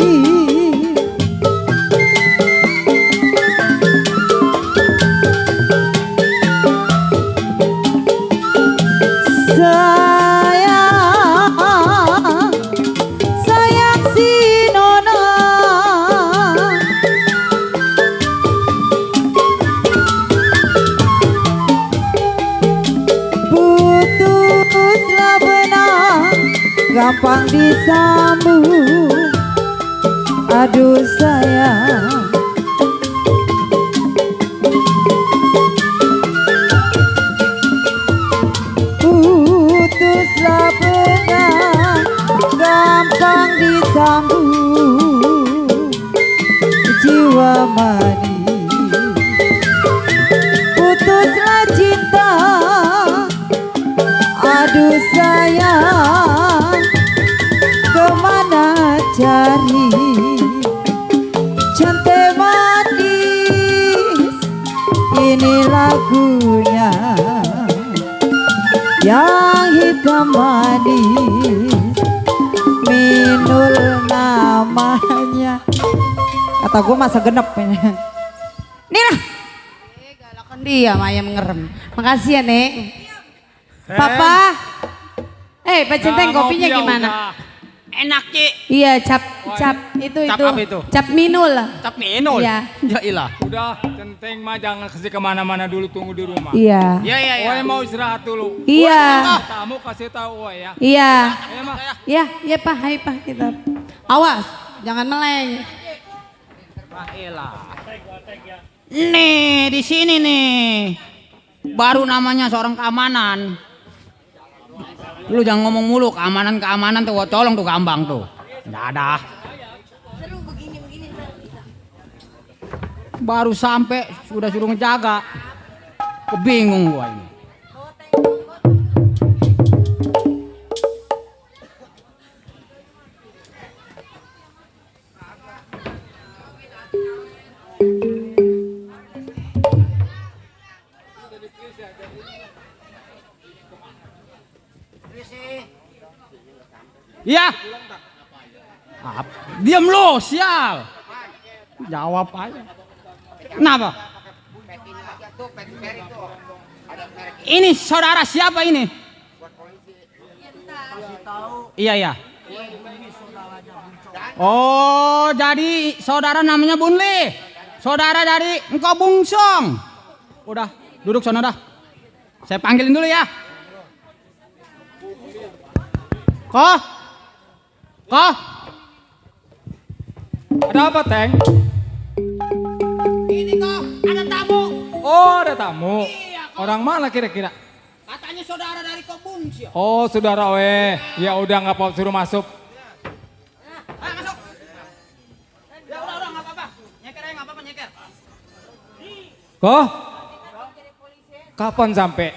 sayang si Nona, putuslah benang gampang disambung. Aduh sayang, putuslah benang gampang disambung. Jiwa manis, putuslah cinta. Aduh sayang, kemana cari cente manis? Ini lagunya yang hitam manis, Minul namanya. Kata gue masa genep ini. Nih lah. Galakan dia Maya ngerem. Makasih ya Nek. Papa. Pak Centeng kopinya gimana? Enak Ci. Iya cap itu. Cap apa itu? Cap Minul. Cap Minul? Iya. Ya ilah. Udah, Centeng mah jangan kasih kemana-mana dulu, tunggu di rumah. Iya. Iya. Oe mau istirahat dulu. Iya. Tamu kasih tahu Oe ya. Iya. Ayo mah. Iya Pak, hai Pak kita. Awas, jangan meleng. Nih di sini nih. Baru namanya seorang keamanan. Lu jangan ngomong mulu keamanan tuh, gua colong tuh gambang tuh. Nggak ada. Baru sampai sudah suruh ngejaga. Kebingung gua ini. Iya. Diam lo, sial. Jawab aja. Kenapa? Ini saudara siapa ini? Iya. Oh, jadi saudara namanya Bunli. Saudara dari engkau Bungsong. Udah, duduk sana dah. Saya panggilin dulu ya. Kok? Ada apa, Teng? Ini kok, ada tamu. Oh, ada tamu. Iya, Orang mana kira-kira? Katanya saudara dari Kobungsio. Oh, saudara Oe. Ya udah nggak apa-apa, suruh masuk. Masuk. Ya udah nggak apa-apa. Nyeker aja nggak apa-apa nyeker. Kok? Kapan sampai?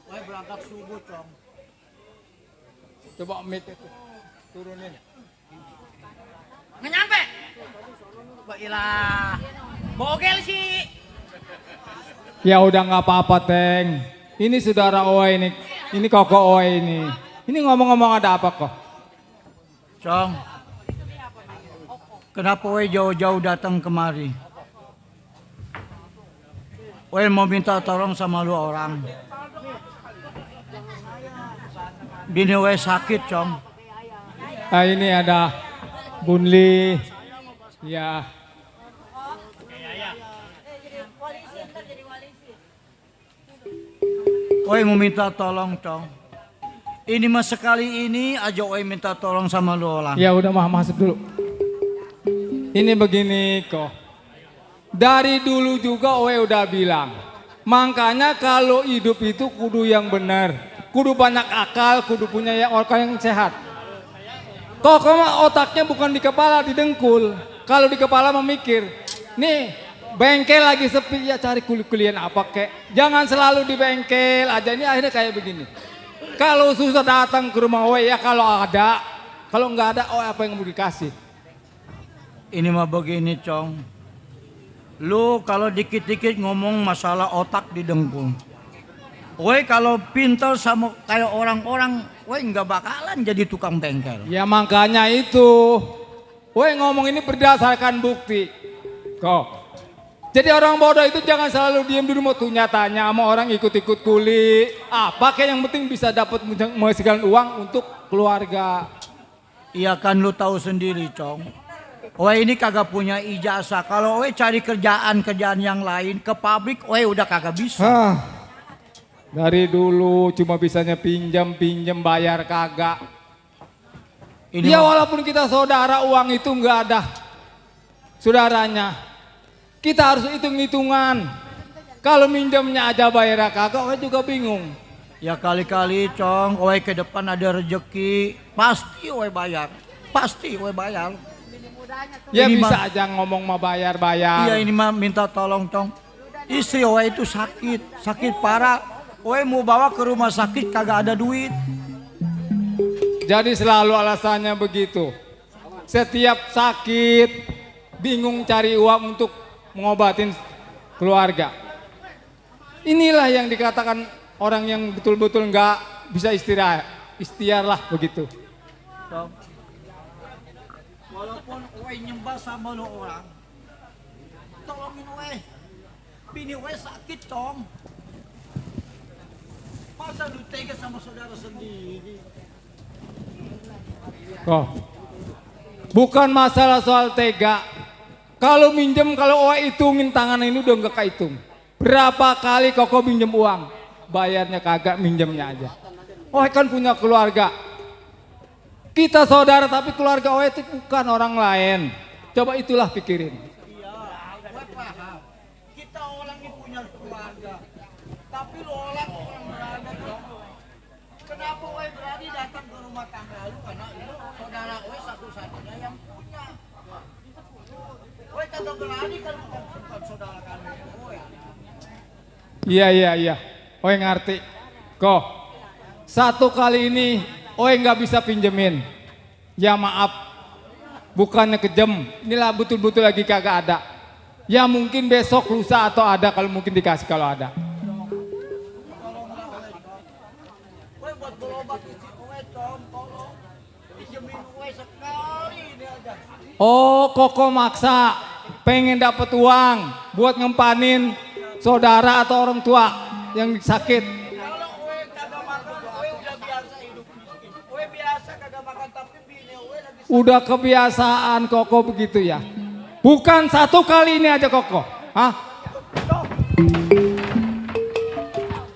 Saya berangkat subuh, Cong. Coba mic itu turunin. Nggak nyampe. Baiklah. Bogel sih. Ya udah nggak apa-apa, Teng. Ini saudara Oe ini Ini Koko Oe ini. Ini ngomong-ngomong ada apa kok? Cong, kenapa Oe jauh-jauh datang kemari? Oe mau minta tolong sama lu orang. Bini Oe sakit, Cong. Ah, ini ada Bunli. Ya. Oe mau minta tolong, Cong. Ini mas sekali ini aja Oe minta tolong sama lu orang. Ya udah masuk dulu. Ini begini kok. Dari dulu juga Oe udah bilang. Makanya kalau hidup itu kudu yang benar. Kudu banyak akal, kudu punya orang yang sehat. Kok mah otaknya bukan di kepala, di dengkul. Kalau di kepala memikir. Nih, bengkel lagi sepi ya cari kuliah apa kek. Jangan selalu di bengkel aja, ini akhirnya kayak begini. Kalau susah datang ke rumah Oe ya kalau ada. Kalau nggak ada Oe apa yang mau dikasih? Ini mah begini, Cong. Lu kalau dikit-dikit ngomong masalah otak di dengkul. Oe kalau pintar sama kayak orang-orang, Oe nggak bakalan jadi tukang bengkel. Ya makanya itu. Oe ngomong ini berdasarkan bukti. Kok? Jadi orang bodoh itu jangan selalu diem di rumah tuh nyatanya sama orang ikut-ikut kuli. Apa kayak yang penting bisa dapat menghasilkan uang untuk keluarga. Iya kan lu tahu sendiri, Cong. Oe ini kagak punya ijazah. Kalau Oe cari kerjaan yang lain ke pabrik, Oe udah kagak bisa. Dari dulu cuma bisanya pinjam bayar kagak. Ini ya walaupun kita saudara uang itu nggak ada saudaranya. Kita harus hitung-hitungan. Kalau minjamnya aja bayar kagak, Oe juga bingung. Ya kali-kali, Cong, Oe ke depan ada rezeki, pasti Oe bayar. Pasti Oe bayar. Ya ini bisa aja ngomong mah bayar. Iya ini mah minta tolong, Cong. Istri Oe itu sakit parah. Oe mau bawa ke rumah sakit kagak ada duit. Jadi selalu alasannya begitu. Setiap sakit bingung cari uang untuk mengobatin keluarga. Inilah yang dikatakan orang yang betul-betul nggak bisa istirahat. Ikhtiar lah begitu. Walaupun Oe nyembah sama lo orang, tolongin Oe. Bini Oe sakit, Cong. Masa lu tega sama saudara sendiri? Kok? Bukan masalah soal tega. Kalau minjem, kalau Oe hitungin tangan ini udah nggak kehitung. Berapa kali Koko minjem uang, bayarnya kagak, minjemnya aja. Oe kan punya keluarga. Kita saudara tapi keluarga Oe itu bukan orang lain. Coba itulah pikirin. Iya, Oe paham. Kita orang yang punya keluarga, tapi lo orang berada. Kenapa Oe berani datang ke rumah tangga lu? Karena lu saudara Oe satu-satunya yang punya. Oe kagak berani kalau bukan saudara kami. Iya. Oe ngerti. Kok? Satu kali ini Oe nggak bisa pinjemin. Ya maaf. Bukannya kejam. Inilah betul-betul lagi kagak ada. Ya mungkin besok lusa atau ada kalau mungkin dikasih kalau ada. Oe buat berobat istri Oe, Cong, tolong. Pinjemin Oe sekali ini aja. Oh, Koko maksa pengen dapat uang buat ngempanin saudara atau orang tua yang sakit. Kalau Oe kagak makan, Oe udah biasa hidup miskin. Oe biasa kagak makan tapi bini Oe lagi sakit. Udah kebiasaan Koko begitu ya. Bukan satu kali ini aja Koko. Hah?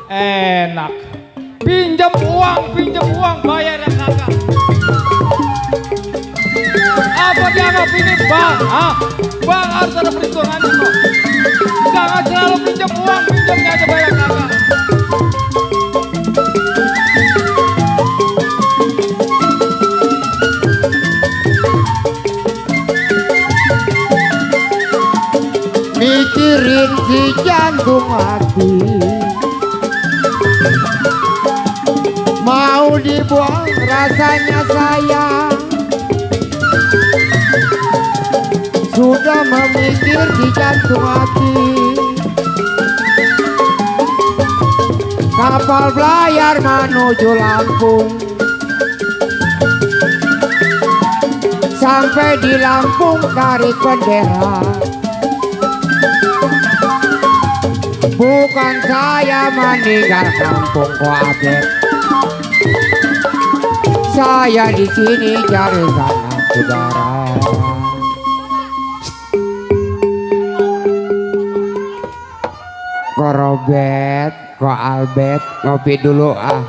Enak. Pinjam uang, bayar yang kagak. Apa dianggap ini bang? Hah? Bang harus ada perhitungannya kok. Jangan selalu pinjam uang, pinjamnya aja bayar kagak. Mikirin si jantung hati, mau dibuang rasanya sayang. Sudah memikir di jantung hati, kapal belayar menuju Lampung. Sampai di Lampung tarik bendera. Bukan saya meninggal kampung Koabet. Saya di sini cari sanak saudara. Ko Robet, ko Albet, ngopi dulu ah.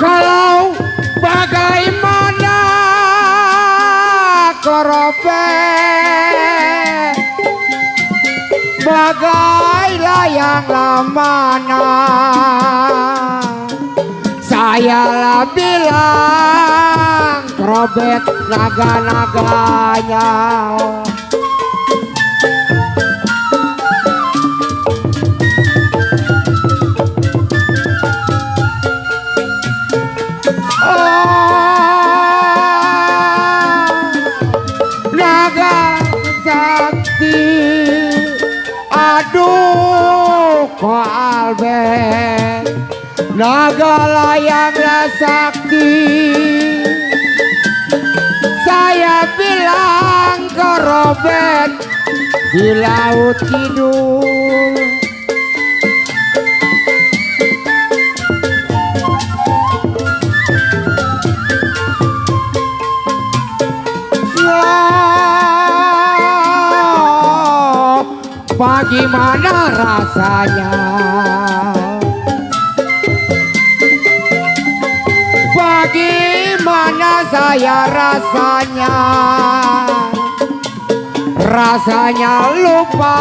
Kalau bagaimana ko Robet, bagai layang lamana, saya lah bilang Robet naga-naganya. Naga sakti, aduh ko Albet, naga layang sakti. Saya bilang ke Robet di laut tidur. Bagaimana rasanya? Bagaimana saya rasanya? Rasanya lupa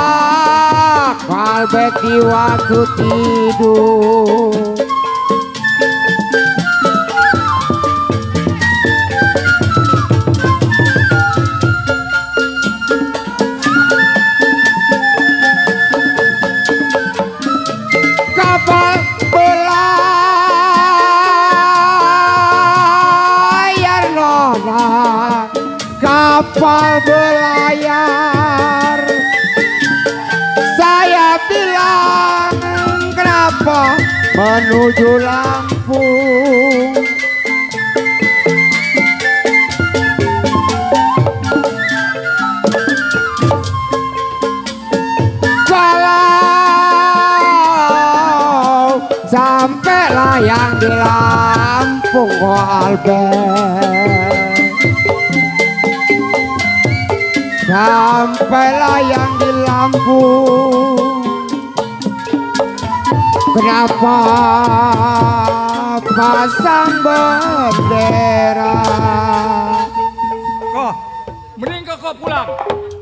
Albet di waktu tidur. Kapal belayar nona, kapal belayar. Saya bilang kenapa menuju Lampung. Sampai layang di Lampung ko Albet. Sampai layang di Lampung. Kenapa pasang bendera? Kok, mending kau pulang.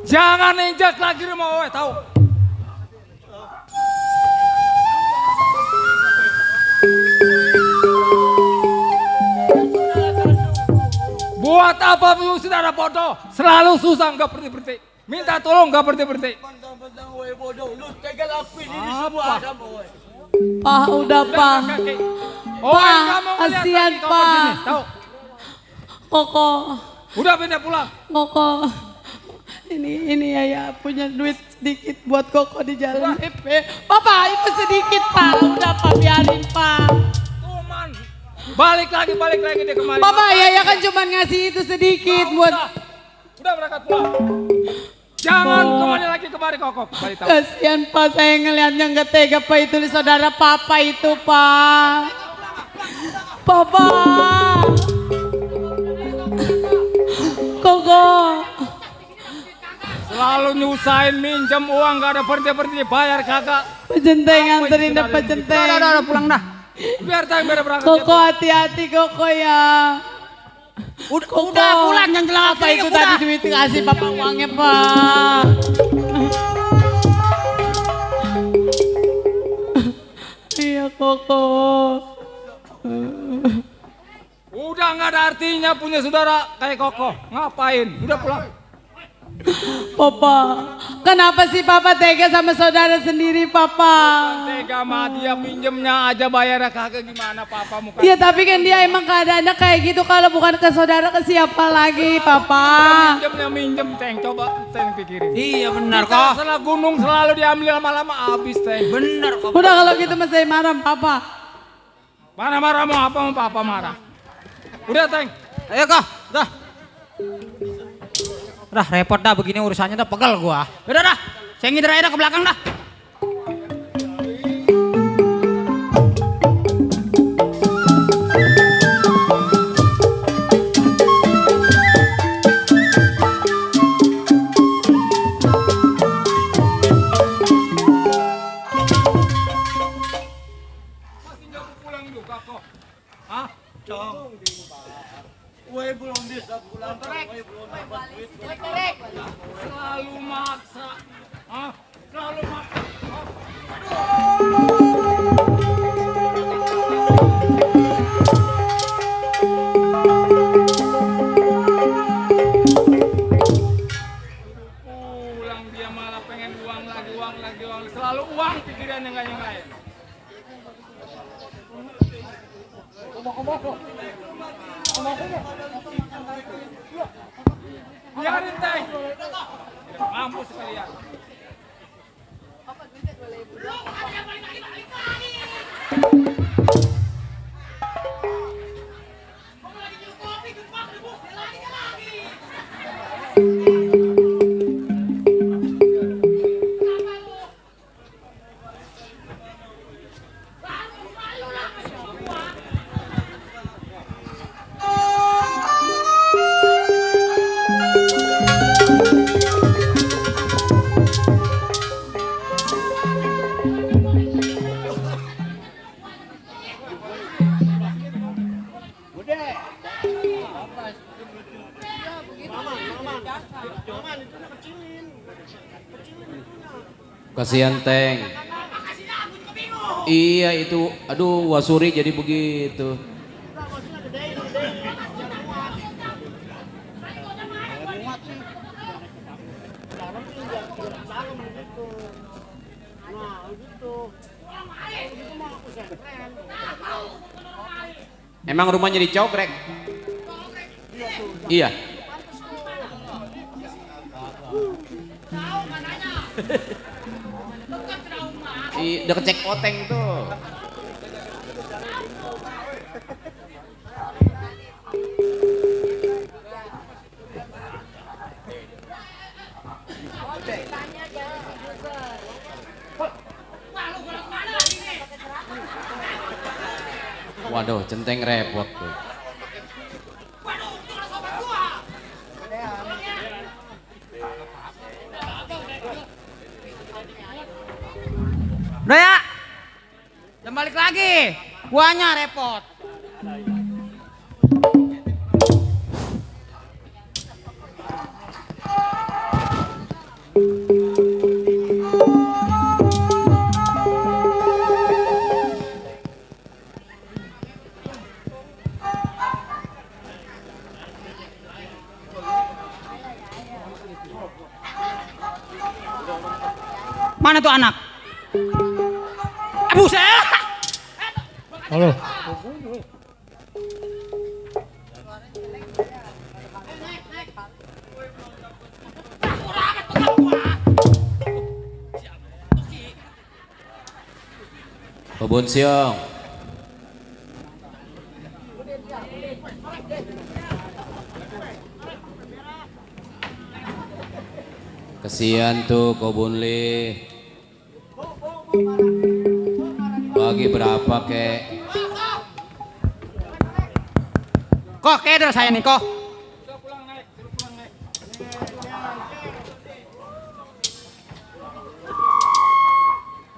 Jangan injak lagi rumah Owe, tahu? Buat apa saudara bodoh? Selalu susah nggak berhenti-berhenti. Minta tolong nggak berhenti-berhenti. Pak, udah Pak. Pak, kasihan Pak. Koko. Udah pindah pulang. Koko. Ini ya punya duit sedikit buat Koko di jalan PP. Bapak itu sedikit Pak. Udah Pak, biarin Pak. Tuman. Balik lagi dia kembali. Bapak ya kan cuma ngasih itu sedikit buat. Udah berangkat pulang. Jangan kembali lagi kemari Koko. Kasihan Pak, saya ngelihatnya nggak tega Pak, itu saudara Papa itu Pak. Papa. Koko. Selalu nyusahin minjem uang gak ada berhenti bayar kagak. Pejenteng nganterin deh pejenteng. Udah pulang dah. Biar tayang beda berangkat. Koko hati-hati Koko ya. Udah pulang yang jelas apa itu tadi duit kasih Papa uangnya Pak. Iya Koko. Udah nggak ada artinya punya saudara kayak Koko. Ngapain? Udah pulang. Papa, Kenapa sih Papa tega sama saudara sendiri, Papa? Tega mah dia pinjemnya aja bayarnya kagak gimana Papa muka. Iya tapi kan dia emang keadaannya kayak gitu, kalau bukan ke saudara ke siapa lagi, Papa? Minjem Teng, coba Teng pikirin. Iya benar kok. Masalah gunung selalu diambil lama-lama habis Teng. Bener kok. Udah kalau gitu mas saya marah, Papa. Marah-marah mau apa mau Papa marah. Udah Teng. Ayo kok, dah. Udah repot dah begini urusannya dah, pegel gua. Udah dah, saya ngider aja dah ke belakang dah. Selalu maksa. Selalu maksa. Pulang dia malah pengen uang lagi. Selalu uang pikirannya nggak yang lain. Biarin Teng. Mampus sekalian. Kasihan Teng. Iya itu, aduh Wasuri jadi begitu. Emang rumahnya di Cogrek? Iya. Deket cek oteng tuh. Waduh, centeng repot tuh. Udah ya, jangan balik lagi, guanya repot. Mana tuh anak? Buset! Halo. Kebun siang. Kesian tuh Kobun Li. Bagi berapa kek? Kok keder saya nih kok.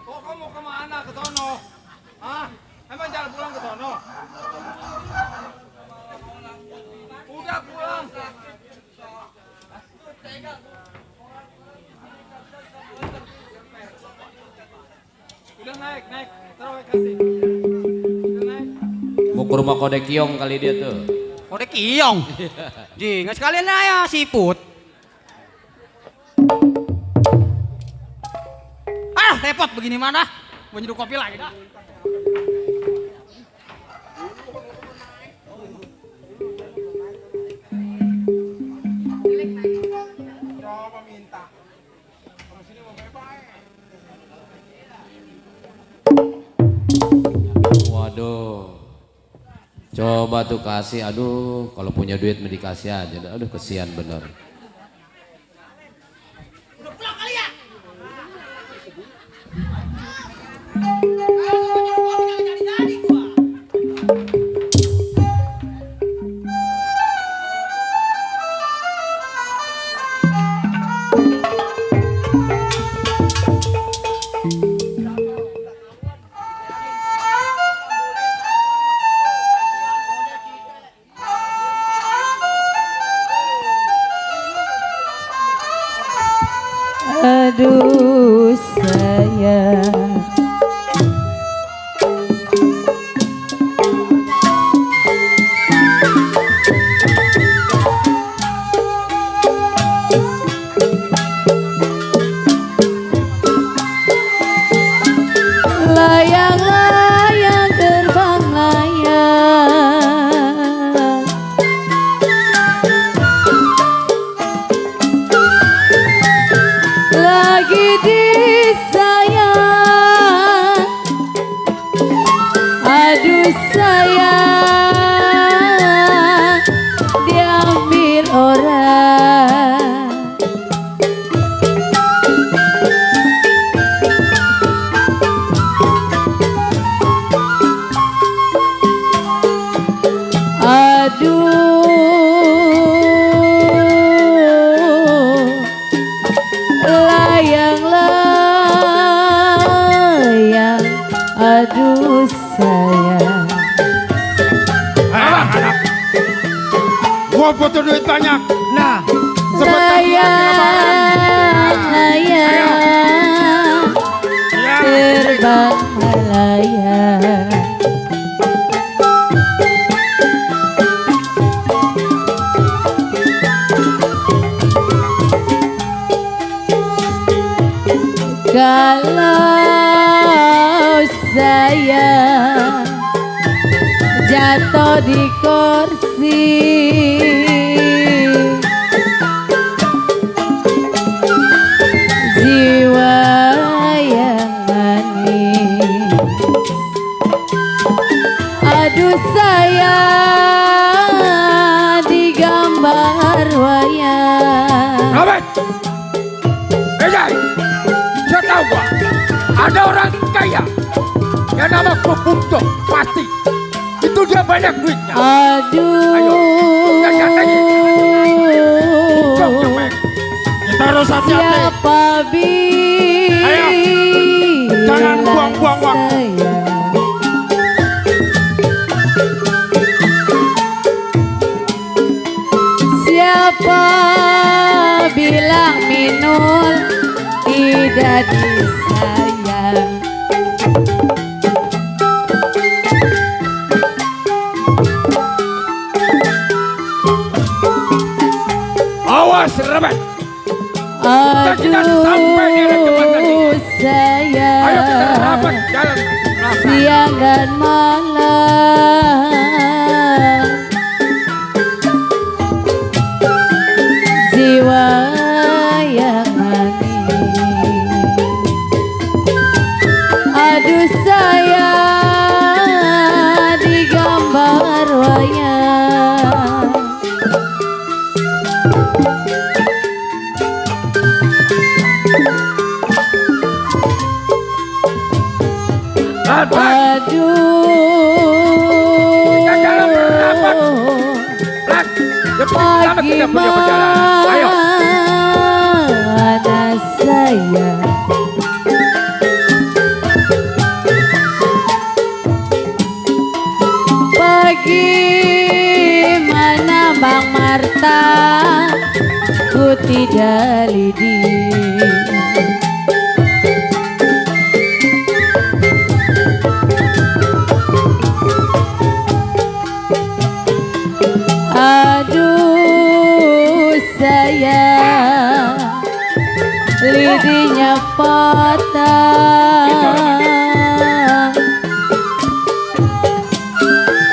Kok mau kemana ke sono? Hah? Emang jalan pulang ke sono? Udah pulang. Udah naik. Terus kasih. Udah naik. Mau ke rumah Kode Kiong kali dia tuh. Kode Kiong? Jingan sekalian aja siput. repot begini mana? Mau nyeduh kopi lagi dah. Waduh. Coba tuh kasih, aduh kalau punya duit mau dikasih aja. Aduh kesian bener. Udah pulang kali ya? Aduh sayang, layang-layang terbang layang, lagi disayang, aduh sayang, diambil orang. Aduh layang-layang, aduh sayang. Anak-anak, gua butuh duit banyak. Nah, Layang-layang, terbang melayang. Kalau saya jatuh di kursi, jiwa yang manis, aduh saya digambar wayang. Robert! Ejai! Saya tahu gua, ada orang kaya yang nama Bumto, pasti. Itu dia banyak duitnya. Aduh. Ayo, kita katanya. Kita harus hati-hati. Siapa bilang Ayo, jangan buang-buang waktu. Siapa bilang Minul tidak disayang? Awas, Robert! Aduh sayang, Ayo kita rapat jalan. siang dan malam, jiwa yang manis, aduh saya digambar wayang. Pagi mana saya pagi mana Bang Marta ku tidak lidi. Aduh sayang, lidinya patah.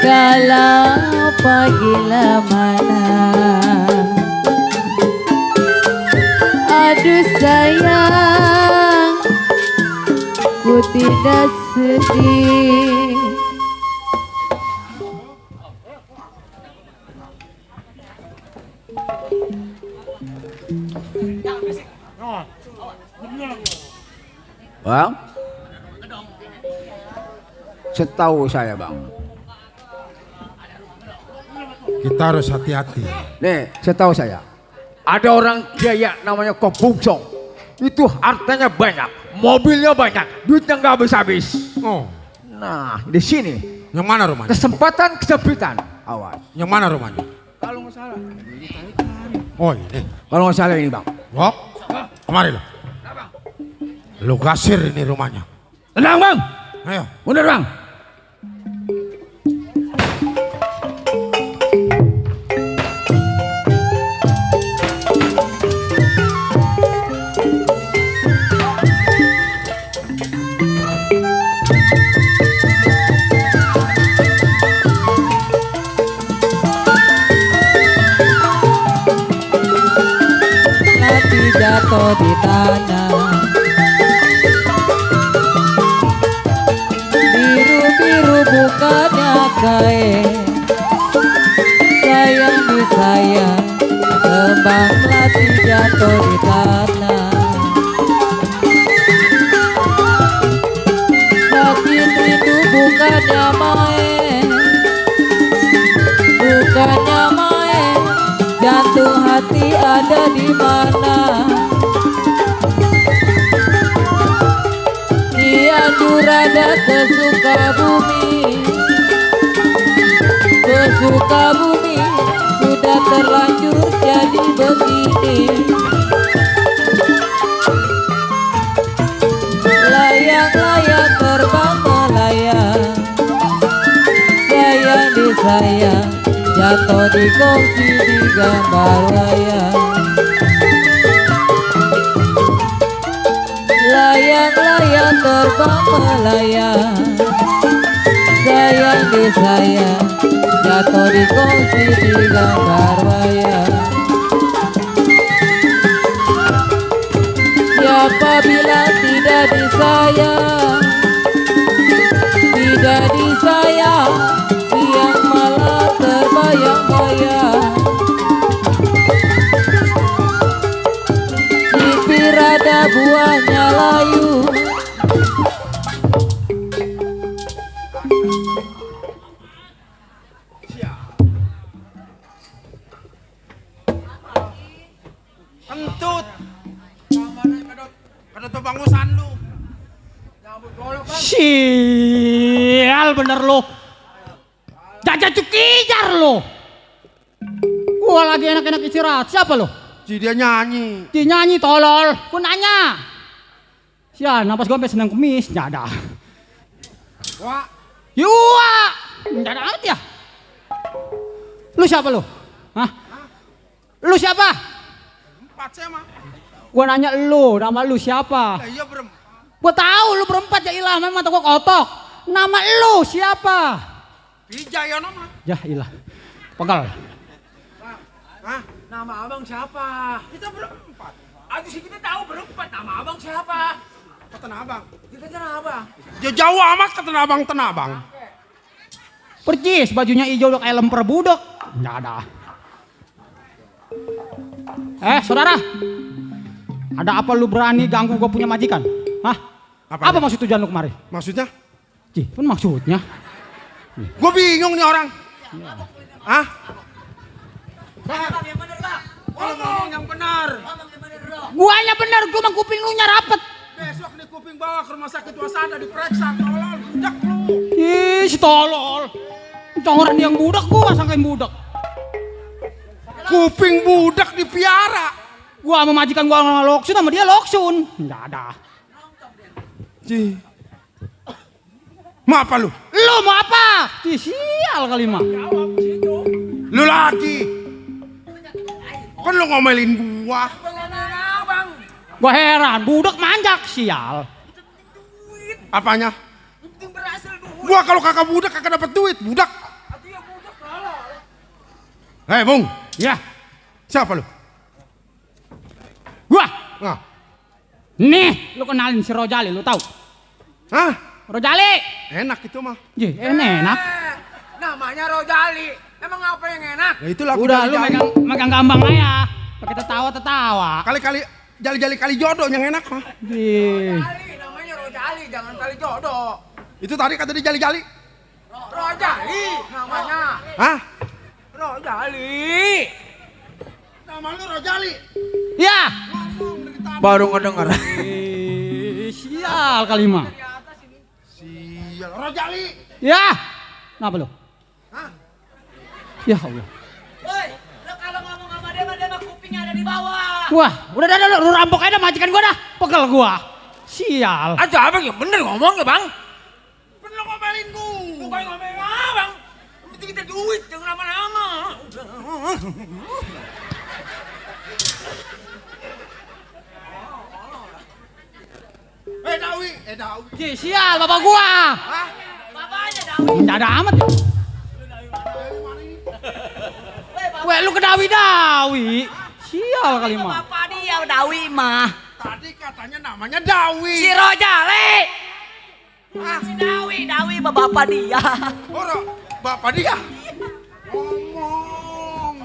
Kalau pagi mana, aduh sayang, ku tidak sedih. Bang, setahu saya bang, Kita harus hati-hati. nih setahu saya ada orang kaya namanya Kobungsong. Itu hartanya banyak, mobilnya banyak, duitnya nggak habis-habis. Oh, Nah di sini yang mana rumahnya? kesempatan kesempitan. Awas. Yang mana rumahnya? Kalau nggak salah. Oh ini. Kalau nggak salah ini bang. Wok, kemari lo. Lo gasir ini rumahnya. Tenang bang. Ayo. Mundur bang. Hati jatuh di tanah, biru-biru bukannya kain. Sayang di sayang, kembang melati jatuh di tanah. Sakit itu bukannya main, bukannya main. Jantung hati ada di mana? Ia durada ke Sukabumi, ke Sukabumi sudah terlanjur jadi begini. Layang-layang terbang melayang, sayang di sayang, jatuh di kongsi di gambar wayang. Layang-layang terbang melayang, sayang di sayang, jatuh di kongsi di gambar wayang. Siapa bilang tidak disayang, tidak disayang, siang malam terbayang-bayang. Bibir ada buahnya layu, Kentut. Kada tuh bangusan lu. Sial bener lo. Jajah cukijar lo. Gua lagi enak-enak istirahat. Siapa lo? Ji dia nyanyi. Dia nyanyi tolol. Gua nanya. Sial, napas gua sampai senang kumis. Nggak ada. Wah, Yua. Nggak ada amat ya. Lu siapa lo? Hah? Lu siapa? empat saya mah. Gua nanya lu, nama lu siapa? Lah iya berem. Gua tahu lu berempat ya ilah, memang mata gua kotok. Nama lu siapa? Wijaya nama. Ya ilah. Pegal. Hah? Nama abang siapa? Kita berempat. Aduh sih kita tahu berempat. Nama abang siapa? Kata abang. Kita kenal abang. Ya jauh amat kata abang tenabang. Percis, bajunya hijau udah kayak lemper budok. Nggak ada. Saudara. Ada apa lu berani ganggu gue punya majikan? Hah? Apa maksud tujuan lu kemari? Maksudnya? Cih, pun maksudnya. Gue bingung nih orang. Hah? Abang yang bener bang. Ngomong yang benar. Guanya bener, gua mah kuping lu nyarapet. Besok nih kuping bawa ke rumah sakit Wasada diperiksa. Tolol, budak lu. Ih, si tolol. Congoran yang budak, gua sangkain budak. Kuping budak dipiara. Gua sama majikan gua loksun sama dia loksun. Nggak ada. Ji. Mau apa lu? Lu mau apa? Cih, sial kali mah. Lu lagi. Kan lu ngomelin gua. Gua heran, budak manjak sial. Apanya? Gua kalau kakak budak kakak dapat duit, budak. Hei, Bung. Ya. Siapa lu? Gua. Nah. Nih, lu kenalin si Rojali, lu tahu? Hah? Rojali. Enak itu mah. Jih, enak. Namanya Rojali. Emang apa yang enak? Ya itu lagu Udah lu jali-jali. megang gambang aja. Pakai tertawa. Kali-kali jali-jali kali jodoh yang enak mah. Jih. Rojali, namanya Rojali, jangan kali jodoh. Itu tadi kata dia jali-jali. Rojali namanya. Hah? Rojali. Nama lu Rojali. Ya. Baru ngedenger. Sial kali mah. Sial, Rojali. Ya. Kenapa lu? Hah? Ya Allah. Woi, lo kalau ngomong sama dia mah kupingnya ada di bawah. Wah, udah lu rampok aja majikan gua dah. Pegel gua. Sial. Aja abang ya bener ngomong ya bang. Bener ngomelin gua. Bukan ngomelin abang. Yang penting kita duit, jangan lama-lama. Dawi. Jih, sial bapak gua. Hah? Bapaknya Dawi. Enggak ada amat ya. Weh, lu ke Dawi. Sial kali mah. Bapak dia Dawi mah. Tadi katanya namanya Dawi. Si Rojali. Si Dawi bapak dia. Orang bapak dia.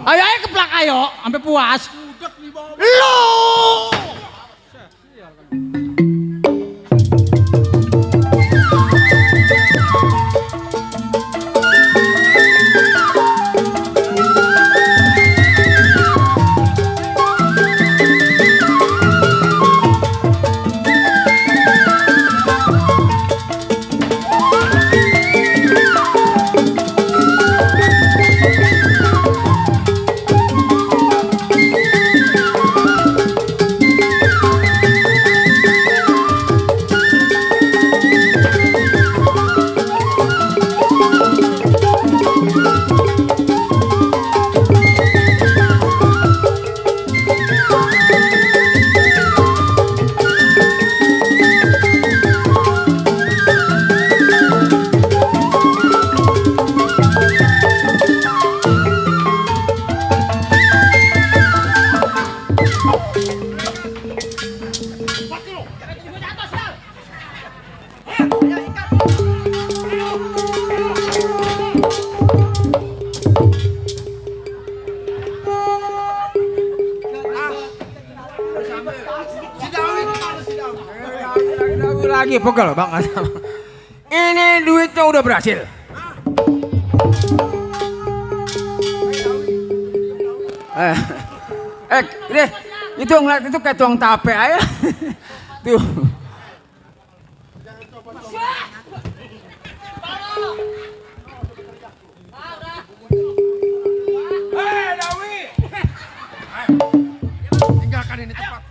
Ayo keplak ayo, sampai puas. Budak nih bawah. Lu. Lagi pegel bang. Ini duitnya udah berhasil. Deh, itu ngeliat itu kayak tuang tape aja. Tuh. Dawi. Tinggalkan ini tempat.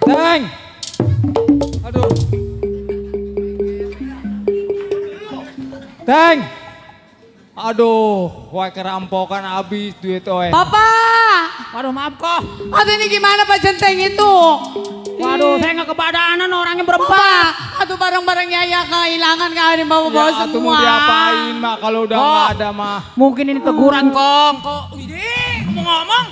Teng. Aduh. Teng. Aduh, wae kerampokan habis duit oe. Papa. Waduh maaf kok. Aduh ini gimana Pak Centeng itu? Waduh saya nggak kebadanan orangnya berempat. Pak, aduh barang-barangnya ya kehilangan kalian bawa-bawa Ya, semua. atuh mau diapain mak kalau udah nggak ada mah. Mungkin ini teguran kong. Kok ide ngomong.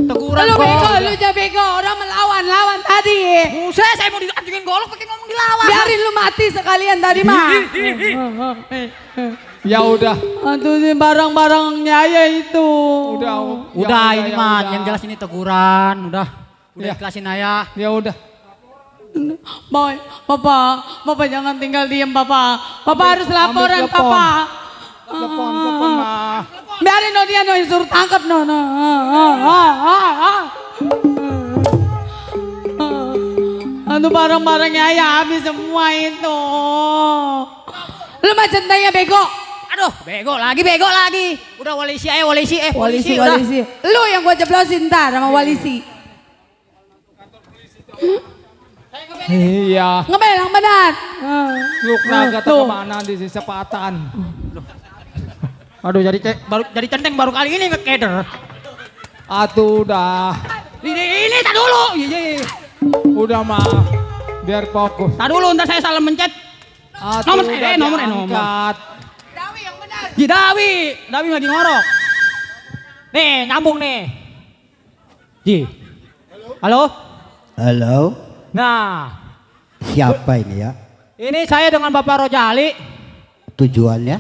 Teguran Lu kong. bego, lu aja bego, orang melawan tadi. Buset saya mau dianjingin golok pakai ngomong dilawan. Biarin lu mati sekalian tadi mah. Ya udah. Aduh ini barang-barangnya ya itu. Udah ini mah yang jelas ini teguran, udah ikhlasin ayah. Ya udah. Boy, Bapak jangan tinggal diem Bapak. Bapak harus laporan Bapak. Telepon mah. Biarin no dia no suruh tangkap no. Aduh barang-barangnya ayah habis semua itu. Lu mah centanya bego. Aduh, bego lagi. Udah polisi. Udah. Walisi. Lu yang gua jeblosin ntar sama walisi. Iya. Ngebelang benar. Yuk naga kemana di sepatan. Aduh jadi centeng baru kali ini ngekeder. Atuh udah. Ini tak dulu. Udah mah. Biar fokus. Tak dulu ntar saya salah mencet. Atuh Nomor. Dawi lagi ngorok. Nih, nyambung nih. Ji. Halo? Nah, Siapa ini ya? ini saya dengan Bapak Rojali. Tujuannya?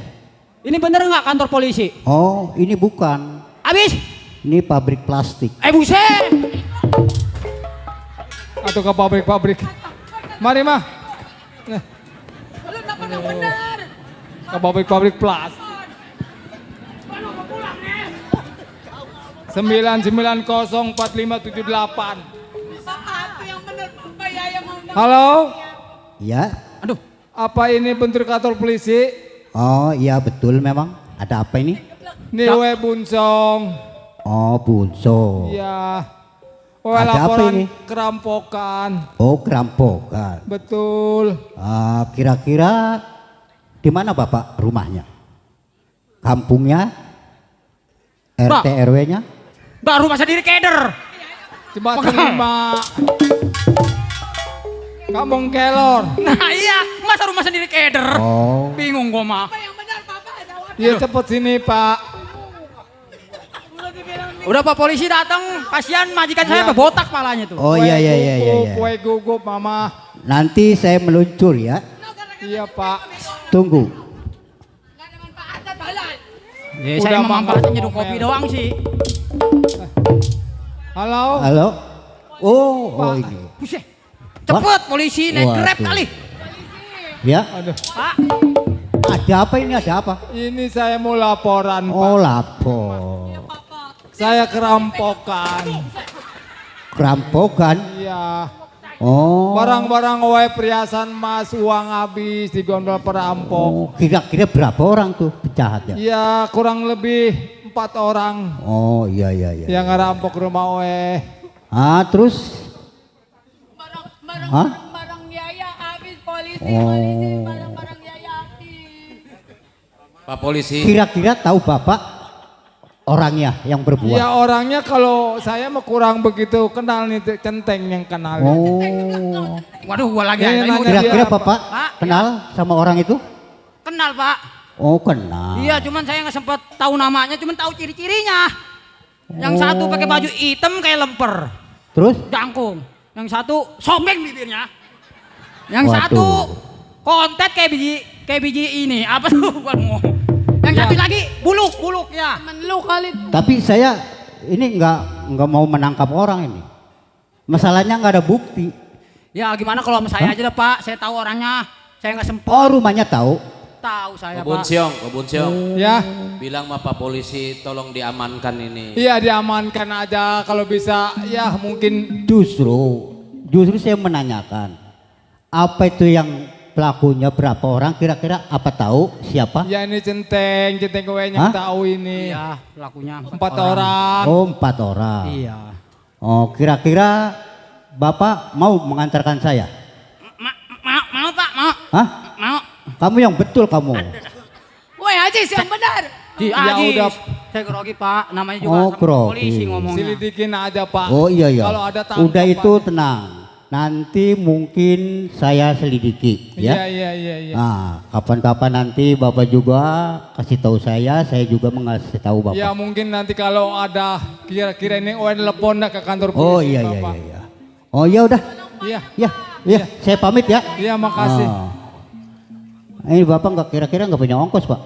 Ini bener nggak kantor polisi? Oh, ini bukan. Habis? Ini pabrik plastik. Buset. Atau ke pabrik. Mari mah. Ke pabrik plastik. 99045778. Halo? Ya. Aduh. Apa ini bentuk kantor polisi? Oh iya betul memang. Ada apa ini? Niwe Bunsong. Oh Bunso. Iya. Ada apa Laporan ini? kerampokan. Oh kerampokan. Betul. Kira-kira di mana Bapak rumahnya? Kampungnya? RT RW-nya? Mbak rumah sendiri keder. Coba terima. Kampung Kelor. Nah iya, masa rumah sendiri keder? Oh. Bingung gua mah. Ya cepet sini Pak. Udah Pak polisi datang, kasihan majikan saya botak palanya tuh. Oh iya. Kue gugup Mama. Nanti saya meluncur ya. Iya Pak. Tunggu. Ya, saya memang balasnya nyeduh kopi doang sih. Halo. Oh ini. Buset. Cepet polisi naik Grab kali. Ya. Aduh. Pak. Ada apa ini? Ada apa? Ini saya mau laporan Pak. Oh lapor. Saya kerampokan. Kerampokan? Iya. Oh. Barang-barang wae perhiasan emas, uang habis digondol perampok. Oh, kira-kira berapa orang tuh penjahatnya? Iya kurang lebih 4 orang. Oh iya. Yang ngerampok rumah wae. Terus? Barang biaya habis polisi. Barang biaya habis. Pak polisi. Kira-kira tahu Bapak orangnya yang berbuat? Iya orangnya kalau saya mah kurang begitu kenal nih centeng yang kenal. Oh. Waduh gua lagi Kira-kira Bapak kenal sama orang itu? Kenal Pak. Oh kenal. Iya cuman saya nggak sempat tahu namanya, cuman tahu ciri-cirinya. Yang satu pakai baju hitam kayak lemper. Terus? Jangkung. Yang satu sombeng bibirnya. Yang satu kontet kayak biji ini. Apa tuh? Yang satu lagi buluk ya. Menlu kali. Tapi saya ini nggak mau menangkap orang ini. Masalahnya nggak ada bukti. Ya gimana kalau sama saya aja deh Pak. Saya tahu orangnya. Saya nggak sempat. Oh rumahnya tahu? Tahu saya Kebun Pak. Siong. Ya. Bilang sama Pak polisi tolong diamankan ini. Iya diamankan aja kalau bisa ya mungkin. Justru saya menanyakan. Apa itu yang pelakunya berapa orang kira-kira apa tahu siapa? Ya ini centeng gue yang tahu ini. Iya pelakunya 4 orang. Oh 4 orang. Iya. Oh kira-kira Bapak mau mengantarkan saya? Mau Pak mau. Hah? Mau. Kamu yang betul kamu. Woi Ajis yang benar. Ya udah. Saya grogi Pak, namanya juga Oh grogi. polisi ngomongnya. Selidikin aja Pak. Oh iya. Kalau ada tangkapan. Udah itu tenang. Nanti mungkin saya selidiki ya. Iya. Nah, kapan-kapan nanti Bapak juga kasih tahu saya juga mengasih tahu Bapak. Ya mungkin nanti kalau ada kira-kira ini telepon ke kantor polisi. Oh iya. Oh ya udah. Iya. Ya, Ya, saya pamit ya. Iya, makasih. Oh. Ini Bapak nggak kira-kira nggak punya ongkos, Pak?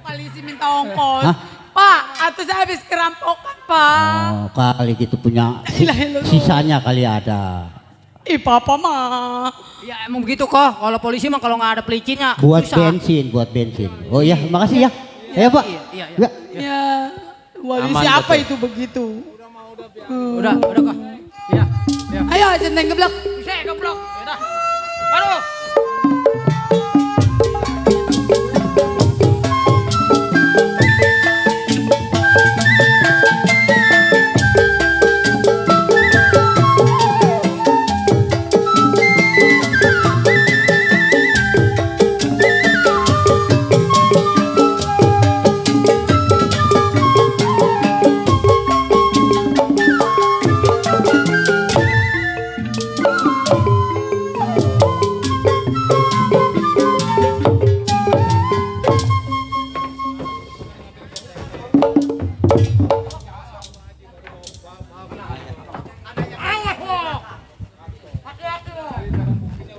Polisi minta ongkos. Hah? Pak, atau saya habis kerampokan, Pak. Oh, kali gitu punya sisanya kali ada. Ih, Papa mah. Ya emang begitu kok. Kalau polisi mah kalau nggak ada pelicinnya Buat susah. bensin, buat bensin. Oh iya, makasih ya. Ya, Pak. Iya. Ya. Ya, wali Aman, siapa betul. itu begitu? Udah kok. Iya. Ayo, centeng geblok. Bisa geblok. Udah. Aduh.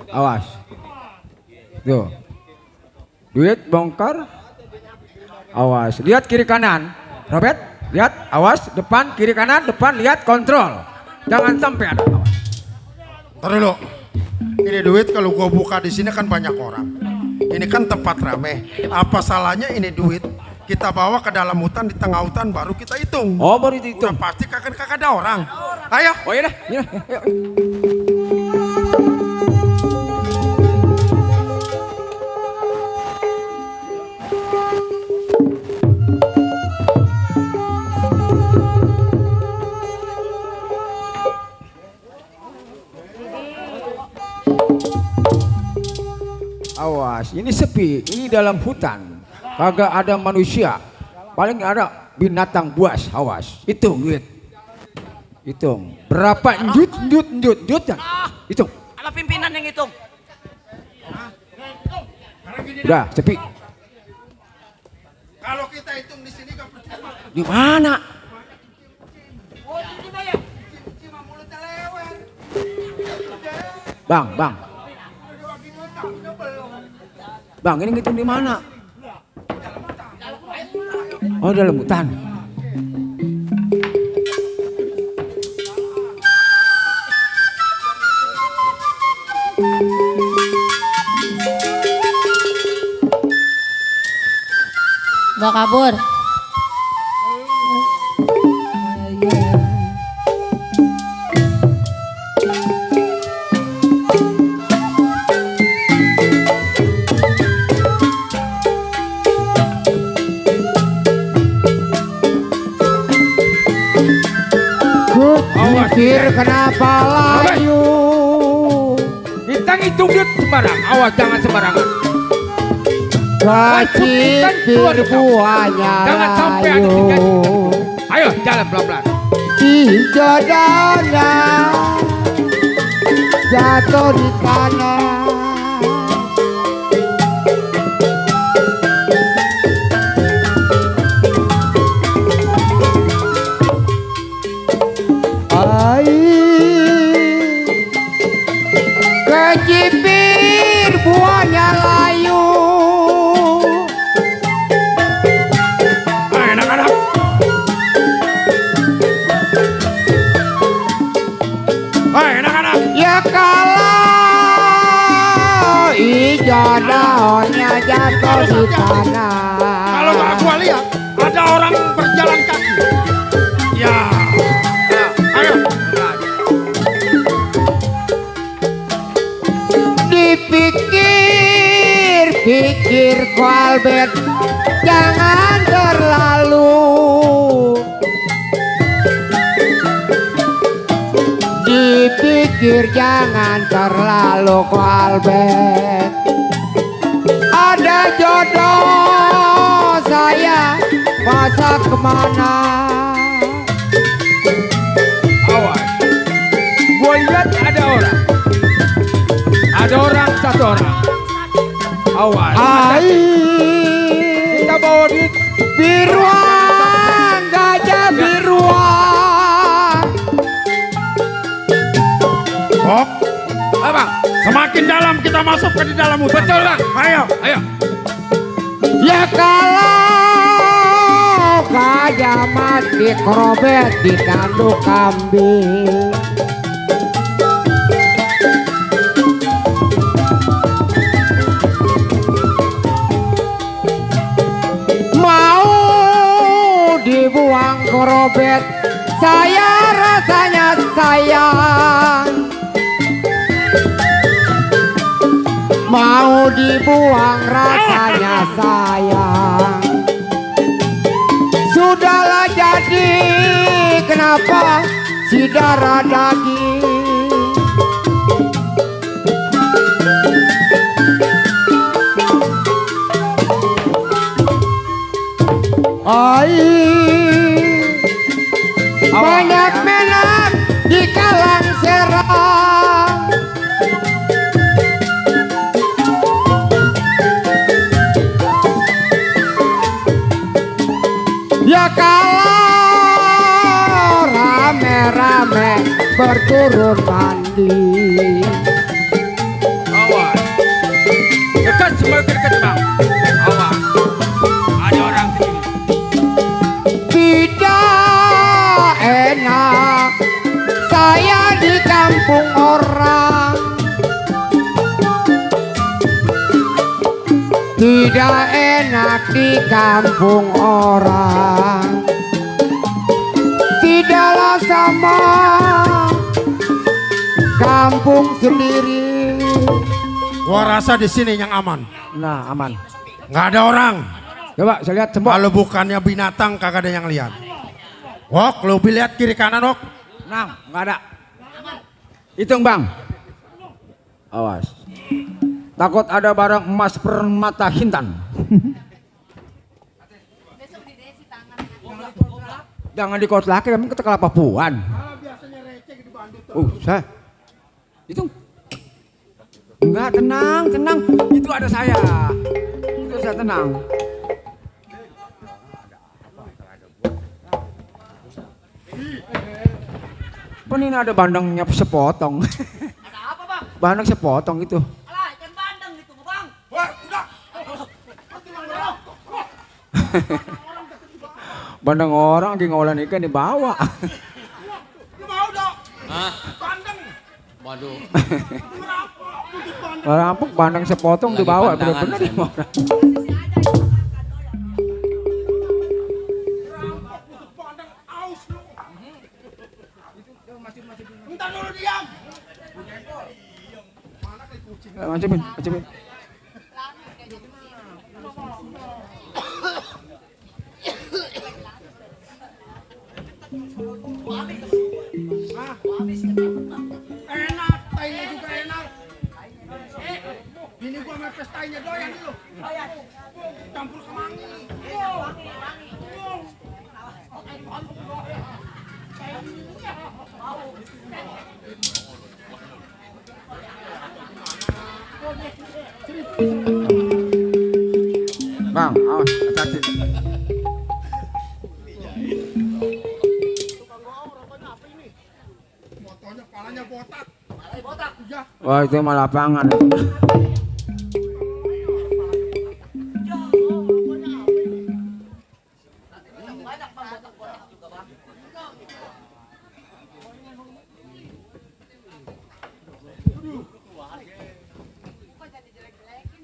Awas. Tuh. Duit bongkar. Awas. Lihat kiri kanan. Robert, lihat. Awas. Depan, kiri kanan. Depan, lihat. Kontrol. Jangan sampai ada. Awas. Ntar dulu. Ini duit kalau gua buka di sini kan banyak orang. Ini kan tempat rame. Apa salahnya ini duit kita bawa ke dalam hutan, di tengah hutan baru kita hitung. Oh, baru dihitung. Udah pasti kagak ada orang. Ayo. Oh iya dah. Iya, ayo. Awas, ini sepi, ini dalam hutan, kagak ada manusia, paling ada binatang buas. Awas, hitung duit, hitung berapa njut ya, hitung. Ala pimpinan yang hitung. Udah sepi. Kalau kita hitung di sini gak percuma. Di mana? Bang, ini ngitung di mana? Oh, dalam hutan. Nggak kabur. Mikir kenapa layu? Hitung duit sembarang, awas jangan sembarangan. Kecipir buahnya Jangan sampai ada layu. Ayo jalan pelan-pelan. Hijau daunnya jatuh di tanah. Kecipir buahnya layu. Anak-anak. Anak-anak. Ya kalau hijau daunnya jatuh di tanah. Kalau nggak gua lihat ada orang berjalan kaki. Ya. Ayo. Dipikir ku Albert, jangan terlalu. Dipikir jangan terlalu ku Albert. Ada jodoh saya, masa kemana? Awas. Gua lihat ada orang. Ada orang, satu orang. Awas. Kita bawa duit. Biruan, gajah biruan. Oh, abang. Semakin dalam kita masuk ke di dalam hutan. Betul Bang. Ayo, ayo. Ya kalau gajah mati kerobet di tanduk kambing, mau dibuang kerobet, saya rasanya sayang. Mau dibuang rasanya sayang. Sudahlah jadi, kenapa si darah daging? Banyak menak di kalang serang. Ya kalau rame-rame berturun mandi. Awas. Dekat semua dekat Bang. Awas. Ada orang sini. Tidak enak saya di kampung orang. Tidak enak di kampung orang. Tidaklah sama kampung sendiri. Gua rasa di sini yang aman. Nah, aman. Nggak ada orang. Coba saya lihat semua. Kalau bukannya binatang kagak ada yang lihat. Wok, lu lihat kiri kanan, Wok. Nah, nggak ada. Hitung Bang. Awas. Takut ada barang emas permata hintan. Jangan dikotlaki, emang kita kelapa puan. Saya. Itu. Enggak, tenang, tenang. Itu ada saya. Itu saya tenang. Apa ini ada bandengnya sepotong. Ada apa Bang? Bandeng sepotong itu. Alah, ikan bandeng itu Bang. Wah, udah. Bandeng orang lagi ngolahin ikan dibawa. Lu mau dong? Hah? Bandeng. Waduh. Rampok bandeng sepotong Lagi dibawa pandangan bener-bener saya. dibawa. Entar dulu diam. Macemin, macemin. Enak, tainya juga enak. Ini gua mepes tainya doyan dulu. Campur kemangi. Bang, awas, hati-hati. Fotonya palanya botak. Wah, itu mah lapangan itu.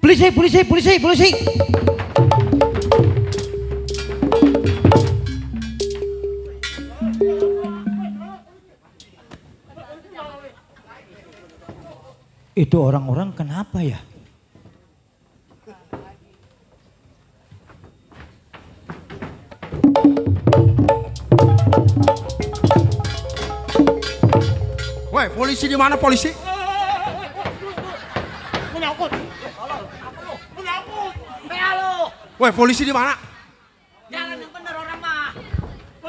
Polisi, polisi, polisi, polisi. Itu orang-orang kenapa ya? Woi, polisi di mana polisi? Woi, polisi di mana? Jalan yang bener orang mah.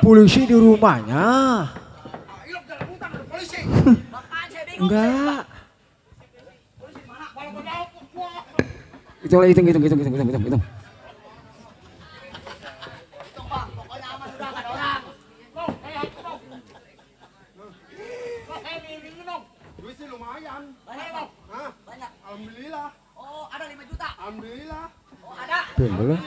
Polisi di rumahnya. Polisi. Enggak. Hitung. Duit sih lumayan. Banyak Bang. Hah? Pinggul.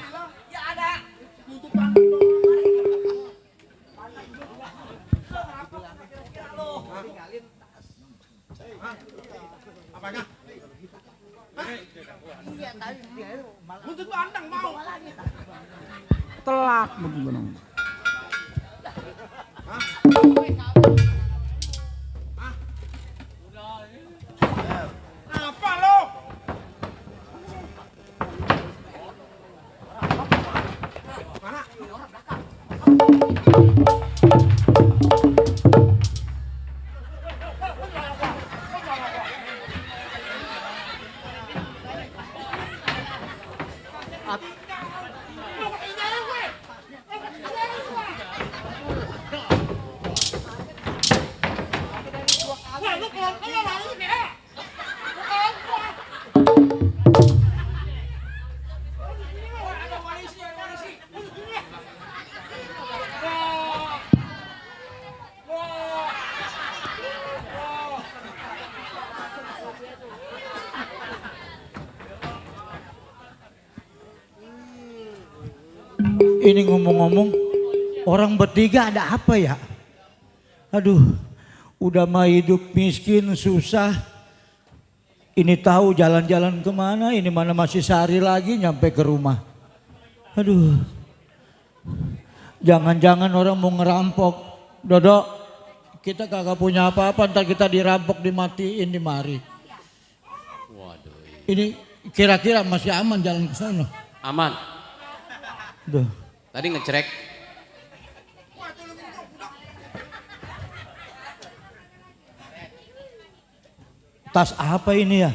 Telak begitu. Apa lo? Ini ngomong-ngomong, orang bertiga ada apa ya? Aduh, udah mah hidup miskin, susah. Ini tahu jalan-jalan kemana, ini mana masih sehari lagi nyampe ke rumah. Aduh, jangan-jangan orang mau ngerampok. Dodo, kita kagak punya apa-apa, ntar kita dirampok, dimatiin, dimari. Waduh. Ini kira-kira masih aman jalan ke sana? Aman. Duh. Tadi ngecek. Tas apa ini ya?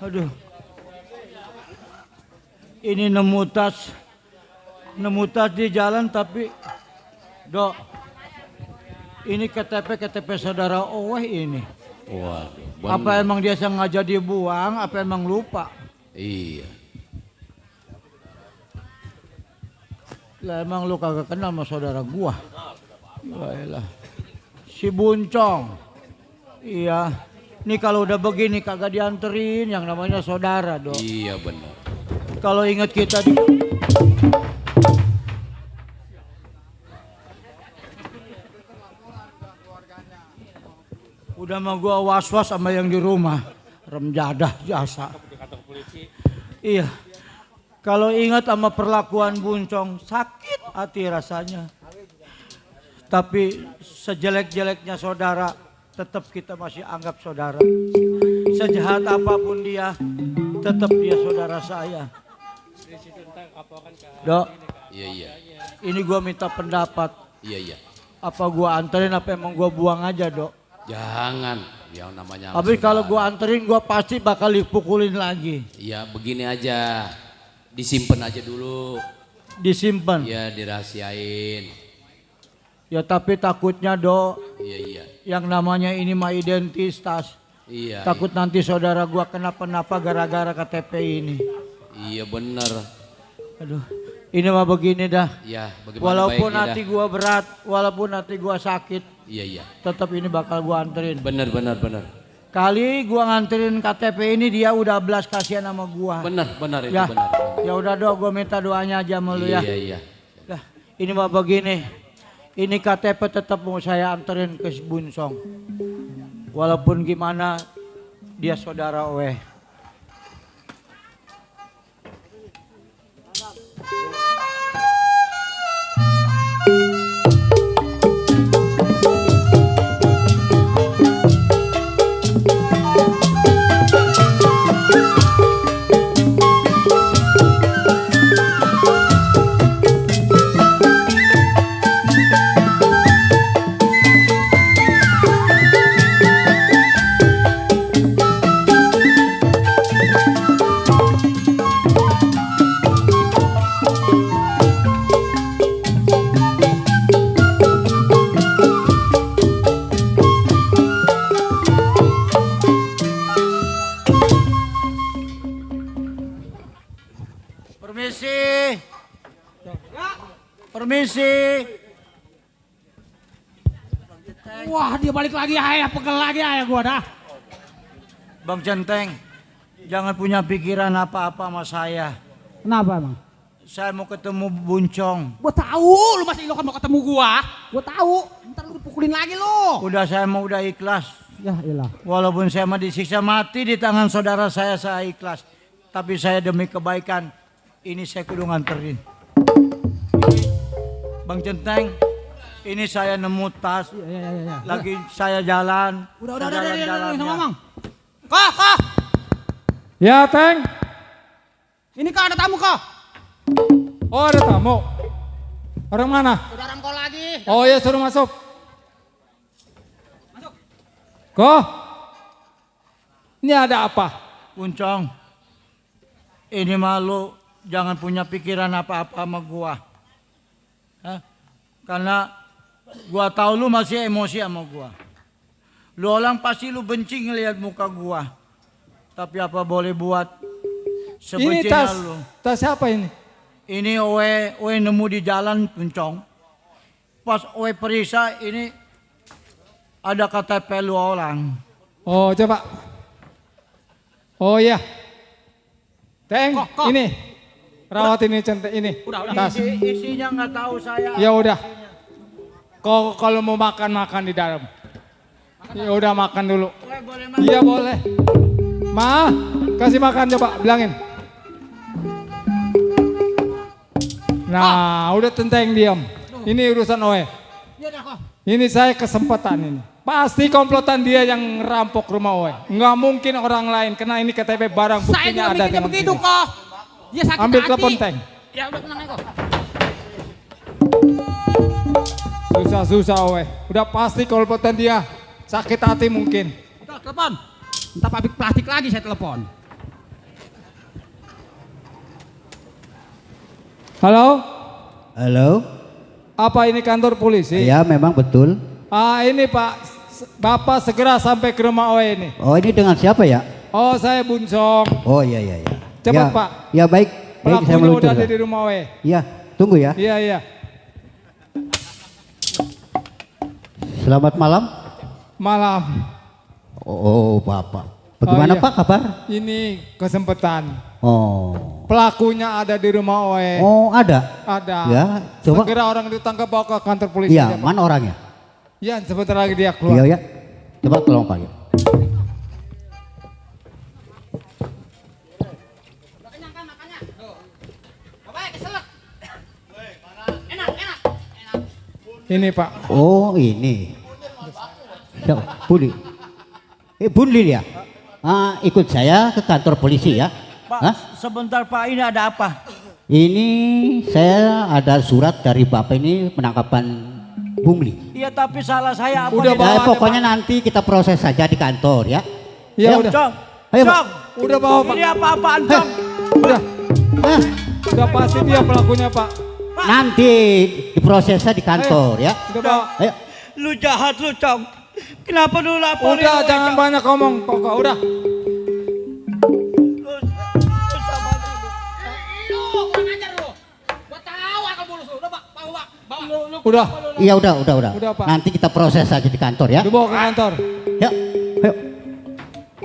Aduh, ini nemu tas di jalan tapi, Dok, ini KTP saudara Oweh ini. Waduh. Apa emang dia sengaja dibuang, apa emang lupa? Iya. Lah emang lu kagak kenal sama saudara gua? Yaelah. Si Buncong. Iya. Nih kalau udah begini kagak dianterin yang namanya saudara, Dok. Iya benar. Kalau ingat kita di... Udah mah gua was-was sama yang di rumah. Rem jadah jasa. Iya. Kalau ingat sama perlakuan Buncong, sakit hati rasanya. Tapi sejelek-jeleknya saudara, tetap kita masih anggap saudara. Sejahat apapun dia, tetap dia saudara saya. Dok, iya. Ini gua minta pendapat. Iya. Apa gua anterin, apa emang gua buang aja, Dok? Jangan, yang namanya. Tapi kalau gua anterin, gua pasti bakal dipukulin lagi. Iya, begini aja, disimpan aja dulu. Disimpan? Iya, dirahasiain. Ya tapi takutnya, Dok. Iya. Yang namanya ini mah identitas. Iya. Takut nanti saudara gua kenapa-napa gara-gara KTP ini. Iya bener. Aduh, ini mah begini dah. Iya, bagaimana walaupun baiknya hati dah. gua berat, walaupun hati gua sakit. Iya. Tetap ini bakal gua anterin. Bener. Kali gua nganterin KTP ini dia udah belas kasihan sama gua. Bener itu ya. bener. Ya udah, Dok, gua minta doanya aja sama lu ya. Iya. Dah, Ini mah begini. Ini KTP tetap mau saya anterin ke Bunsong. Walaupun gimana dia saudara Owe. Permisi. Wah, dia balik lagi ayah, pegel lagi ayah gua dah. Bang Centeng, jangan punya pikiran apa-apa sama saya. Kenapa emang? Saya mau ketemu Buncong. Gua tahu, lu masih ilokan mau ketemu gua. Gua tahu, ntar lu dipukulin lagi lu. Udah saya mau udah ikhlas. Ya ilah. Walaupun saya mau disiksa mati di tangan saudara saya ikhlas. Tapi saya demi kebaikan, ini saya kudu nganterin. Bang Centeng, ini saya nemu tas. Ya. Lagi saya jalan. Udah ngomong. Kok. Ya, Teng. Ini kok ada tamu kok. Oh, ada tamu. Orang mana? Udah orang kau lagi. Oh ya, suruh masuk. Kok? Ini ada apa? Buncong, ini malu jangan punya pikiran apa-apa sama gua. Hah? Karena gua tahu lu masih emosi sama gua. Lu orang pasti lu benci ngelihat muka gua. Tapi apa boleh buat? Ini tas siapa ini? Ini Owe nemu di jalan Buncong. Pas Owe periksa ini ada KTP lu orang. Oh coba. Oh iya. Teng, ini. Rawat ini centek ini. Udah. Tas. Isinya nggak tahu saya. Ya udah. Kok kalau mau makan di dalam. Ya udah makan dulu. Iya boleh. Ma, kasih makan coba, bilangin. Nah, udah Centeng diam. Ini urusan Owe. Ini saya kesempatan ini. Pasti komplotan dia yang rampok rumah Owe. Nggak mungkin orang lain, karena ini KTP barang buktinya ada dengan begitu kok. Dia sakit ambil hati. telepon Teng. Ya udah tenang aja kok. Susah Owe. Udah pasti komplotan dia sakit hati mungkin. Udah telepon. Entah pabrik plastik lagi saya telepon. Halo? Halo? Apa ini kantor polisi? Ya memang betul. Ini Pak, Bapak segera sampai ke rumah Owe ini. Oh ini dengan siapa ya? Oh saya Bunsong. Oh iya. Cepat ya, Pak. Ya baik. Saya Pelakunya udah ada ya. di rumah Owe. Iya, tunggu ya. Iya. Selamat malam. Malam. Oh Bapak. Bagaimana iya. Pak kabar? Ini kesempatan. Oh. Pelakunya ada di rumah Owe. Oh ada? Ada. Ya, coba. Segera orang ditangkap bawa ke kantor polisi. Iya, mana orangnya? Ya, sebentar lagi dia keluar. Iya. Coba tolong Pak. Ini Pak. Oh ini. Buli. Bunlil ya? Ikut saya ke kantor polisi ya. Pak, sebentar Pak, ini ada apa? Ini saya ada surat dari Bapak ini penangkapan Bungli. Iya tapi salah saya apa? Pokoknya nanti kita proses saja di kantor ya. Ya udah. Cong. Ayo, Cong. Udah bawa Pak. Ini apa-apaan Cong? Udah pasti dia pelakunya Pak. Nanti diprosesnya di kantor ya. Udah bawa. Ayo. Lu jahat lu Cong. Kenapa lu laporin? Udah jangan banyak ngomong pokok udah. Udah. Iya udah. Udah, Pak. Nanti kita proses aja di kantor ya. Dibawa ke kantor. Ya. Ayo.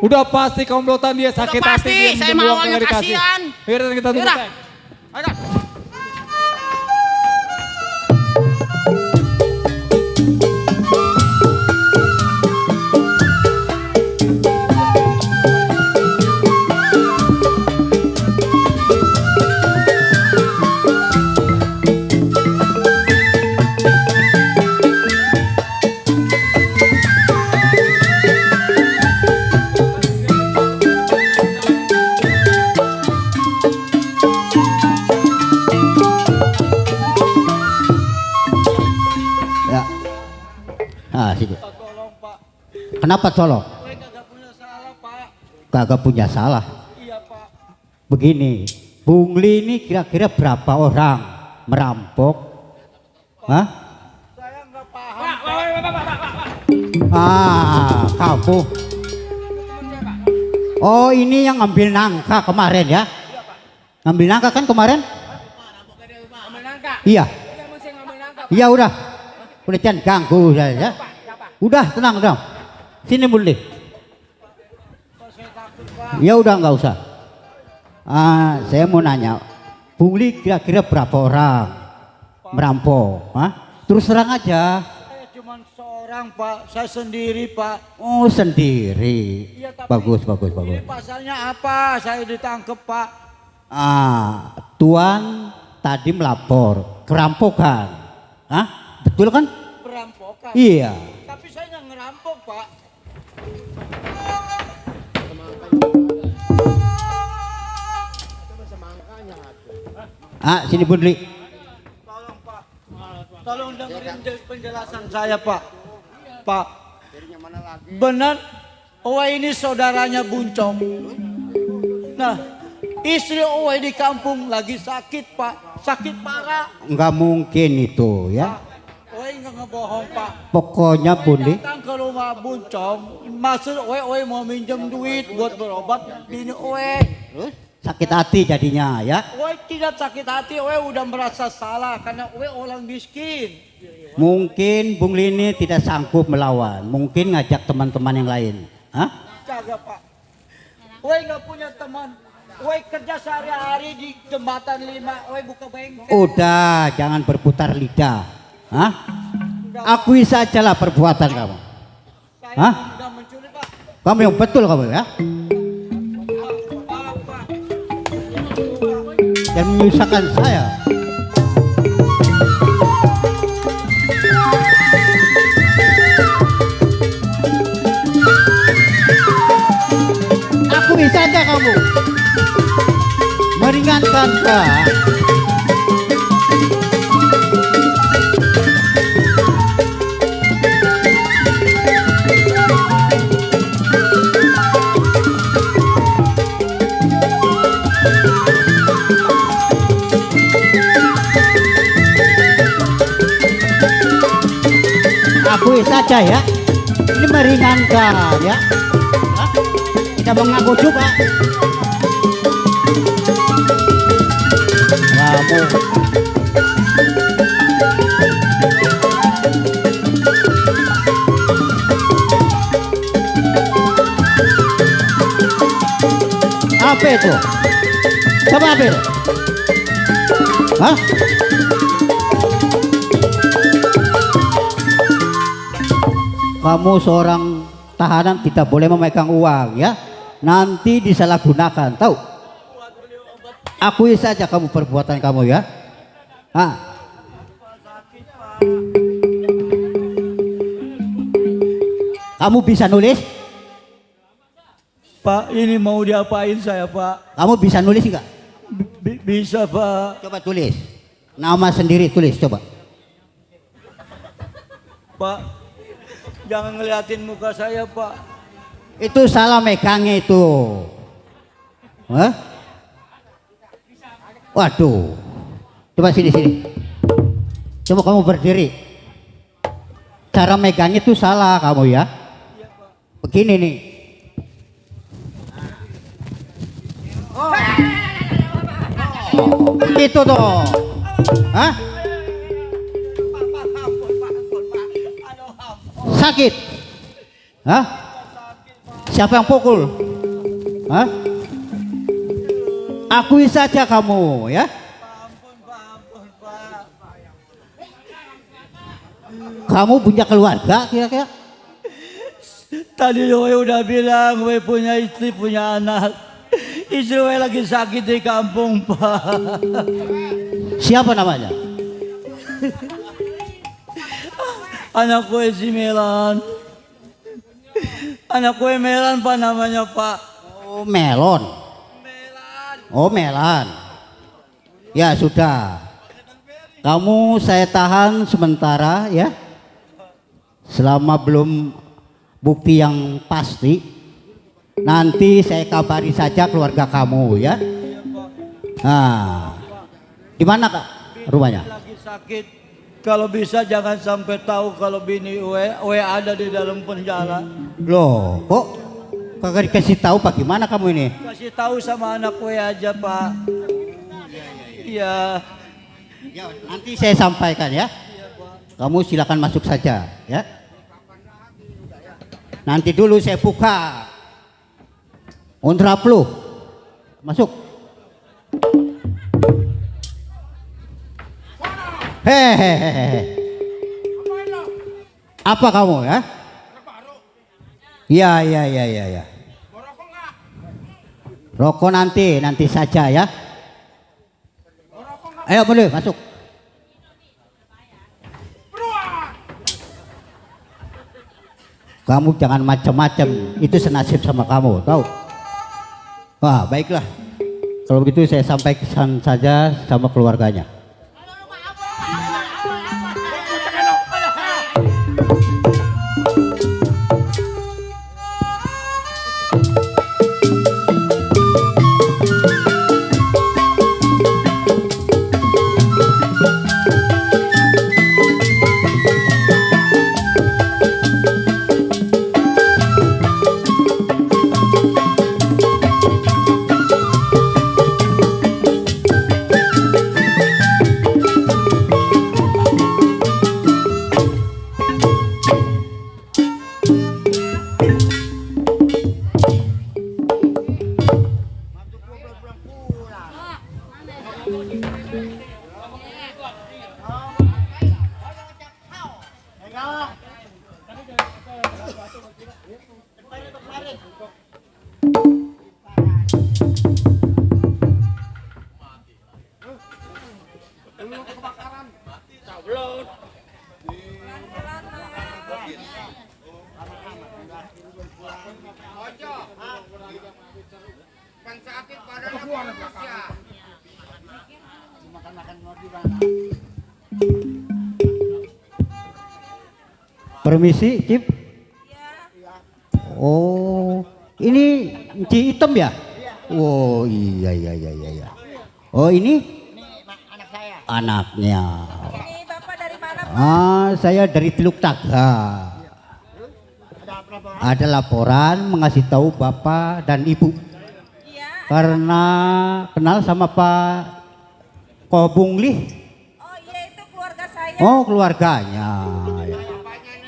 Udah pasti komplotan dia sakit hati. Pasti, saya mau awalnya kasihan. Biar kita tunggu. Yaudah. Teng. Ayo. Ah, sini. Kenapa colok? Kagak punya salah. Iya Pak. Begini, pungli ini kira-kira berapa orang merampok? Hah? Saya nggak paham. Kamu. Oh, ini yang ngambil nangka kemarin ya? Ngambil nangka kan kemarin? Iya. Iya udah. Udah jangan ganggu saya ya. Udah tenang dong. Sini boleh. Ya udah nggak usah. Saya mau nanya, pungli kira-kira berapa orang merampok? Terus terang aja. Saya cuma seorang Pak, saya sendiri Pak. Oh sendiri. Iya, tapi Bagus. Ini pasalnya apa? Saya ditangkap Pak. Tuan tadi melapor kerampokan. Betul kan? Perampokan. Iya. Tapi saya nggak ngerampok Pak. Sini Bundli. Tolong Pak. Tolong dengerin penjelasan saya Pak. Pak. Benar. Owe ini saudaranya Buncong. Nah, istri Owe di kampung lagi sakit Pak. Sakit parah. Nggak mungkin itu ya. Owe nggak ngebohong Pak. Pokoknya Bundli. Datang ke rumah Buncong. Maksud Owe mau minjem duit buat berobat bini Owe. Sakit hati jadinya ya. Owe tidak sakit hati, Owe udah merasa salah karena Owe orang miskin. Mungkin Bung Lini tidak sanggup melawan. Mungkin ngajak teman-teman yang lain. Jaga Pak. Owe nggak punya teman. Owe kerja sehari-hari di jembatan 5. Owe buka bengkel. Udah, jangan berputar lidah. Akui sajalah perbuatan kamu. Udah menculik Pak. Kamu yang betul kamu ya. Dan menyusahkan saya. Akui saja kamu. Meringankan Pak. Akui saja ya, ini meringankan ya. Kita mengaku juga. Kamu. Apa itu? Coba apa itu? Kamu seorang tahanan tidak boleh memegang uang ya. Nanti disalahgunakan, tahu? Akui saja kamu perbuatan kamu ya. Kamu bisa nulis? Pak, ini mau diapain saya Pak? Kamu bisa nulis enggak? Bisa Pak. Coba tulis. Nama sendiri tulis coba. Pak, jangan ngeliatin muka saya Pak. Itu salah megangnya itu. Waduh. Coba sini. Coba kamu berdiri. Cara megangnya itu salah kamu ya. Begini nih. Itu toh. Sakit. Siapa yang pukul? Akui saja kamu ya. Kamu punya keluarga kira-kira? Tadi Owe udah bilang Owe punya istri, punya anak. Istri Owe lagi sakit di kampung Pak. Siapa namanya? Anak Owe si Melan. Anak Owe Melan Pak namanya Pak. Oh Melon. Oh Melan. Ya sudah. Kamu saya tahan sementara ya. selama belum bukti yang pasti, nanti saya kabari saja keluarga kamu ya. Nah, di mana Kak rumahnya? Lagi sakit. Kalau bisa jangan sampai tahu kalau bini Uwe ada di dalam penjara. Loh, kok kagak dikasih tahu bagaimana kamu ini? Kasih tahu sama anak Uwe aja, Pak. Iya. Ya, nanti saya sampaikan ya. Kamu silakan masuk saja ya. Nanti dulu saya buka kontraflow. Masuk. Hehehe. Apa kamu ya? Ya. Rokok nanti saja ya. Ayo boleh masuk. Kamu jangan macam-macam, itu senasib sama kamu, tahu? Wah, baiklah. Kalau begitu saya sampaikan saja sama keluarganya. Permisi, Cip. Oh, ini Ci Hitam ya? Oh iya. Oh ini? Anak saya. Anaknya. Ini Bapak dari mana, Pak? Saya dari Teluk Taga. Ada laporan mengasih tahu Bapak dan Ibu. Karena kenal sama Pak Kobunglih. Oh iya, itu keluarga saya. Oh keluarganya.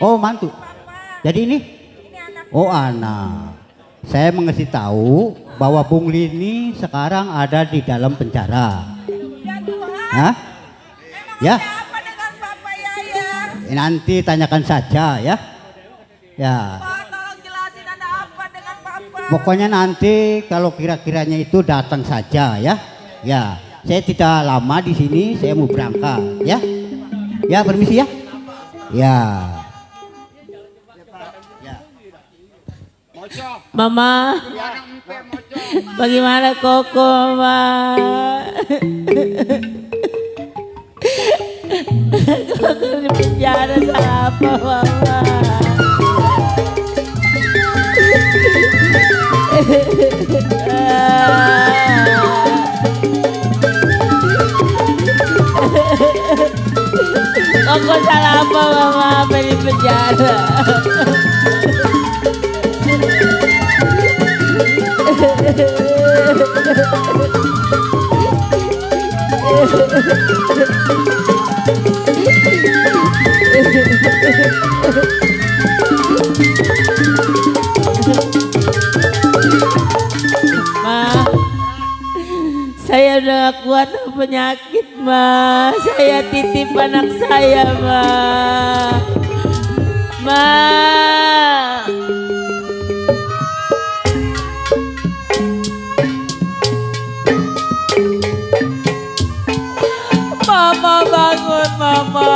Oh mantu. Jadi ini? Oh anak. Saya mengasih tahu bahwa Bung Lini sekarang ada di dalam penjara. Hah? Ya. Nanti tanyakan saja ya. Ya. Pokoknya nanti kalau kira-kiranya itu datang saja ya. Ya. Saya tidak lama di sini, saya mau berangkat ya. Ya permisi ya. Ya. Mama, bagaimana Koko, Mama? Koko di penjara salah apa, Mama? Koko salah apa, Mama? Apa di penjara? Ma, saya udah gak kuat penyakit, Ma. Saya titip anak saya, Ma. Ma. Mama bangun, Mama.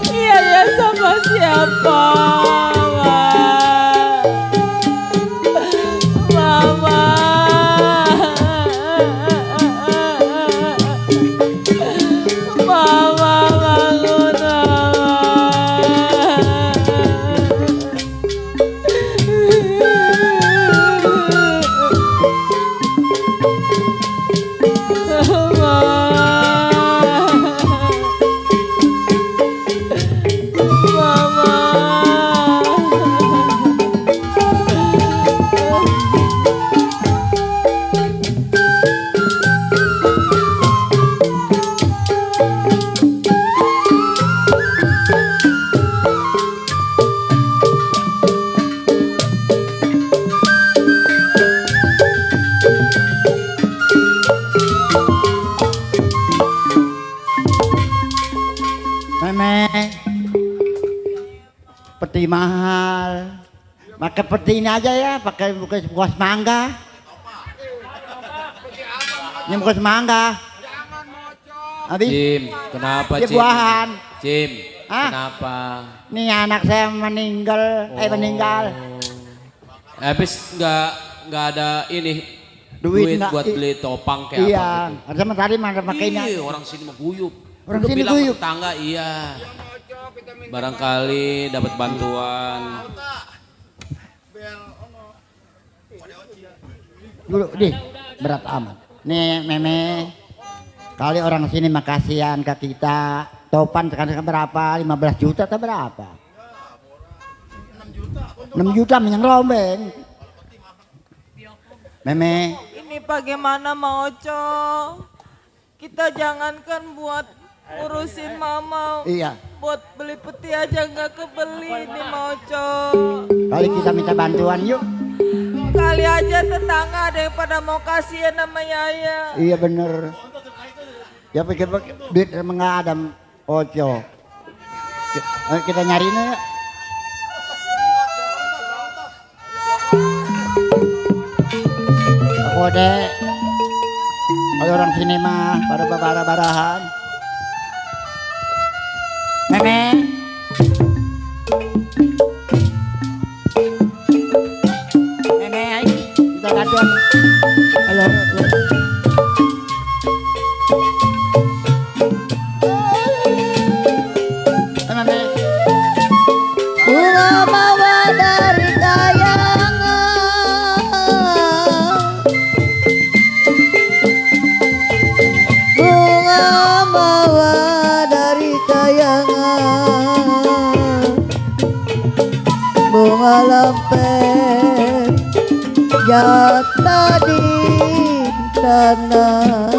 Iya ya sama siapa, Mama? Mama bangun, Mama. Meme. Peti mahal. Pakai peti ini aja ya, pakai buah mangga. Ini buah mangga. Habis? Jim, kenapa Dia Jim? buahan. Jim, Hah? kenapa? Nih anak saya meninggal, meninggal. Habis nggak ada ini Duit duit nggak- buat beli topang kayak Iya, apa gitu. harusnya tadi mana pakai ini. Iya, orang sini mau guyup. Orang Udah sini bilang guyup. ke tetangga, iya. Barangkali dapat bantuan. Dulu, di berat amat. Nih Meme, kali orang sini makasihan ke kita. Topan sekarang berapa? 15 juta atau berapa? 6 juta minyak rombeng. Meme, Ini bagaimana Mang Oco? Kita jangankan buat ngurusin mama. Iya. Buat beli peti aja nggak kebeli nih Mang Oco. kali kita minta bantuan yuk. Kali aja tetangga ada yang pada mau kasihan sama Yaya. Iya bener. Ya pikir duit emang nggak ada Oco. Kita nyariin ya. Kode. Kalau orang sini mah pada barah-barahan. Meme. Meme, ayo kita bantuan. Halo. Meme. Bunga mawar dari kayangan, bunga mawar dari kayangan, bunga lempeng jatuh di tanah.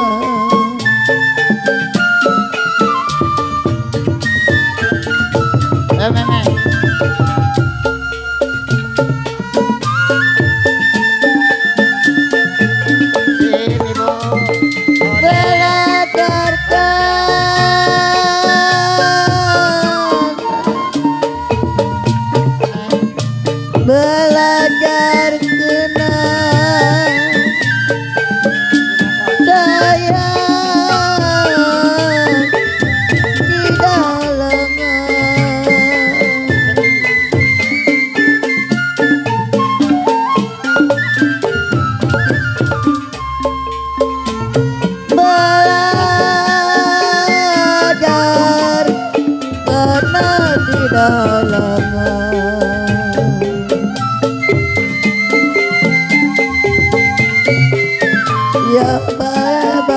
Meme. Belajar kenal sayang tidak lengah. Belajar kenal tidak lengah. Ya baik,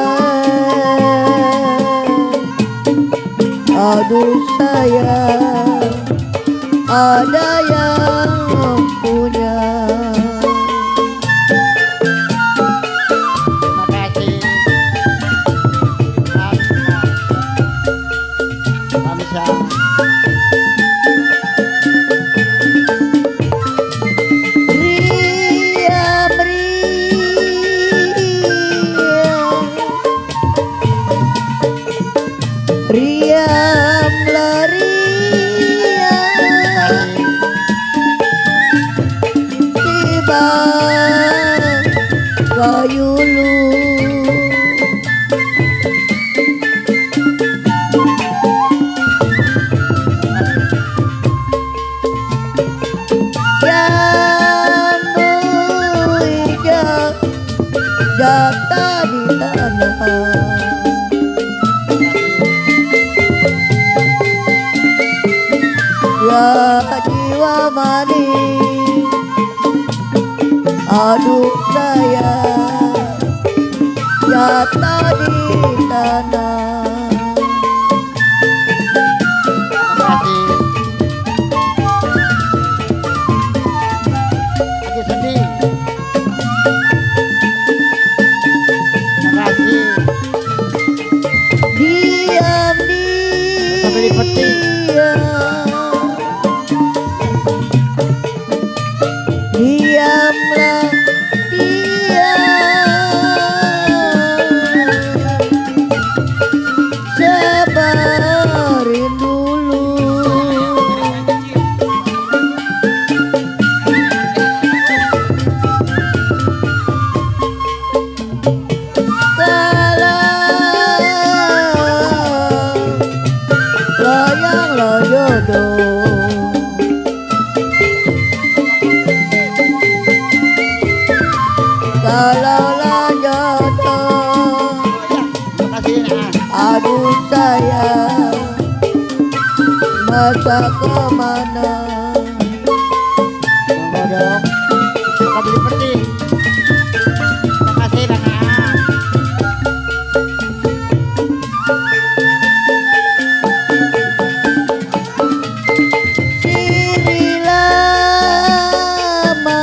aduh sayang, ada yang punya. Makasih. Kamsa. Riam, riam, riam, tiba kayulu. Jambu hijau jatuh di tanah. Ya jiwa manis, aduh sayang, jatuh di tanah. Lagi sedih. Makasih. Diam, Beli peti. diamlah, diam. aku sayang, masa kemana? Bodok, suka beli peti. Terima kasih Bang Aan. Siri lama,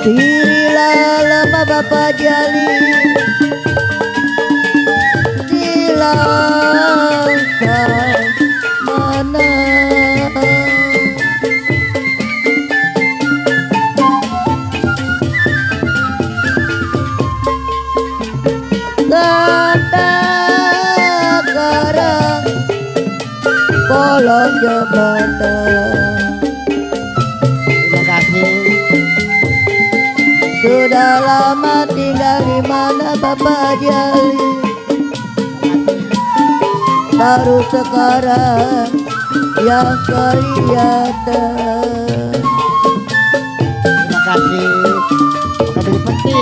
siri lama Bapak Jali, silangkan mana? Kata karang kolong jembatan. Terima kasih. Sudah lama tinggal di mana Bapak Jali, baru sekarang yang kelihatan. Terima kasih. Suka beli peti.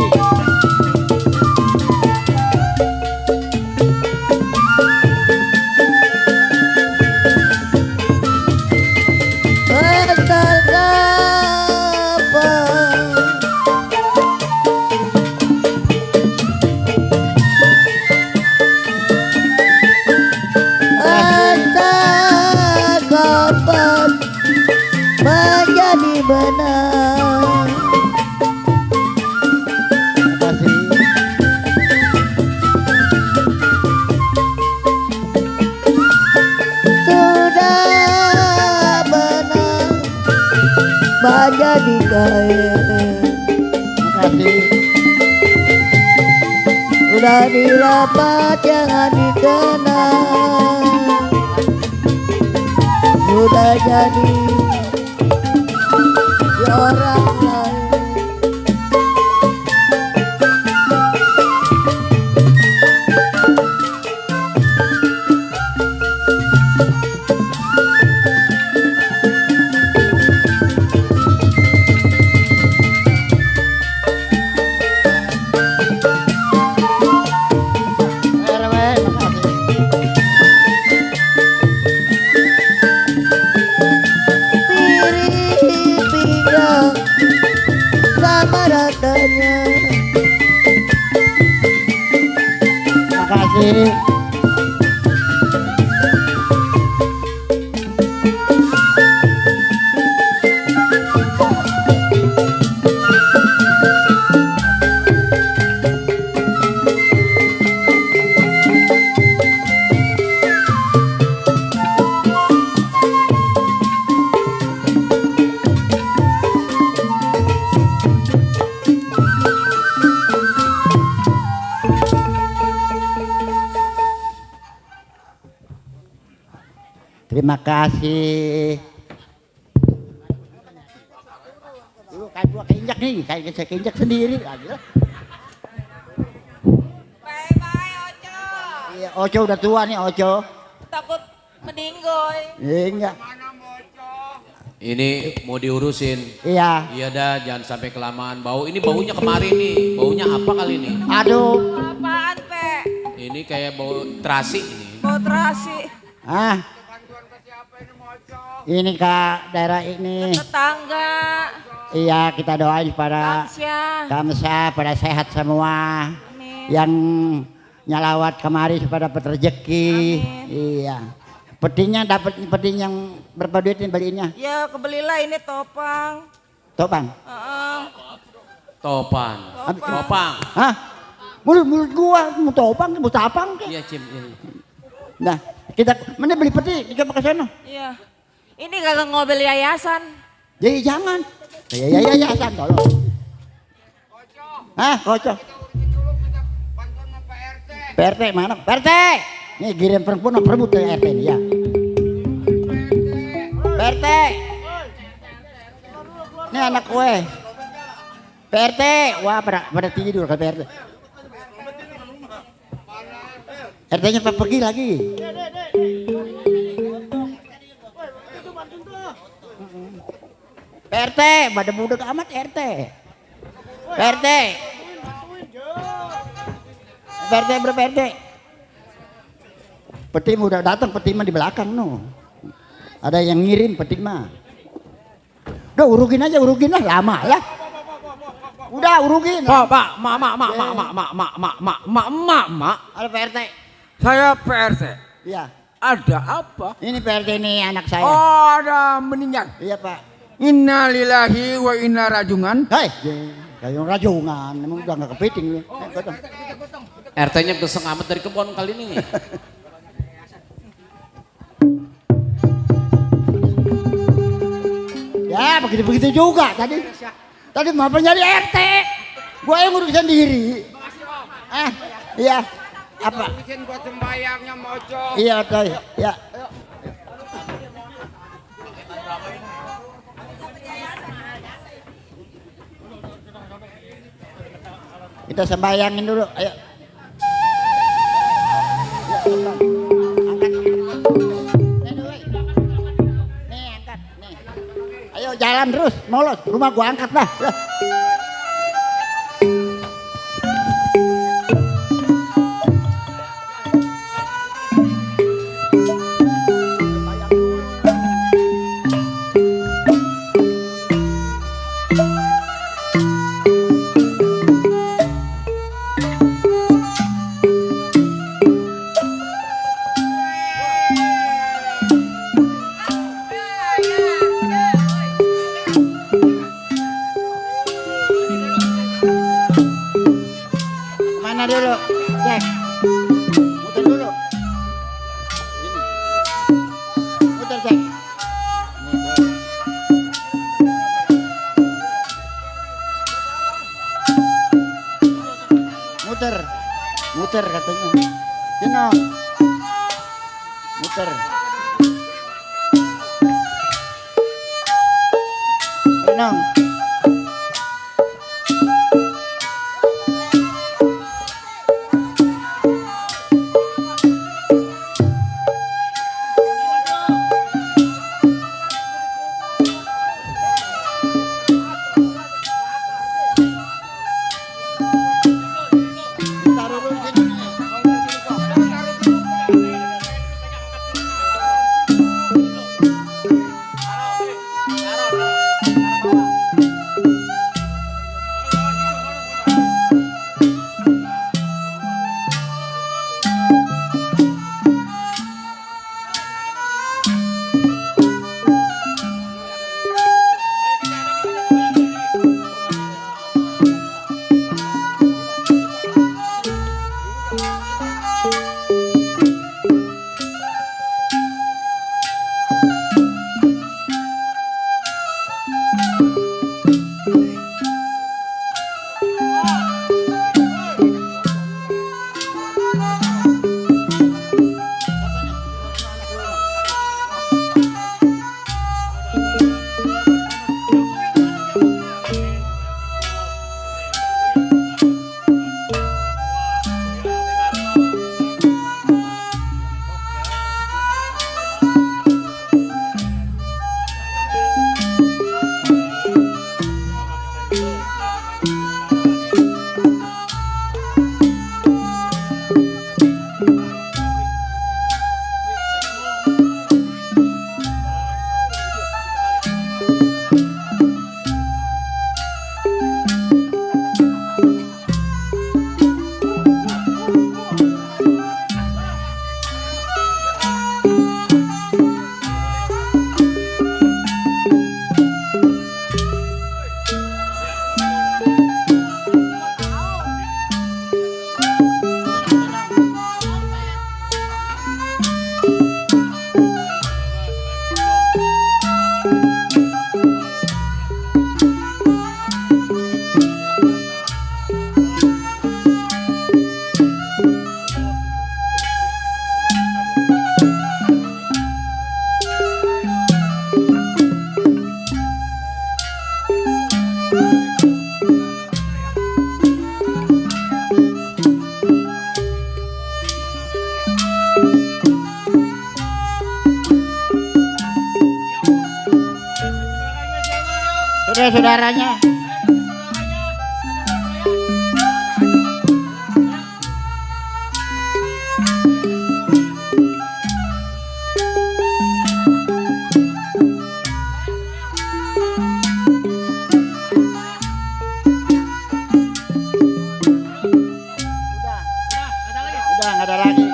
Entah kapan menjadi benar. Sudah benar menjadi kaya. Udah dilapat jangan dikenal. Sudah jadi orang lain. Sama ratanya. Terima kasih. Terima kasih. Dulu kayak gua keinjak nih, kayak saya keinjak sendiri. Iya, Oco udah tua nih, Oco. Takut meninggoy. Enggak. Ini mau diurusin. Iya. Iya dah, jangan sampai kelamaan bau. Ini baunya kemarin nih. Baunya apa kali ini? Aduh. Apaan, Pe? Ini kayak bau terasi ini. Bau terasi. Ah. Ini Kak, daerah ini. Tetangga. Iya, kita doain pada Kamsa, pada sehat semua. Amin. Yang nyalawat kemari supaya dapat rezeki. Iya. Petinya dapat peti yang berapa duit nih beliinnya? Ya, kebelilah ini topang. Topang. Topan. Topang. Hah? Mulut gua mau topang, mau tapang ke? Iya, Cim. Iya. Nah, kita mana beli peti, coba ke sana. Iya. Ini kagak ngobel yayasan. Jadi jangan. Ya yayasan tolong. Hah, kocok. PRT mana? PRT. Nih girim perempuan perebut ke RT ini ya. PRT. Ini anak gue. PRT. Wah pada tidur ke PRT. RT-nya pergi lagi. PRT, pada budak amat RT. PRT. Pak RT. Peti udah datang, peti mah di belakang no. Ada yang ngirim peti mah. Udah urugin lah, lama lah. Udah urugin. Pak, mak. Ada Pak RT. Saya PRT. Iya. Ada apa? Ini Pak RT ini anak saya. Oh, ada meninggal. Iya Pak. Innalillahi wa inna rajungan. Hei, kayak rajungan, emang udah nggak kepiting. RT-nya geseng amat dari kebun kali ini. Ya begitu juga tadi. Tadi mau nyari RT. Gua yang ngurus sendiri. Iya. Apa? Bikin buat sembayangnya mojok. Iya, Toy. Ya. Kita sembayangin dulu, ayo. Nih, angkat. Nih. Ayo jalan terus, molos. Rumah gua angkat lah. Mana dulu? Cek. Muter dulu. Ini. Muter cek. Muter katanya. Sino. Muter. Renang. Saudara-saudaranya. Udah nggak ada lagi.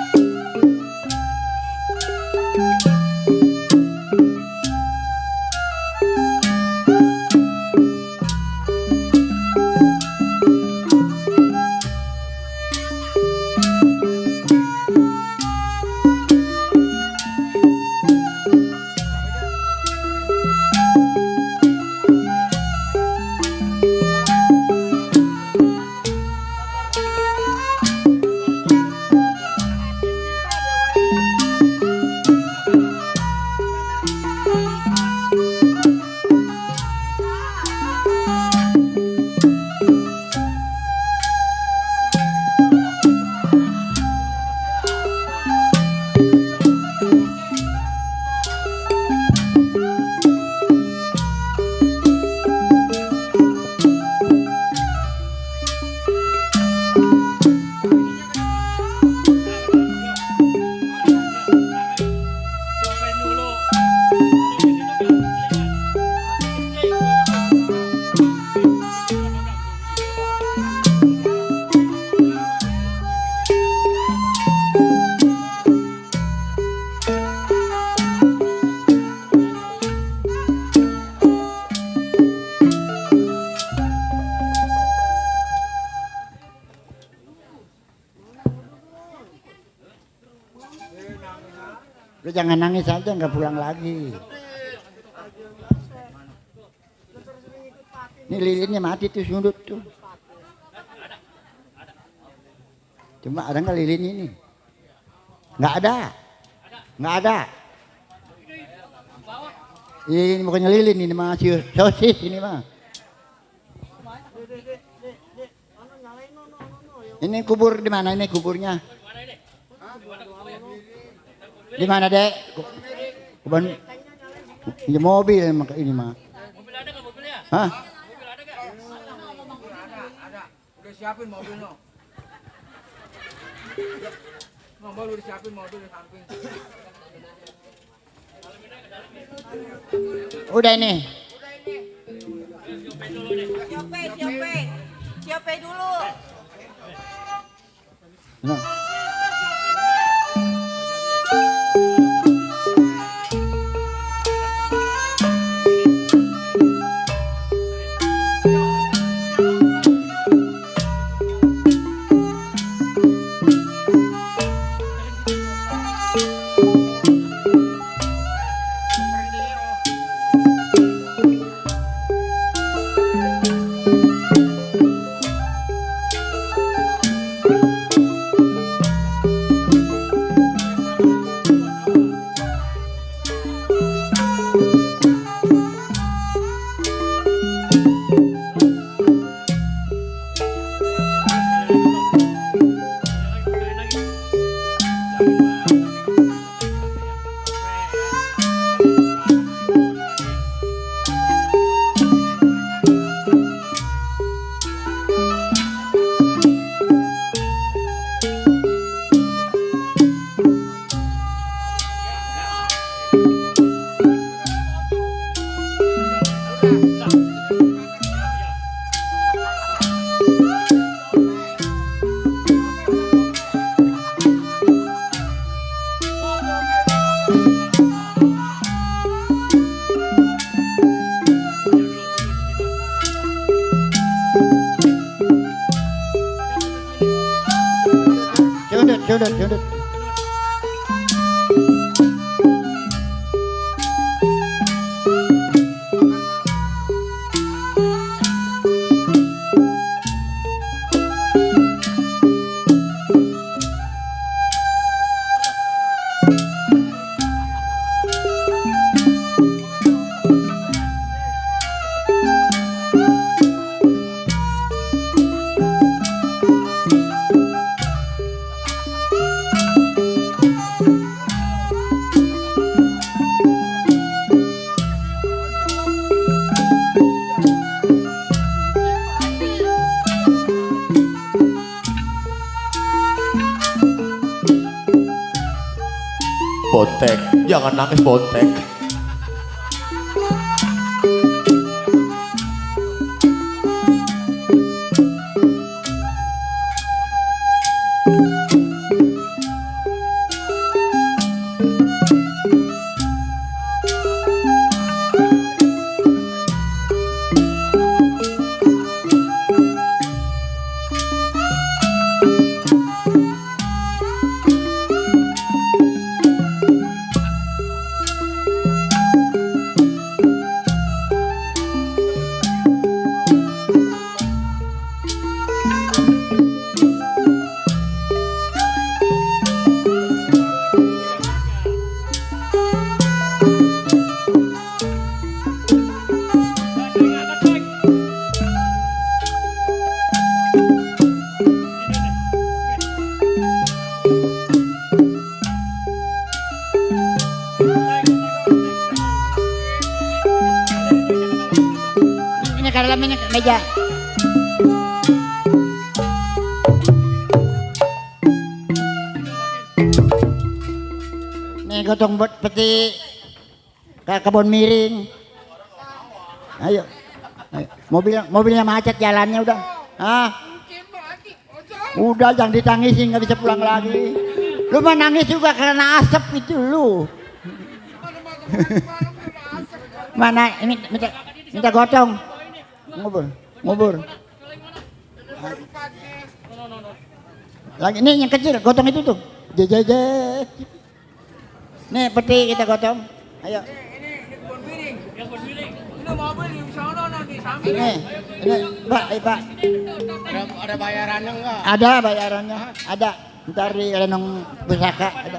Lu jangan nangis aja, nggak pulang lagi. Ini lilinnya mati tuh, sundut tuh. Cuma ada nggak lilin ini? Nggak ada. Nggak ada. Ini bukannya lilin, ini mah sosis ini mah. Ini kubur di mana ini kuburnya? Di mana, Dek? Kuban di mobil ini mah. Mobil ada nggak mobilnya? Hah? Mobil ada nggak? Ada. Udah siapin mobilnya. Mobil udah siapin mobil di samping. Udah ini. Siapa dulu? Nah. Jodoh. Bontek, jangan nangis Bontek. dalam ini meja. Nih gotong buat peti ke kebun miring. Ayo. Mobilnya macet jalannya udah. Ah. Udah jangan ditangisin nggak bisa pulang lagi. Lu mah nangis juga karena asap itu lu. Mana ini minta gotong. Ngubur. Lagi ini yang kecil gotong itu tuh. Jejeje. Nih peti kita gotong. Ayo. Ini, Pak. Ada bayarannya enggak? Ada bayarannya, ada. Ntar di Lenong Pusaka ada.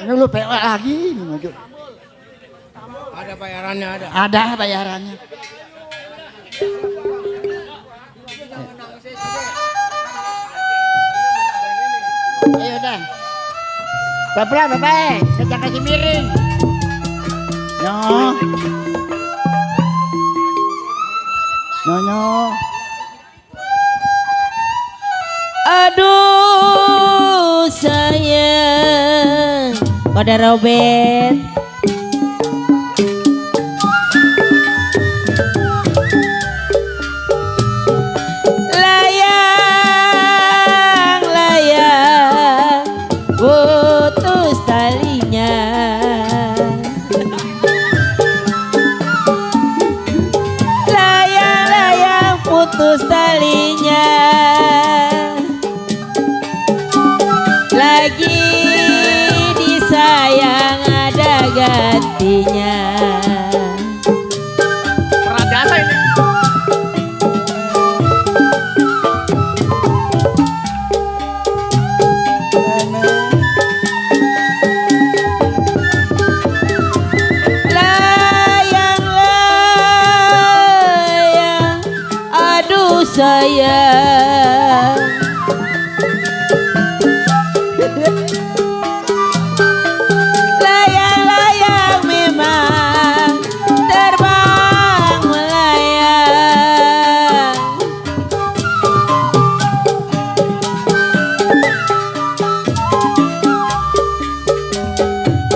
Ini lu PO lagi. Ada bayarannya ada. Ada bayarannya. Ayo udah. Bapak, jangan kasih miring. Nyo. Aduh sayang, kode Robert. Layang, putus talinya. Layang, putus talinya. Lagi disayang ada gantinya. Peradasa ini. Layang, aduh sayang. Layang memang terbang melayang.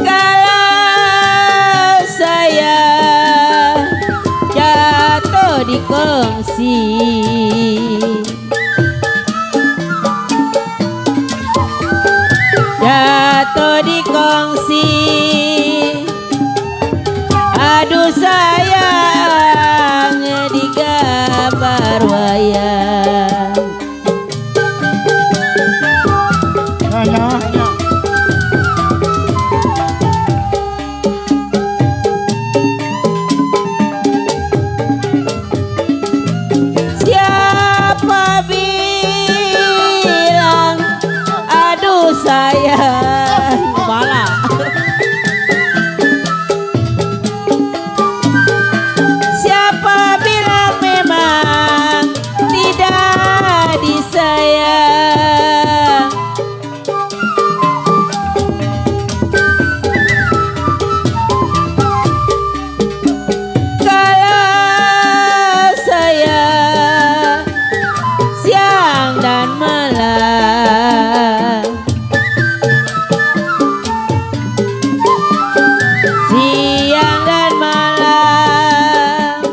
Kalau saya jatuh di kongsi, jatuh di kongsi, aduh sayang di gambar wayang. Siapa bilang aduh sayang malah. Siapa bilang memang tidak disayang. Kalau saya siang dan malam, siang dan malam,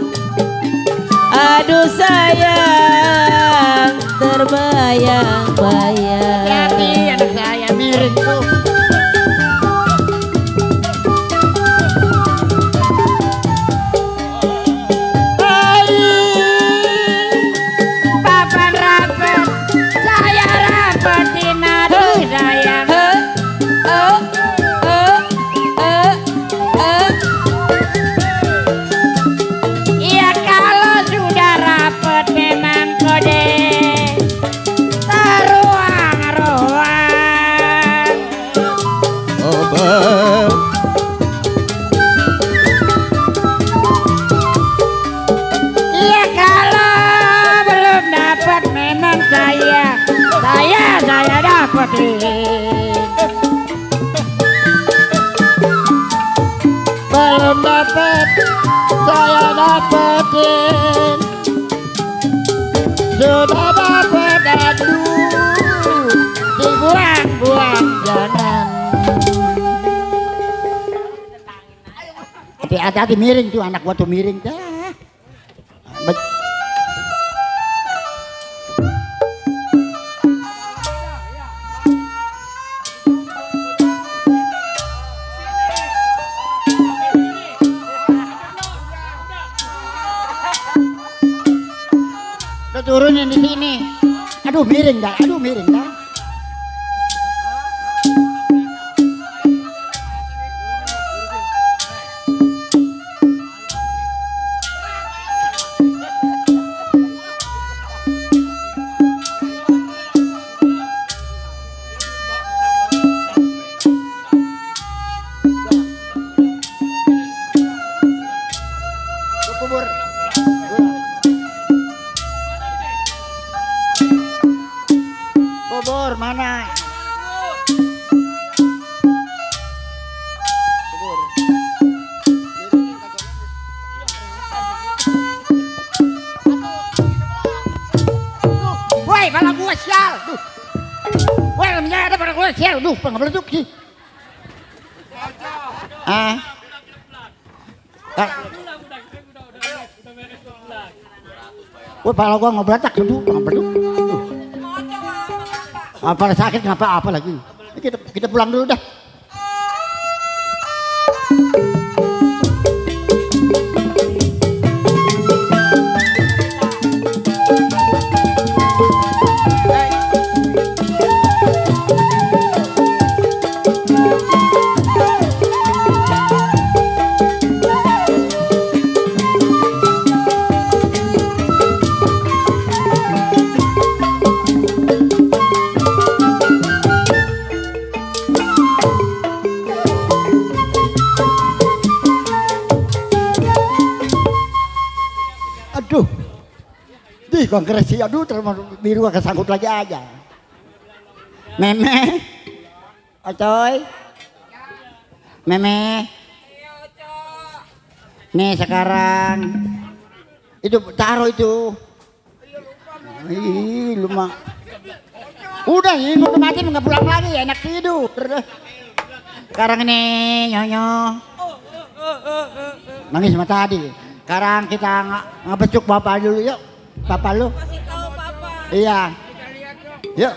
aduh sayang terbayang-bayang. Hati anak saya miring tuh. Papan rapet, saya rapetin aduh sayang. Iya kalau sudah rapet memang kode taruang-ruang. Iya kalau belum dapat memang saya dapetin. Belum sudah dapat aduh dibuang-buang jangan. Hati-hati miring tuh anak gua tuh miring dah. Turunin di sini. Aduh miring dah, aduh miring dah. Kubur. Kubur mana? Kubur. Woi, pala gua sial. Duh. Woi, ada pala gua sial. Duh, pengebeleduk sih. Woi, pala gua ngobletak tuh, pengebeleduk. Apa sakit ngapa apa lagi? Kita pulang dulu dah. Aduh, di kongres aduh termasuk biru kesangkut lagi aja. Meme, Ocoy, Meme, nih sekarang itu taruh itu. Ih, lu mah. Udah ini udah mati nggak pulang lagi enak tidur. Sekarang ini Nyonyo nangis sama tadi. Sekarang kita ngebecuk bapak dulu yuk. Bapak lu. Kasih tahu papa. Iya. Yuk.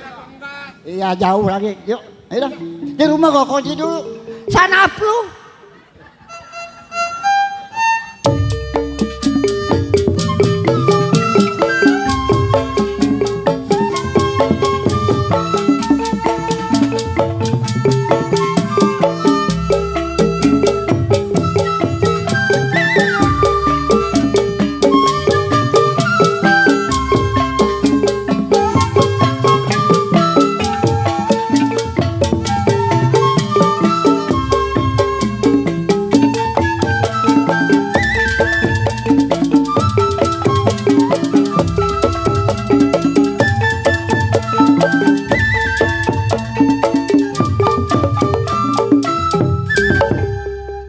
Iya jauh lagi. Yuk. Ayo dah. Di rumah gua kunci dulu. Sanap lu.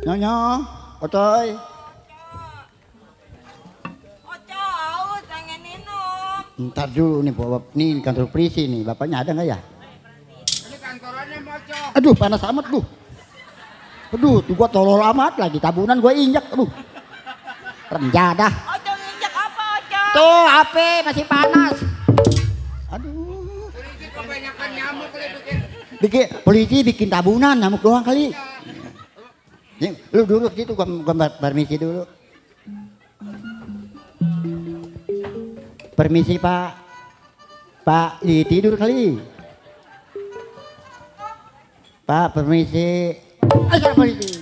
Nyonya, Ocoy. Oco, haus pengen minum. Ntar dulu nih, nih kantor polisi nih, bapaknya ada nggak ya? Ini kantorannya Moco. Aduh, panas amat lu. Aduh, tuh gua tolol amat lagi, tabunan gua injak, aduh. Renjadah. Oco nginjak apa, Oco? Tuh, HP masih panas. Polisi kebanyakan nyamuk Polisi bikin tabunan, nyamuk doang kali. Nih, lu duduk situ, gua permisi dulu. Permisi Pak. Pak, tidur kali. Pak, permisi. Polisi.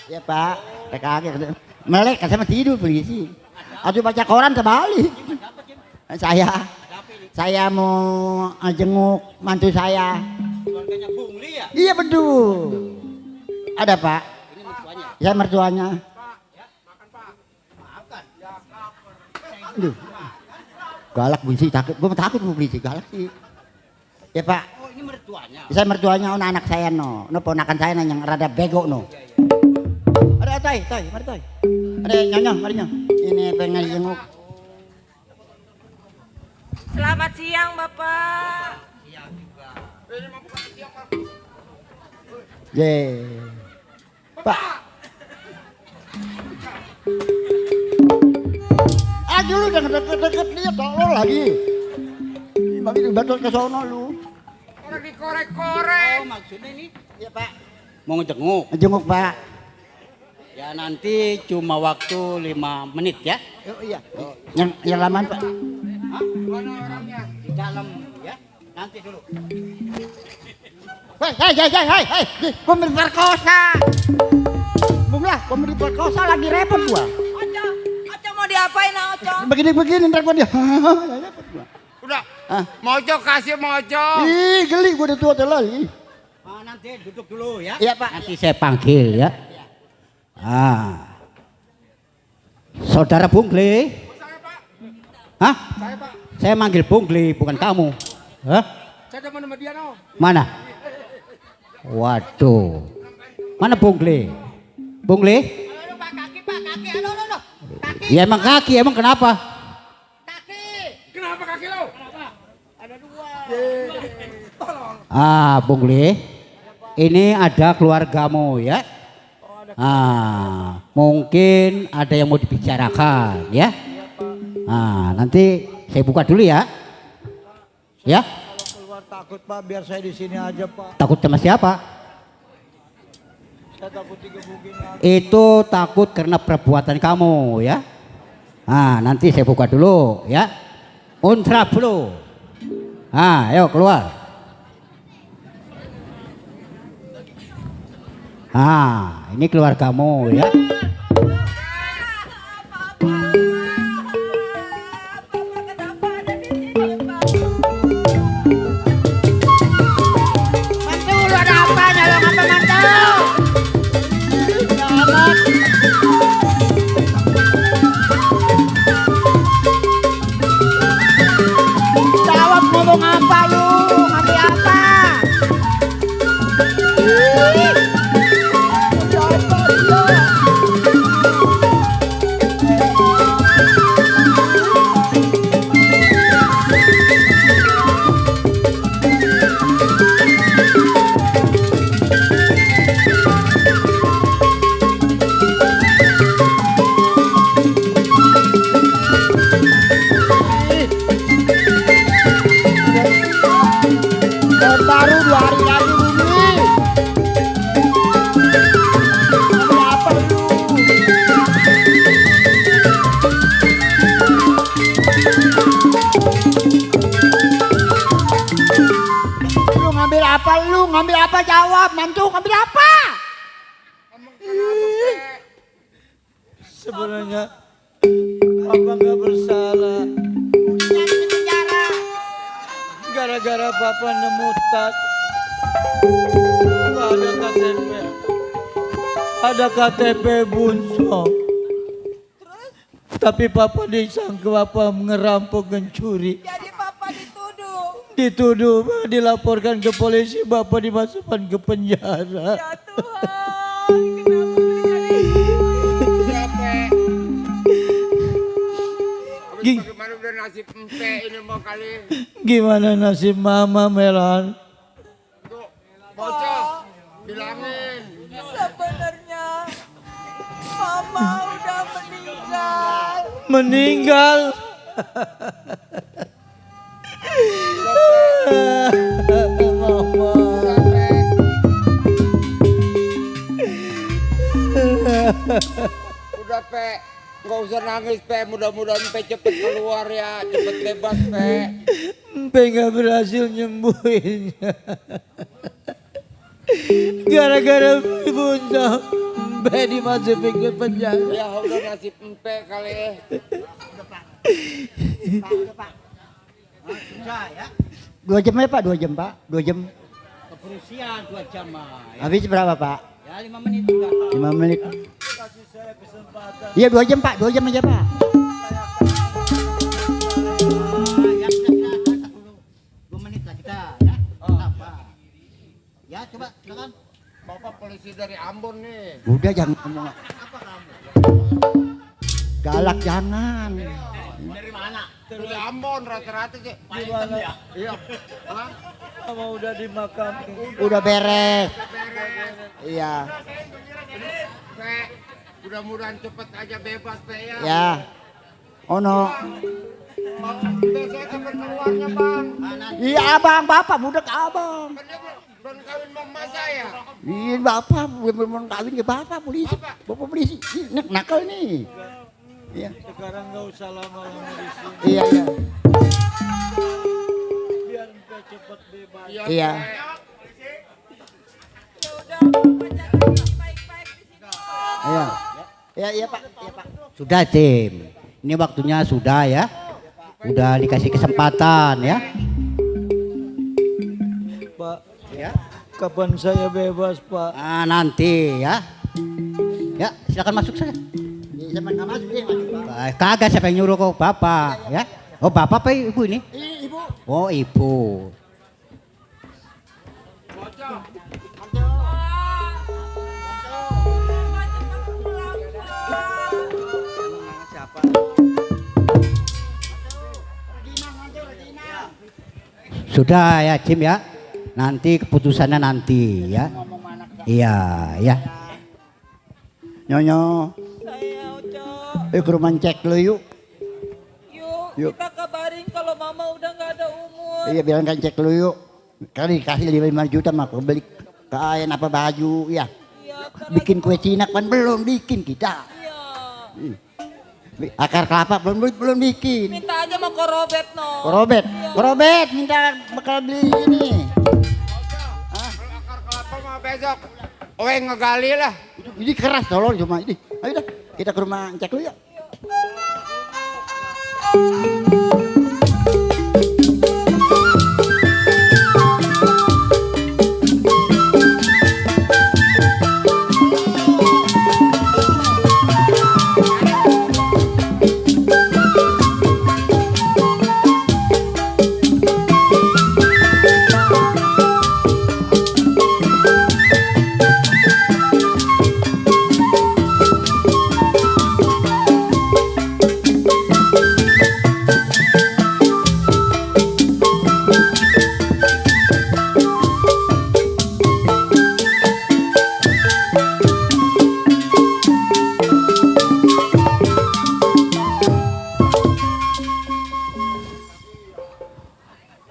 Ya Pak, kaget. Melek, saya tidur polisi. Aduh baca koran terbalik. Saya mau jenguk mantu saya. Keluarganya Bungli ya? Iya betul. Ada Pak. Ini mertuanya. Ya mertuanya. Aduh. Galak polisi, takut. Gue takut sama polisi, galak sih. Ya Pak. Oh ini mertuanya? Saya mertuanya, anak saya no. No ponakan saya yang rada bego no. Ada toy, mari toy. Ada nyonya, mari nyonya. Ini pengen jenguk. Selamat siang Bapak. Ye. Pak. Aja lu jangan deket-deket dia tolong lagi. Bagi dibatul ke sono lu. Orang dikorek-korek. Oh, maksudnya ini? Iya, Pak. Mau ngejenguk? Jenguk, Pak. Ya nanti cuma waktu 5 menit ya. Oh, iya. Yang lamaan, Pak. Hah? Mana orangnya? Di dalam ya. Nanti dulu. Hei, gua mau diperkosa. Bunglah, gua mau diperkosa lagi repot gua. Oco mau diapain Oco? Begini ntar gua dia. Udah, Mojo kasih Mojo. Ih, geli gua udah tua lagi. Nanti duduk dulu ya. Iya, Pak. Nanti saya panggil ya. Saudara Bungli. Hah? Saya Pak. Saya manggil Bungli bukan kamu. Hah? Saya demen sama dia no. Mana? Waduh. Mana Bungli? Bungli? Pak kaki Pak kaki. Aduh. Kaki. Ya emang kaki, emang kenapa? Kenapa kaki lo? Ada 2. Bungli. Ini ada keluargamu ya. Mungkin ada yang mau dibicarakan ya. Nanti saya buka dulu ya. Ya. Kalau keluar takut Pak, biar saya di sini aja Pak. Takut sama siapa? Saya takut digebukin lagi. Itu takut karena perbuatan kamu ya. Nanti saya buka dulu ya. Kontraflow. Ayo keluar. Ini keluargamu ya. Mantul ada apa? Nyolong apa mantul? Jawab ngomong apa lu? Ngambil apa? Baru 2 hari lagi Bumi. Ngambil apa lu? Lu ngambil apa lu? Ngambil apa jawab? Mantu ngambil apa? Sebenarnya Papa nggak bersalah. Gara-gara Papa nemu tat. Ada KTP. Ada KTP Bunso. Tapi Papa disangka Papa ngerampok mencuri. Jadi Papa dituduh. Dituduh, dilaporkan ke polisi, Bapak dimasukkan ke penjara. Ya Tuhan, Gimana udah nasib empe ini mau kali. Gimana nasib Mama Melan? Bocah, bilangin. sebenarnya Mama udah meninggal. Meninggal. Mama. Udah Pe, nggak usah nangis Pe, mudah-mudahan Pe cepet keluar ya, cepet bebas Pe. Empe nggak berhasil nyembuhinnya. Gara-gara Bunso, Empe dimasukin ke penjara. Ya udah nasib Empe kali. Pak. Sudah ya. 2 jam ya Pak, 2 jam Pak, 2 jam. Kepolisian 2 jam ya. Habis berapa Pak? Ya 5 menit udah. 5 menit. Iya 2 jam Pak, 2 jam aja Pak. Ya sudah 2 menit lah kita ya. Apa? Ya coba silakan. Bapak polisi dari Ambon nih. Udah jangan ngomong. Apa kamu? Galak jangan. Dari mana? Di Ambon rata-rata sih. Gimana? Iya. Hah? Sama udah dimakam. Udah beres. Iya. Pe, mudah-mudahan cepet aja bebas Pe ya. Ya. Oh no. Saya kapan keluarnya bang? Iya abang, bapak budak abang. Belum kawin mama saya. Iya bapak belum kawin ke bapak polisi. Bapak polisi. Ini nakal nih. Iya. Sekarang nggak usah lama-lama di sini. Iya iya. Biar kita cepat bebas. Iya. Iya. Iya iya Pak. Iya Pak. Sudah Tim. Ini waktunya sudah ya. Udah dikasih kesempatan ya. Pak. Ya. Kapan saya bebas Pak? Ah nanti ya. Ya silakan masuk saja. Siapa yang masuk sih? Kagak siapa yang nyuruh kok bapak ya. Oh bapak apa ibu ini? Ibu. Oh ibu. Sudah ya Jim ya. Nanti keputusannya nanti ya. Iya ya. Nyonya. Ke rumah cek lu yuk. Yuk, kita kabarin kalau mama udah nggak ada umur. Iya bilang kan cek lu yuk. Kali kasih 5 juta mah kau beli kain apa baju ya. Bikin kue Cina kan belum bikin kita. Akar kelapa belum bikin. Minta aja mau korobet no. Korobet minta bakal beli ini. Akar kelapa mah besok. Oe ngegali lah. Ini keras tolong cuma ini. Ayo dah kita ke rumah cek lu ya.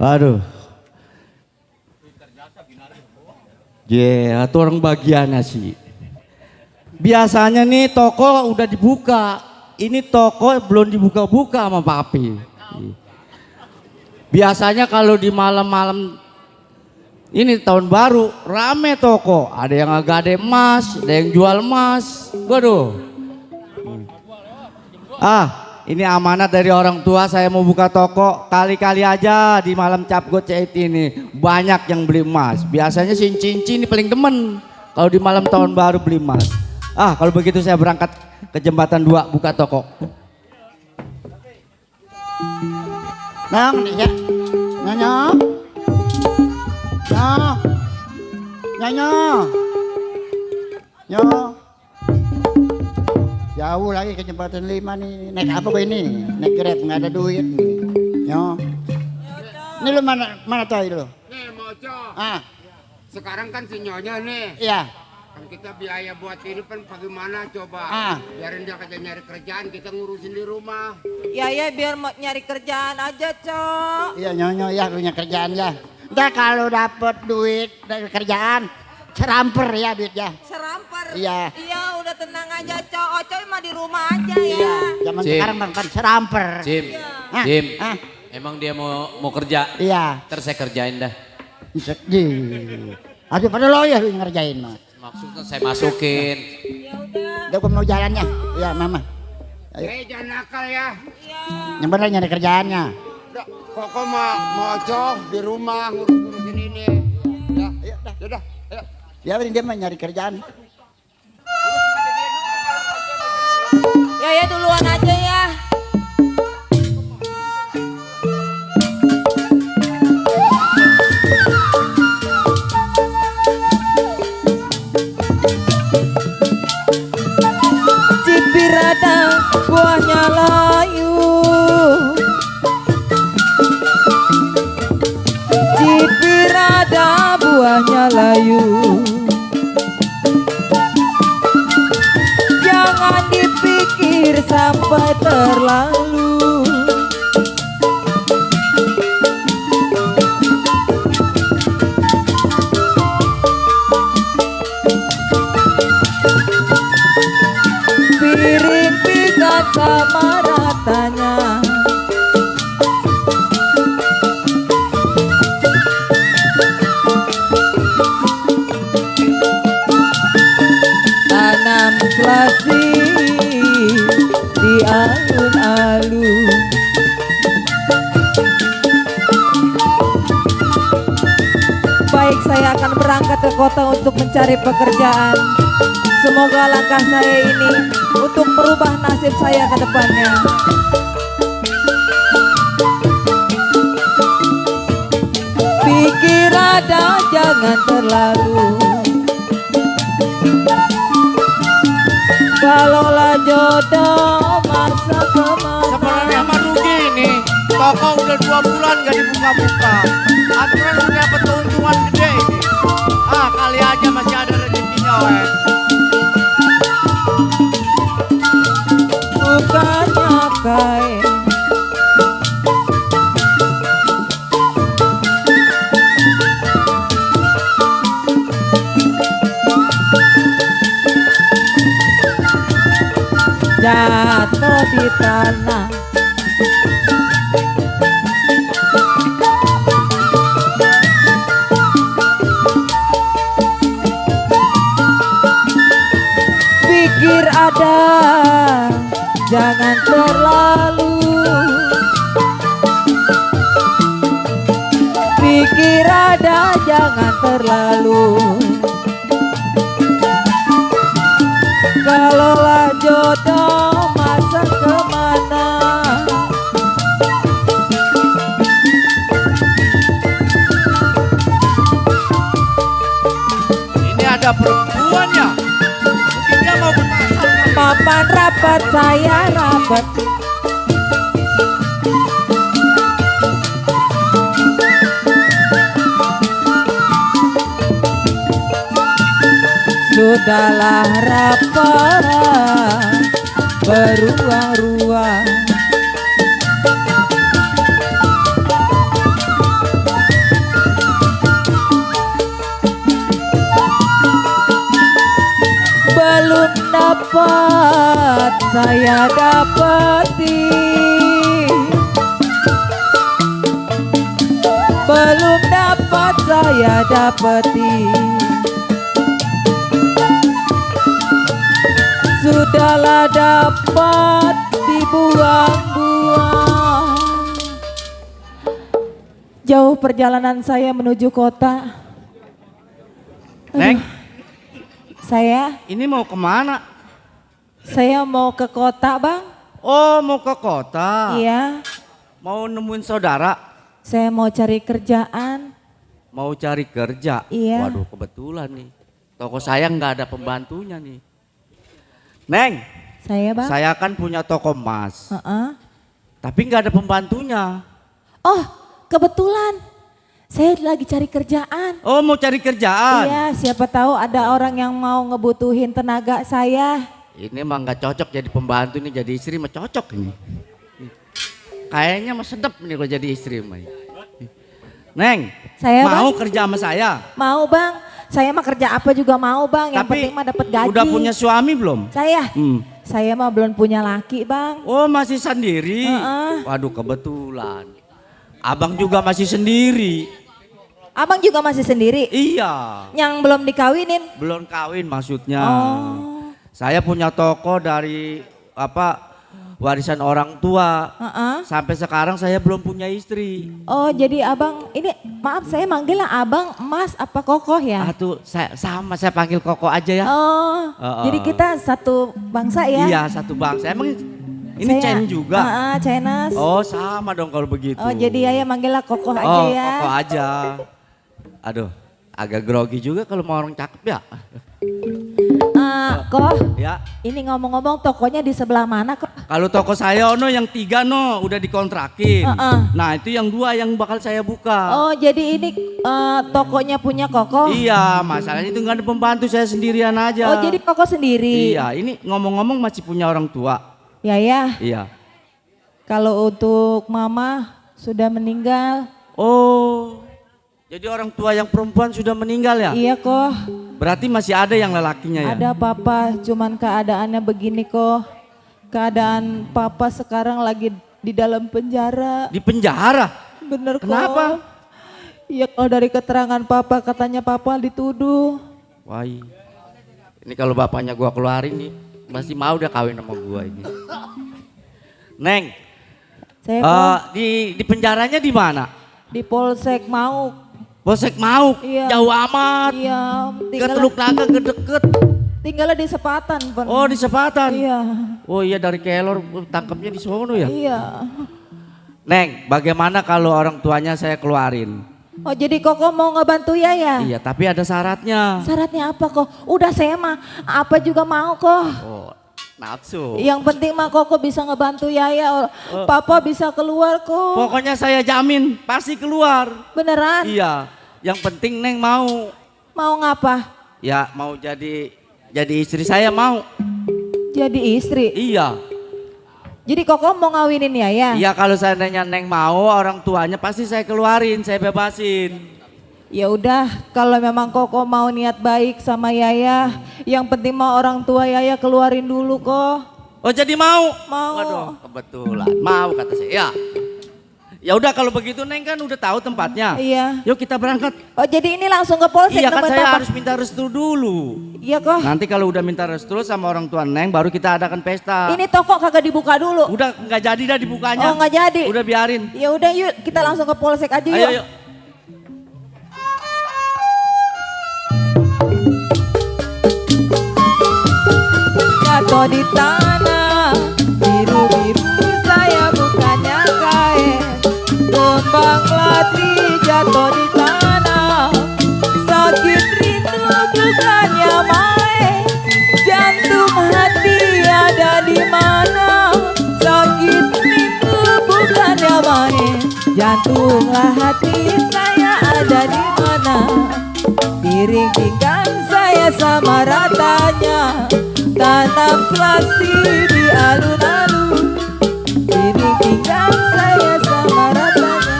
Aduh. Atau orang bagiannya sih. Biasanya nih toko udah dibuka. Ini toko belum dibuka-buka sama papi. Biasanya kalau di malam-malam ini tahun baru rame toko. Ada yang agak ada emas, ada yang jual emas. Waduh. Ini amanat dari orang tua, saya mau buka toko. Kali-kali aja di malam cap gocet ini banyak yang beli emas. Biasanya cincin ini paling demen kalau di malam tahun baru beli emas. Kalau begitu saya berangkat ke Jembatan 2 buka toko. Nang ya. Nyonya. Nyonya. Nyonya. Jauh lagi ke Jembatan 5 nih. Naik apa kok ini? Naik Grab nggak ada duit nih. Yo. Ini lu mana tahu lu? Nih Mojo. Sekarang kan si Nyonya nih. Iya. Kan kita biaya buat ini kan bagaimana coba? Biarin dia kerja nyari kerjaan, kita ngurusin di rumah. Ya biar mau nyari kerjaan aja, Cok. Iya Nyonya ya, lu nyari kerjaan ya. Ntar kalau dapet duit dari kerjaan, seramper ya duitnya. Seramper? Iya. Iya udah tenang aja, Cok. Ocoy mah di rumah aja ya. Iya. Zaman sekarang kan seramper. Jim, Jim. Emang dia mau kerja? Iya. Ntar saya kerjain dah. Aduh pada lo ya lu ngerjain mah. Maksudnya saya masukin. Udah gua mau jalannya. Iya mama. Ayo. Jangan nakal ya. Yang bener nyari kerjaannya. Kok mau Mojo di rumah ngurusin ini. Ya, udah. Ya dia mah nyari kerjaan. Ya duluan aja ya. Cipirada buahnya layu terlalu. Piring pinggan sama ratanya, tanam selasi di alun-alun. Baik, saya akan berangkat ke kota untuk mencari pekerjaan. Semoga langkah saya ini untuk merubah nasib saya ke depannya. Pikir ada, jangan terlalu. Kalaulah jodoh masa kemana. Sebenarnya mah rugi nih. Toko udah 2 bulan gak dibuka-buka. Aturan udah dapat keuntungan gede ini. Ah, kali aja masih ada rezekinya, weh. Bukannya kain, jatuh di tanah. Pikir ada, jangan terlalu. Pikir ada, jangan terlalu. Kalaulah jodoh masa kemana. Ini ada perempuan ya? Mungkin dia mau berpasar kali. Papan rapat saya rapat. Sudahlah rapat beruang-ruang. Belum dapat saya dapati, belum dapat saya dapati. Sudahlah dapat dibuang-buang. Jauh perjalanan saya menuju kota. Neng, Saya ini mau kemana? Saya mau ke kota, Bang. Oh, mau ke kota? Iya. Mau nemuin saudara? Saya mau cari kerjaan. Mau cari kerja? Iya. Waduh, kebetulan nih. Toko saya nggak ada pembantunya nih. Neng, Saya, Bang. saya kan punya toko emas. Heeh. Tapi nggak ada pembantunya. Oh, kebetulan. Saya lagi cari kerjaan. Oh, mau cari kerjaan? Iya, siapa tahu ada orang yang mau ngebutuhin tenaga saya. Ini mah nggak cocok jadi pembantu nih, jadi istri mah cocok ini. Kayaknya mah sedap nih kalau jadi istri mah. Neng, Saya, mau Bang? kerja sama saya? Mau, Bang. Saya mah kerja apa juga mau, Bang. Yang Tapi penting mah dapat gaji. udah punya suami belum? Saya? Hmm. Saya mah belum punya laki, Bang. Oh, masih sendiri? Waduh, kebetulan. Abang juga masih sendiri. Abang juga masih sendiri? Iya. Yang belum dikawinin? Belum kawin maksudnya. Oh. Saya punya toko dari warisan orang tua. Sampai sekarang saya belum punya istri. Oh, jadi Abang, ini maaf saya manggilnya Abang, Mas, apa Kokoh ya? Tuh saya panggil Koko aja ya. Oh, jadi kita satu bangsa ya? Iya, satu bangsa. Emang ini Chen juga? Chenas. Oh, sama dong kalau begitu. Oh, jadi Ayah manggilnya Kokoh aja ya? Koko aja. Aduh, agak grogi juga kalau mau orang cakep ya. Koh, Ya. ini ngomong-ngomong tokonya di sebelah mana kok? Kalau toko saya yang 3 udah dikontrakin. Nah itu yang 2 yang bakal saya buka. Oh, jadi ini tokonya punya Kokoh? Iya, masalahnya itu nggak ada pembantu, saya sendirian aja. Oh, jadi Kokoh sendiri? Iya, ini ngomong-ngomong masih punya orang tua. Ya. Iya. Kalau untuk mama sudah meninggal. Oh, jadi orang tua yang perempuan sudah meninggal ya? Iya kok. Berarti masih ada yang lelakinya ya? Ada papa, cuman keadaannya begini kok. Keadaan papa sekarang lagi di dalam penjara. Di penjara? Bener kok. Kenapa? Iya kalau dari keterangan papa katanya papa dituduh. Wah, ini kalau bapaknya gua keluarin nih masih mau udah kawin sama gua ini. Neng, di penjaranya di mana? Di Polsek Mauk. Polsek Mauk? Iya. Jauh amat. Iya. Ke Teluk Naga ke deket. Tinggalnya di Sepatan. Oh di Sepatan? Iya. Oh iya dari Kelor tangkapnya di sono ya? Iya. Neng, bagaimana kalau orang tuanya saya keluarin? Oh jadi Koko mau ngebantu Yaya? Iya tapi ada syaratnya. Syaratnya apa kok? Udah saya mah apa juga mau kok. Oh nafsu. Yang penting mah Koko bisa ngebantu Yaya. Papa bisa keluar kok. Pokoknya saya jamin pasti keluar. Beneran? Iya. Yang penting Neng mau. Mau ngapa? Ya mau jadi istri saya mau. Jadi istri? Iya. Jadi Koko mau ngawinin Yaya? Iya kalau seandainya Neng mau orang tuanya pasti saya keluarin, saya bebasin. Ya udah, kalau memang Koko mau niat baik sama Yaya, yang penting mau orang tua Yaya keluarin dulu kok. Oh jadi mau? Mau. Waduh, kebetulan mau kata saya. Ya. Ya udah kalau begitu Neng kan udah tahu tempatnya. Iya. Yuk kita berangkat. Oh jadi ini langsung ke Polsek Iya kan tempat saya Papa. harus minta restu dulu. Iya kok. Nanti kalau udah minta restu sama orang tua Neng baru kita adakan pesta. Ini toko kagak dibuka dulu. Udah nggak jadi dah dibukanya. Oh nggak jadi. Udah biarin. Ya udah yuk kita langsung ke Polsek aja yuk. Ayo yuk. Jatuh di tanah biru-biru saya bukannya kain, kembang melati jatuh di tanah, sakit rindu bukannya main, jantung hati ada di mana, sakit rindu bukannya main, jantunglah hati saya ada di mana, piring pinggan saya sama ratanya, tanam selasi di alun-alun, piring pinggan saya sama ratanya,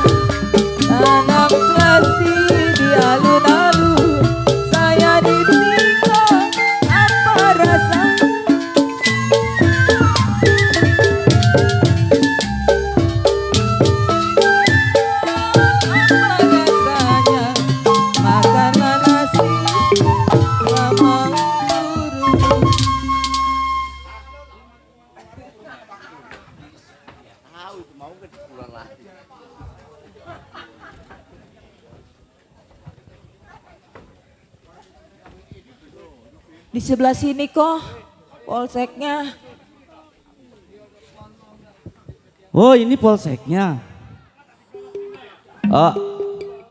tanam selasi di alun-alun, saya ditinggal apa rasanya. Apa rasanya makanlah nasi lama urut. Di sebelah sini kok polseknya. Oh ini polseknya. Oh,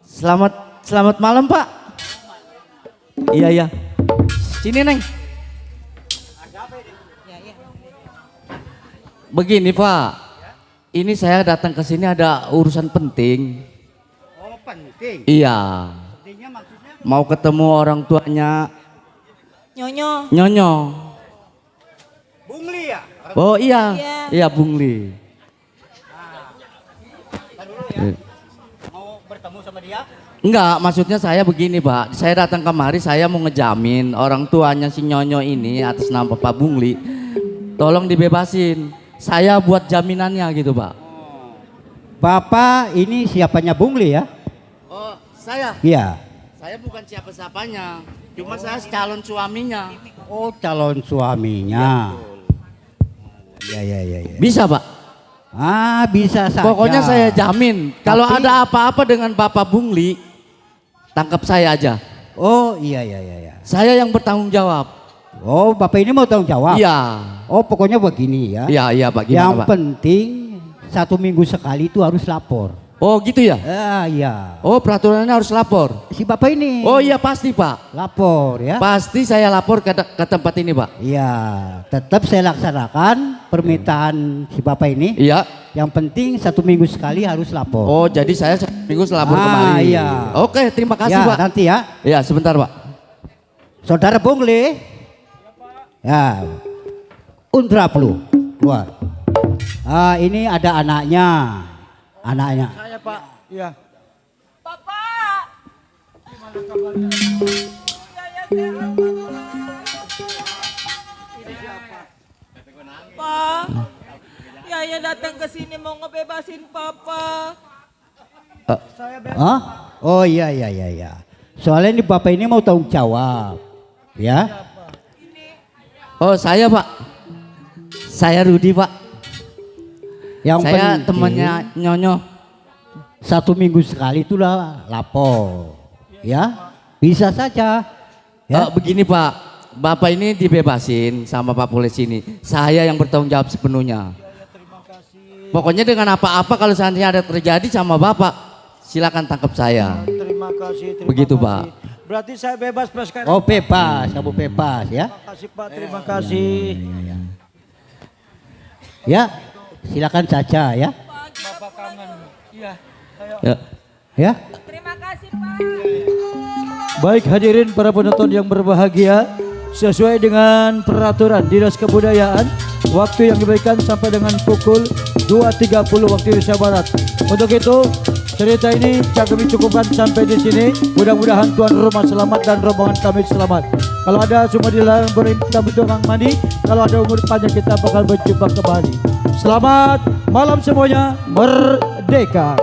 selamat malam Pak. Iya iya. Sini Neng. Begini Pak, ini saya datang ke sini ada urusan penting. Oh penting. Iya. Pentingnya maksudnya? Mau ketemu orang tuanya Nyonyo. Nyonyo. Bungli ya? Oh iya, Iya. iya Bungli. Mau bertemu sama dia? Enggak, maksudnya saya begini Pak, saya datang kemari saya mau ngejamin orang tuanya si Nyonyo ini atas nama Pak Bungli, tolong dibebasin. Saya buat jaminannya gitu Pak. Bapak ini siapanya Bungli ya? Oh saya? Iya. Saya bukan siapa-siapanya, cuma saya calon suaminya. Oh calon suaminya. Iya iya iya. Ya. Bisa Pak? Ah bisa saja. Pokoknya saya jamin, kalau Tapi- ada apa-apa dengan Bapak Bungli, tangkap saya aja. Oh iya iya iya. Iya. Saya yang bertanggung jawab. Oh bapak ini mau tanggung jawab? Iya. Oh pokoknya begini ya. Iya iya Pak, gimana Yang Pak? penting 1 minggu sekali itu harus lapor. Oh gitu ya? Iya. Oh peraturannya harus lapor? Si bapak ini. Oh iya pasti Pak. Lapor ya. Pasti saya lapor ke tempat ini Pak. Iya. Tetap saya laksanakan permintaan si bapak ini. Iya. Yang penting 1 minggu sekali harus lapor. Oh jadi saya seminggu lapor kembali. Iya. Oke terima kasih Ya, Pak. nanti ya. Iya sebentar Pak. Saudara Bungli. Ya. Undraplu. Keluar. Ini ada anaknya. Anaknya. Saya Pak. Iya. Pak, Yaya datang ke sini mau ngebebasin Papa. Hah? Oh iya. Soalnya ini bapak ini mau tanggung jawab, ya? Oh saya Pak, saya Rudi Pak. Yang saya penting, temannya Nyonyo. 1 minggu sekali itulah lapor, ya? Bisa saja. Ya? Begini Pak, Bapak ini dibebasin sama Pak Polisi ini. Saya yang bertanggung jawab sepenuhnya. Pokoknya dengan apa-apa kalau seandainya ada terjadi sama Bapak, silakan tangkap saya. Terima kasih. Begitu Pak. Berarti saya bebas Pak sekarang. Oh bebas, kamu bebas ya? Terima kasih Pak, terima kasih. Ya, silakan saja ya. Bapak kangen. Iya. Ya. Terima kasih Pak. Baik hadirin para penonton yang berbahagia, sesuai dengan peraturan Dinas Kebudayaan, waktu yang diberikan sampai dengan pukul 2.30 waktu Indonesia Barat. Untuk itu cerita ini kami cukupkan sampai di sini. Mudah-mudahan tuan rumah selamat dan rombongan kami selamat. Kalau ada semua dilarang kita bertukang mandi. Kalau ada umur panjang kita bakal berjumpa kembali. Selamat malam semuanya, merdeka.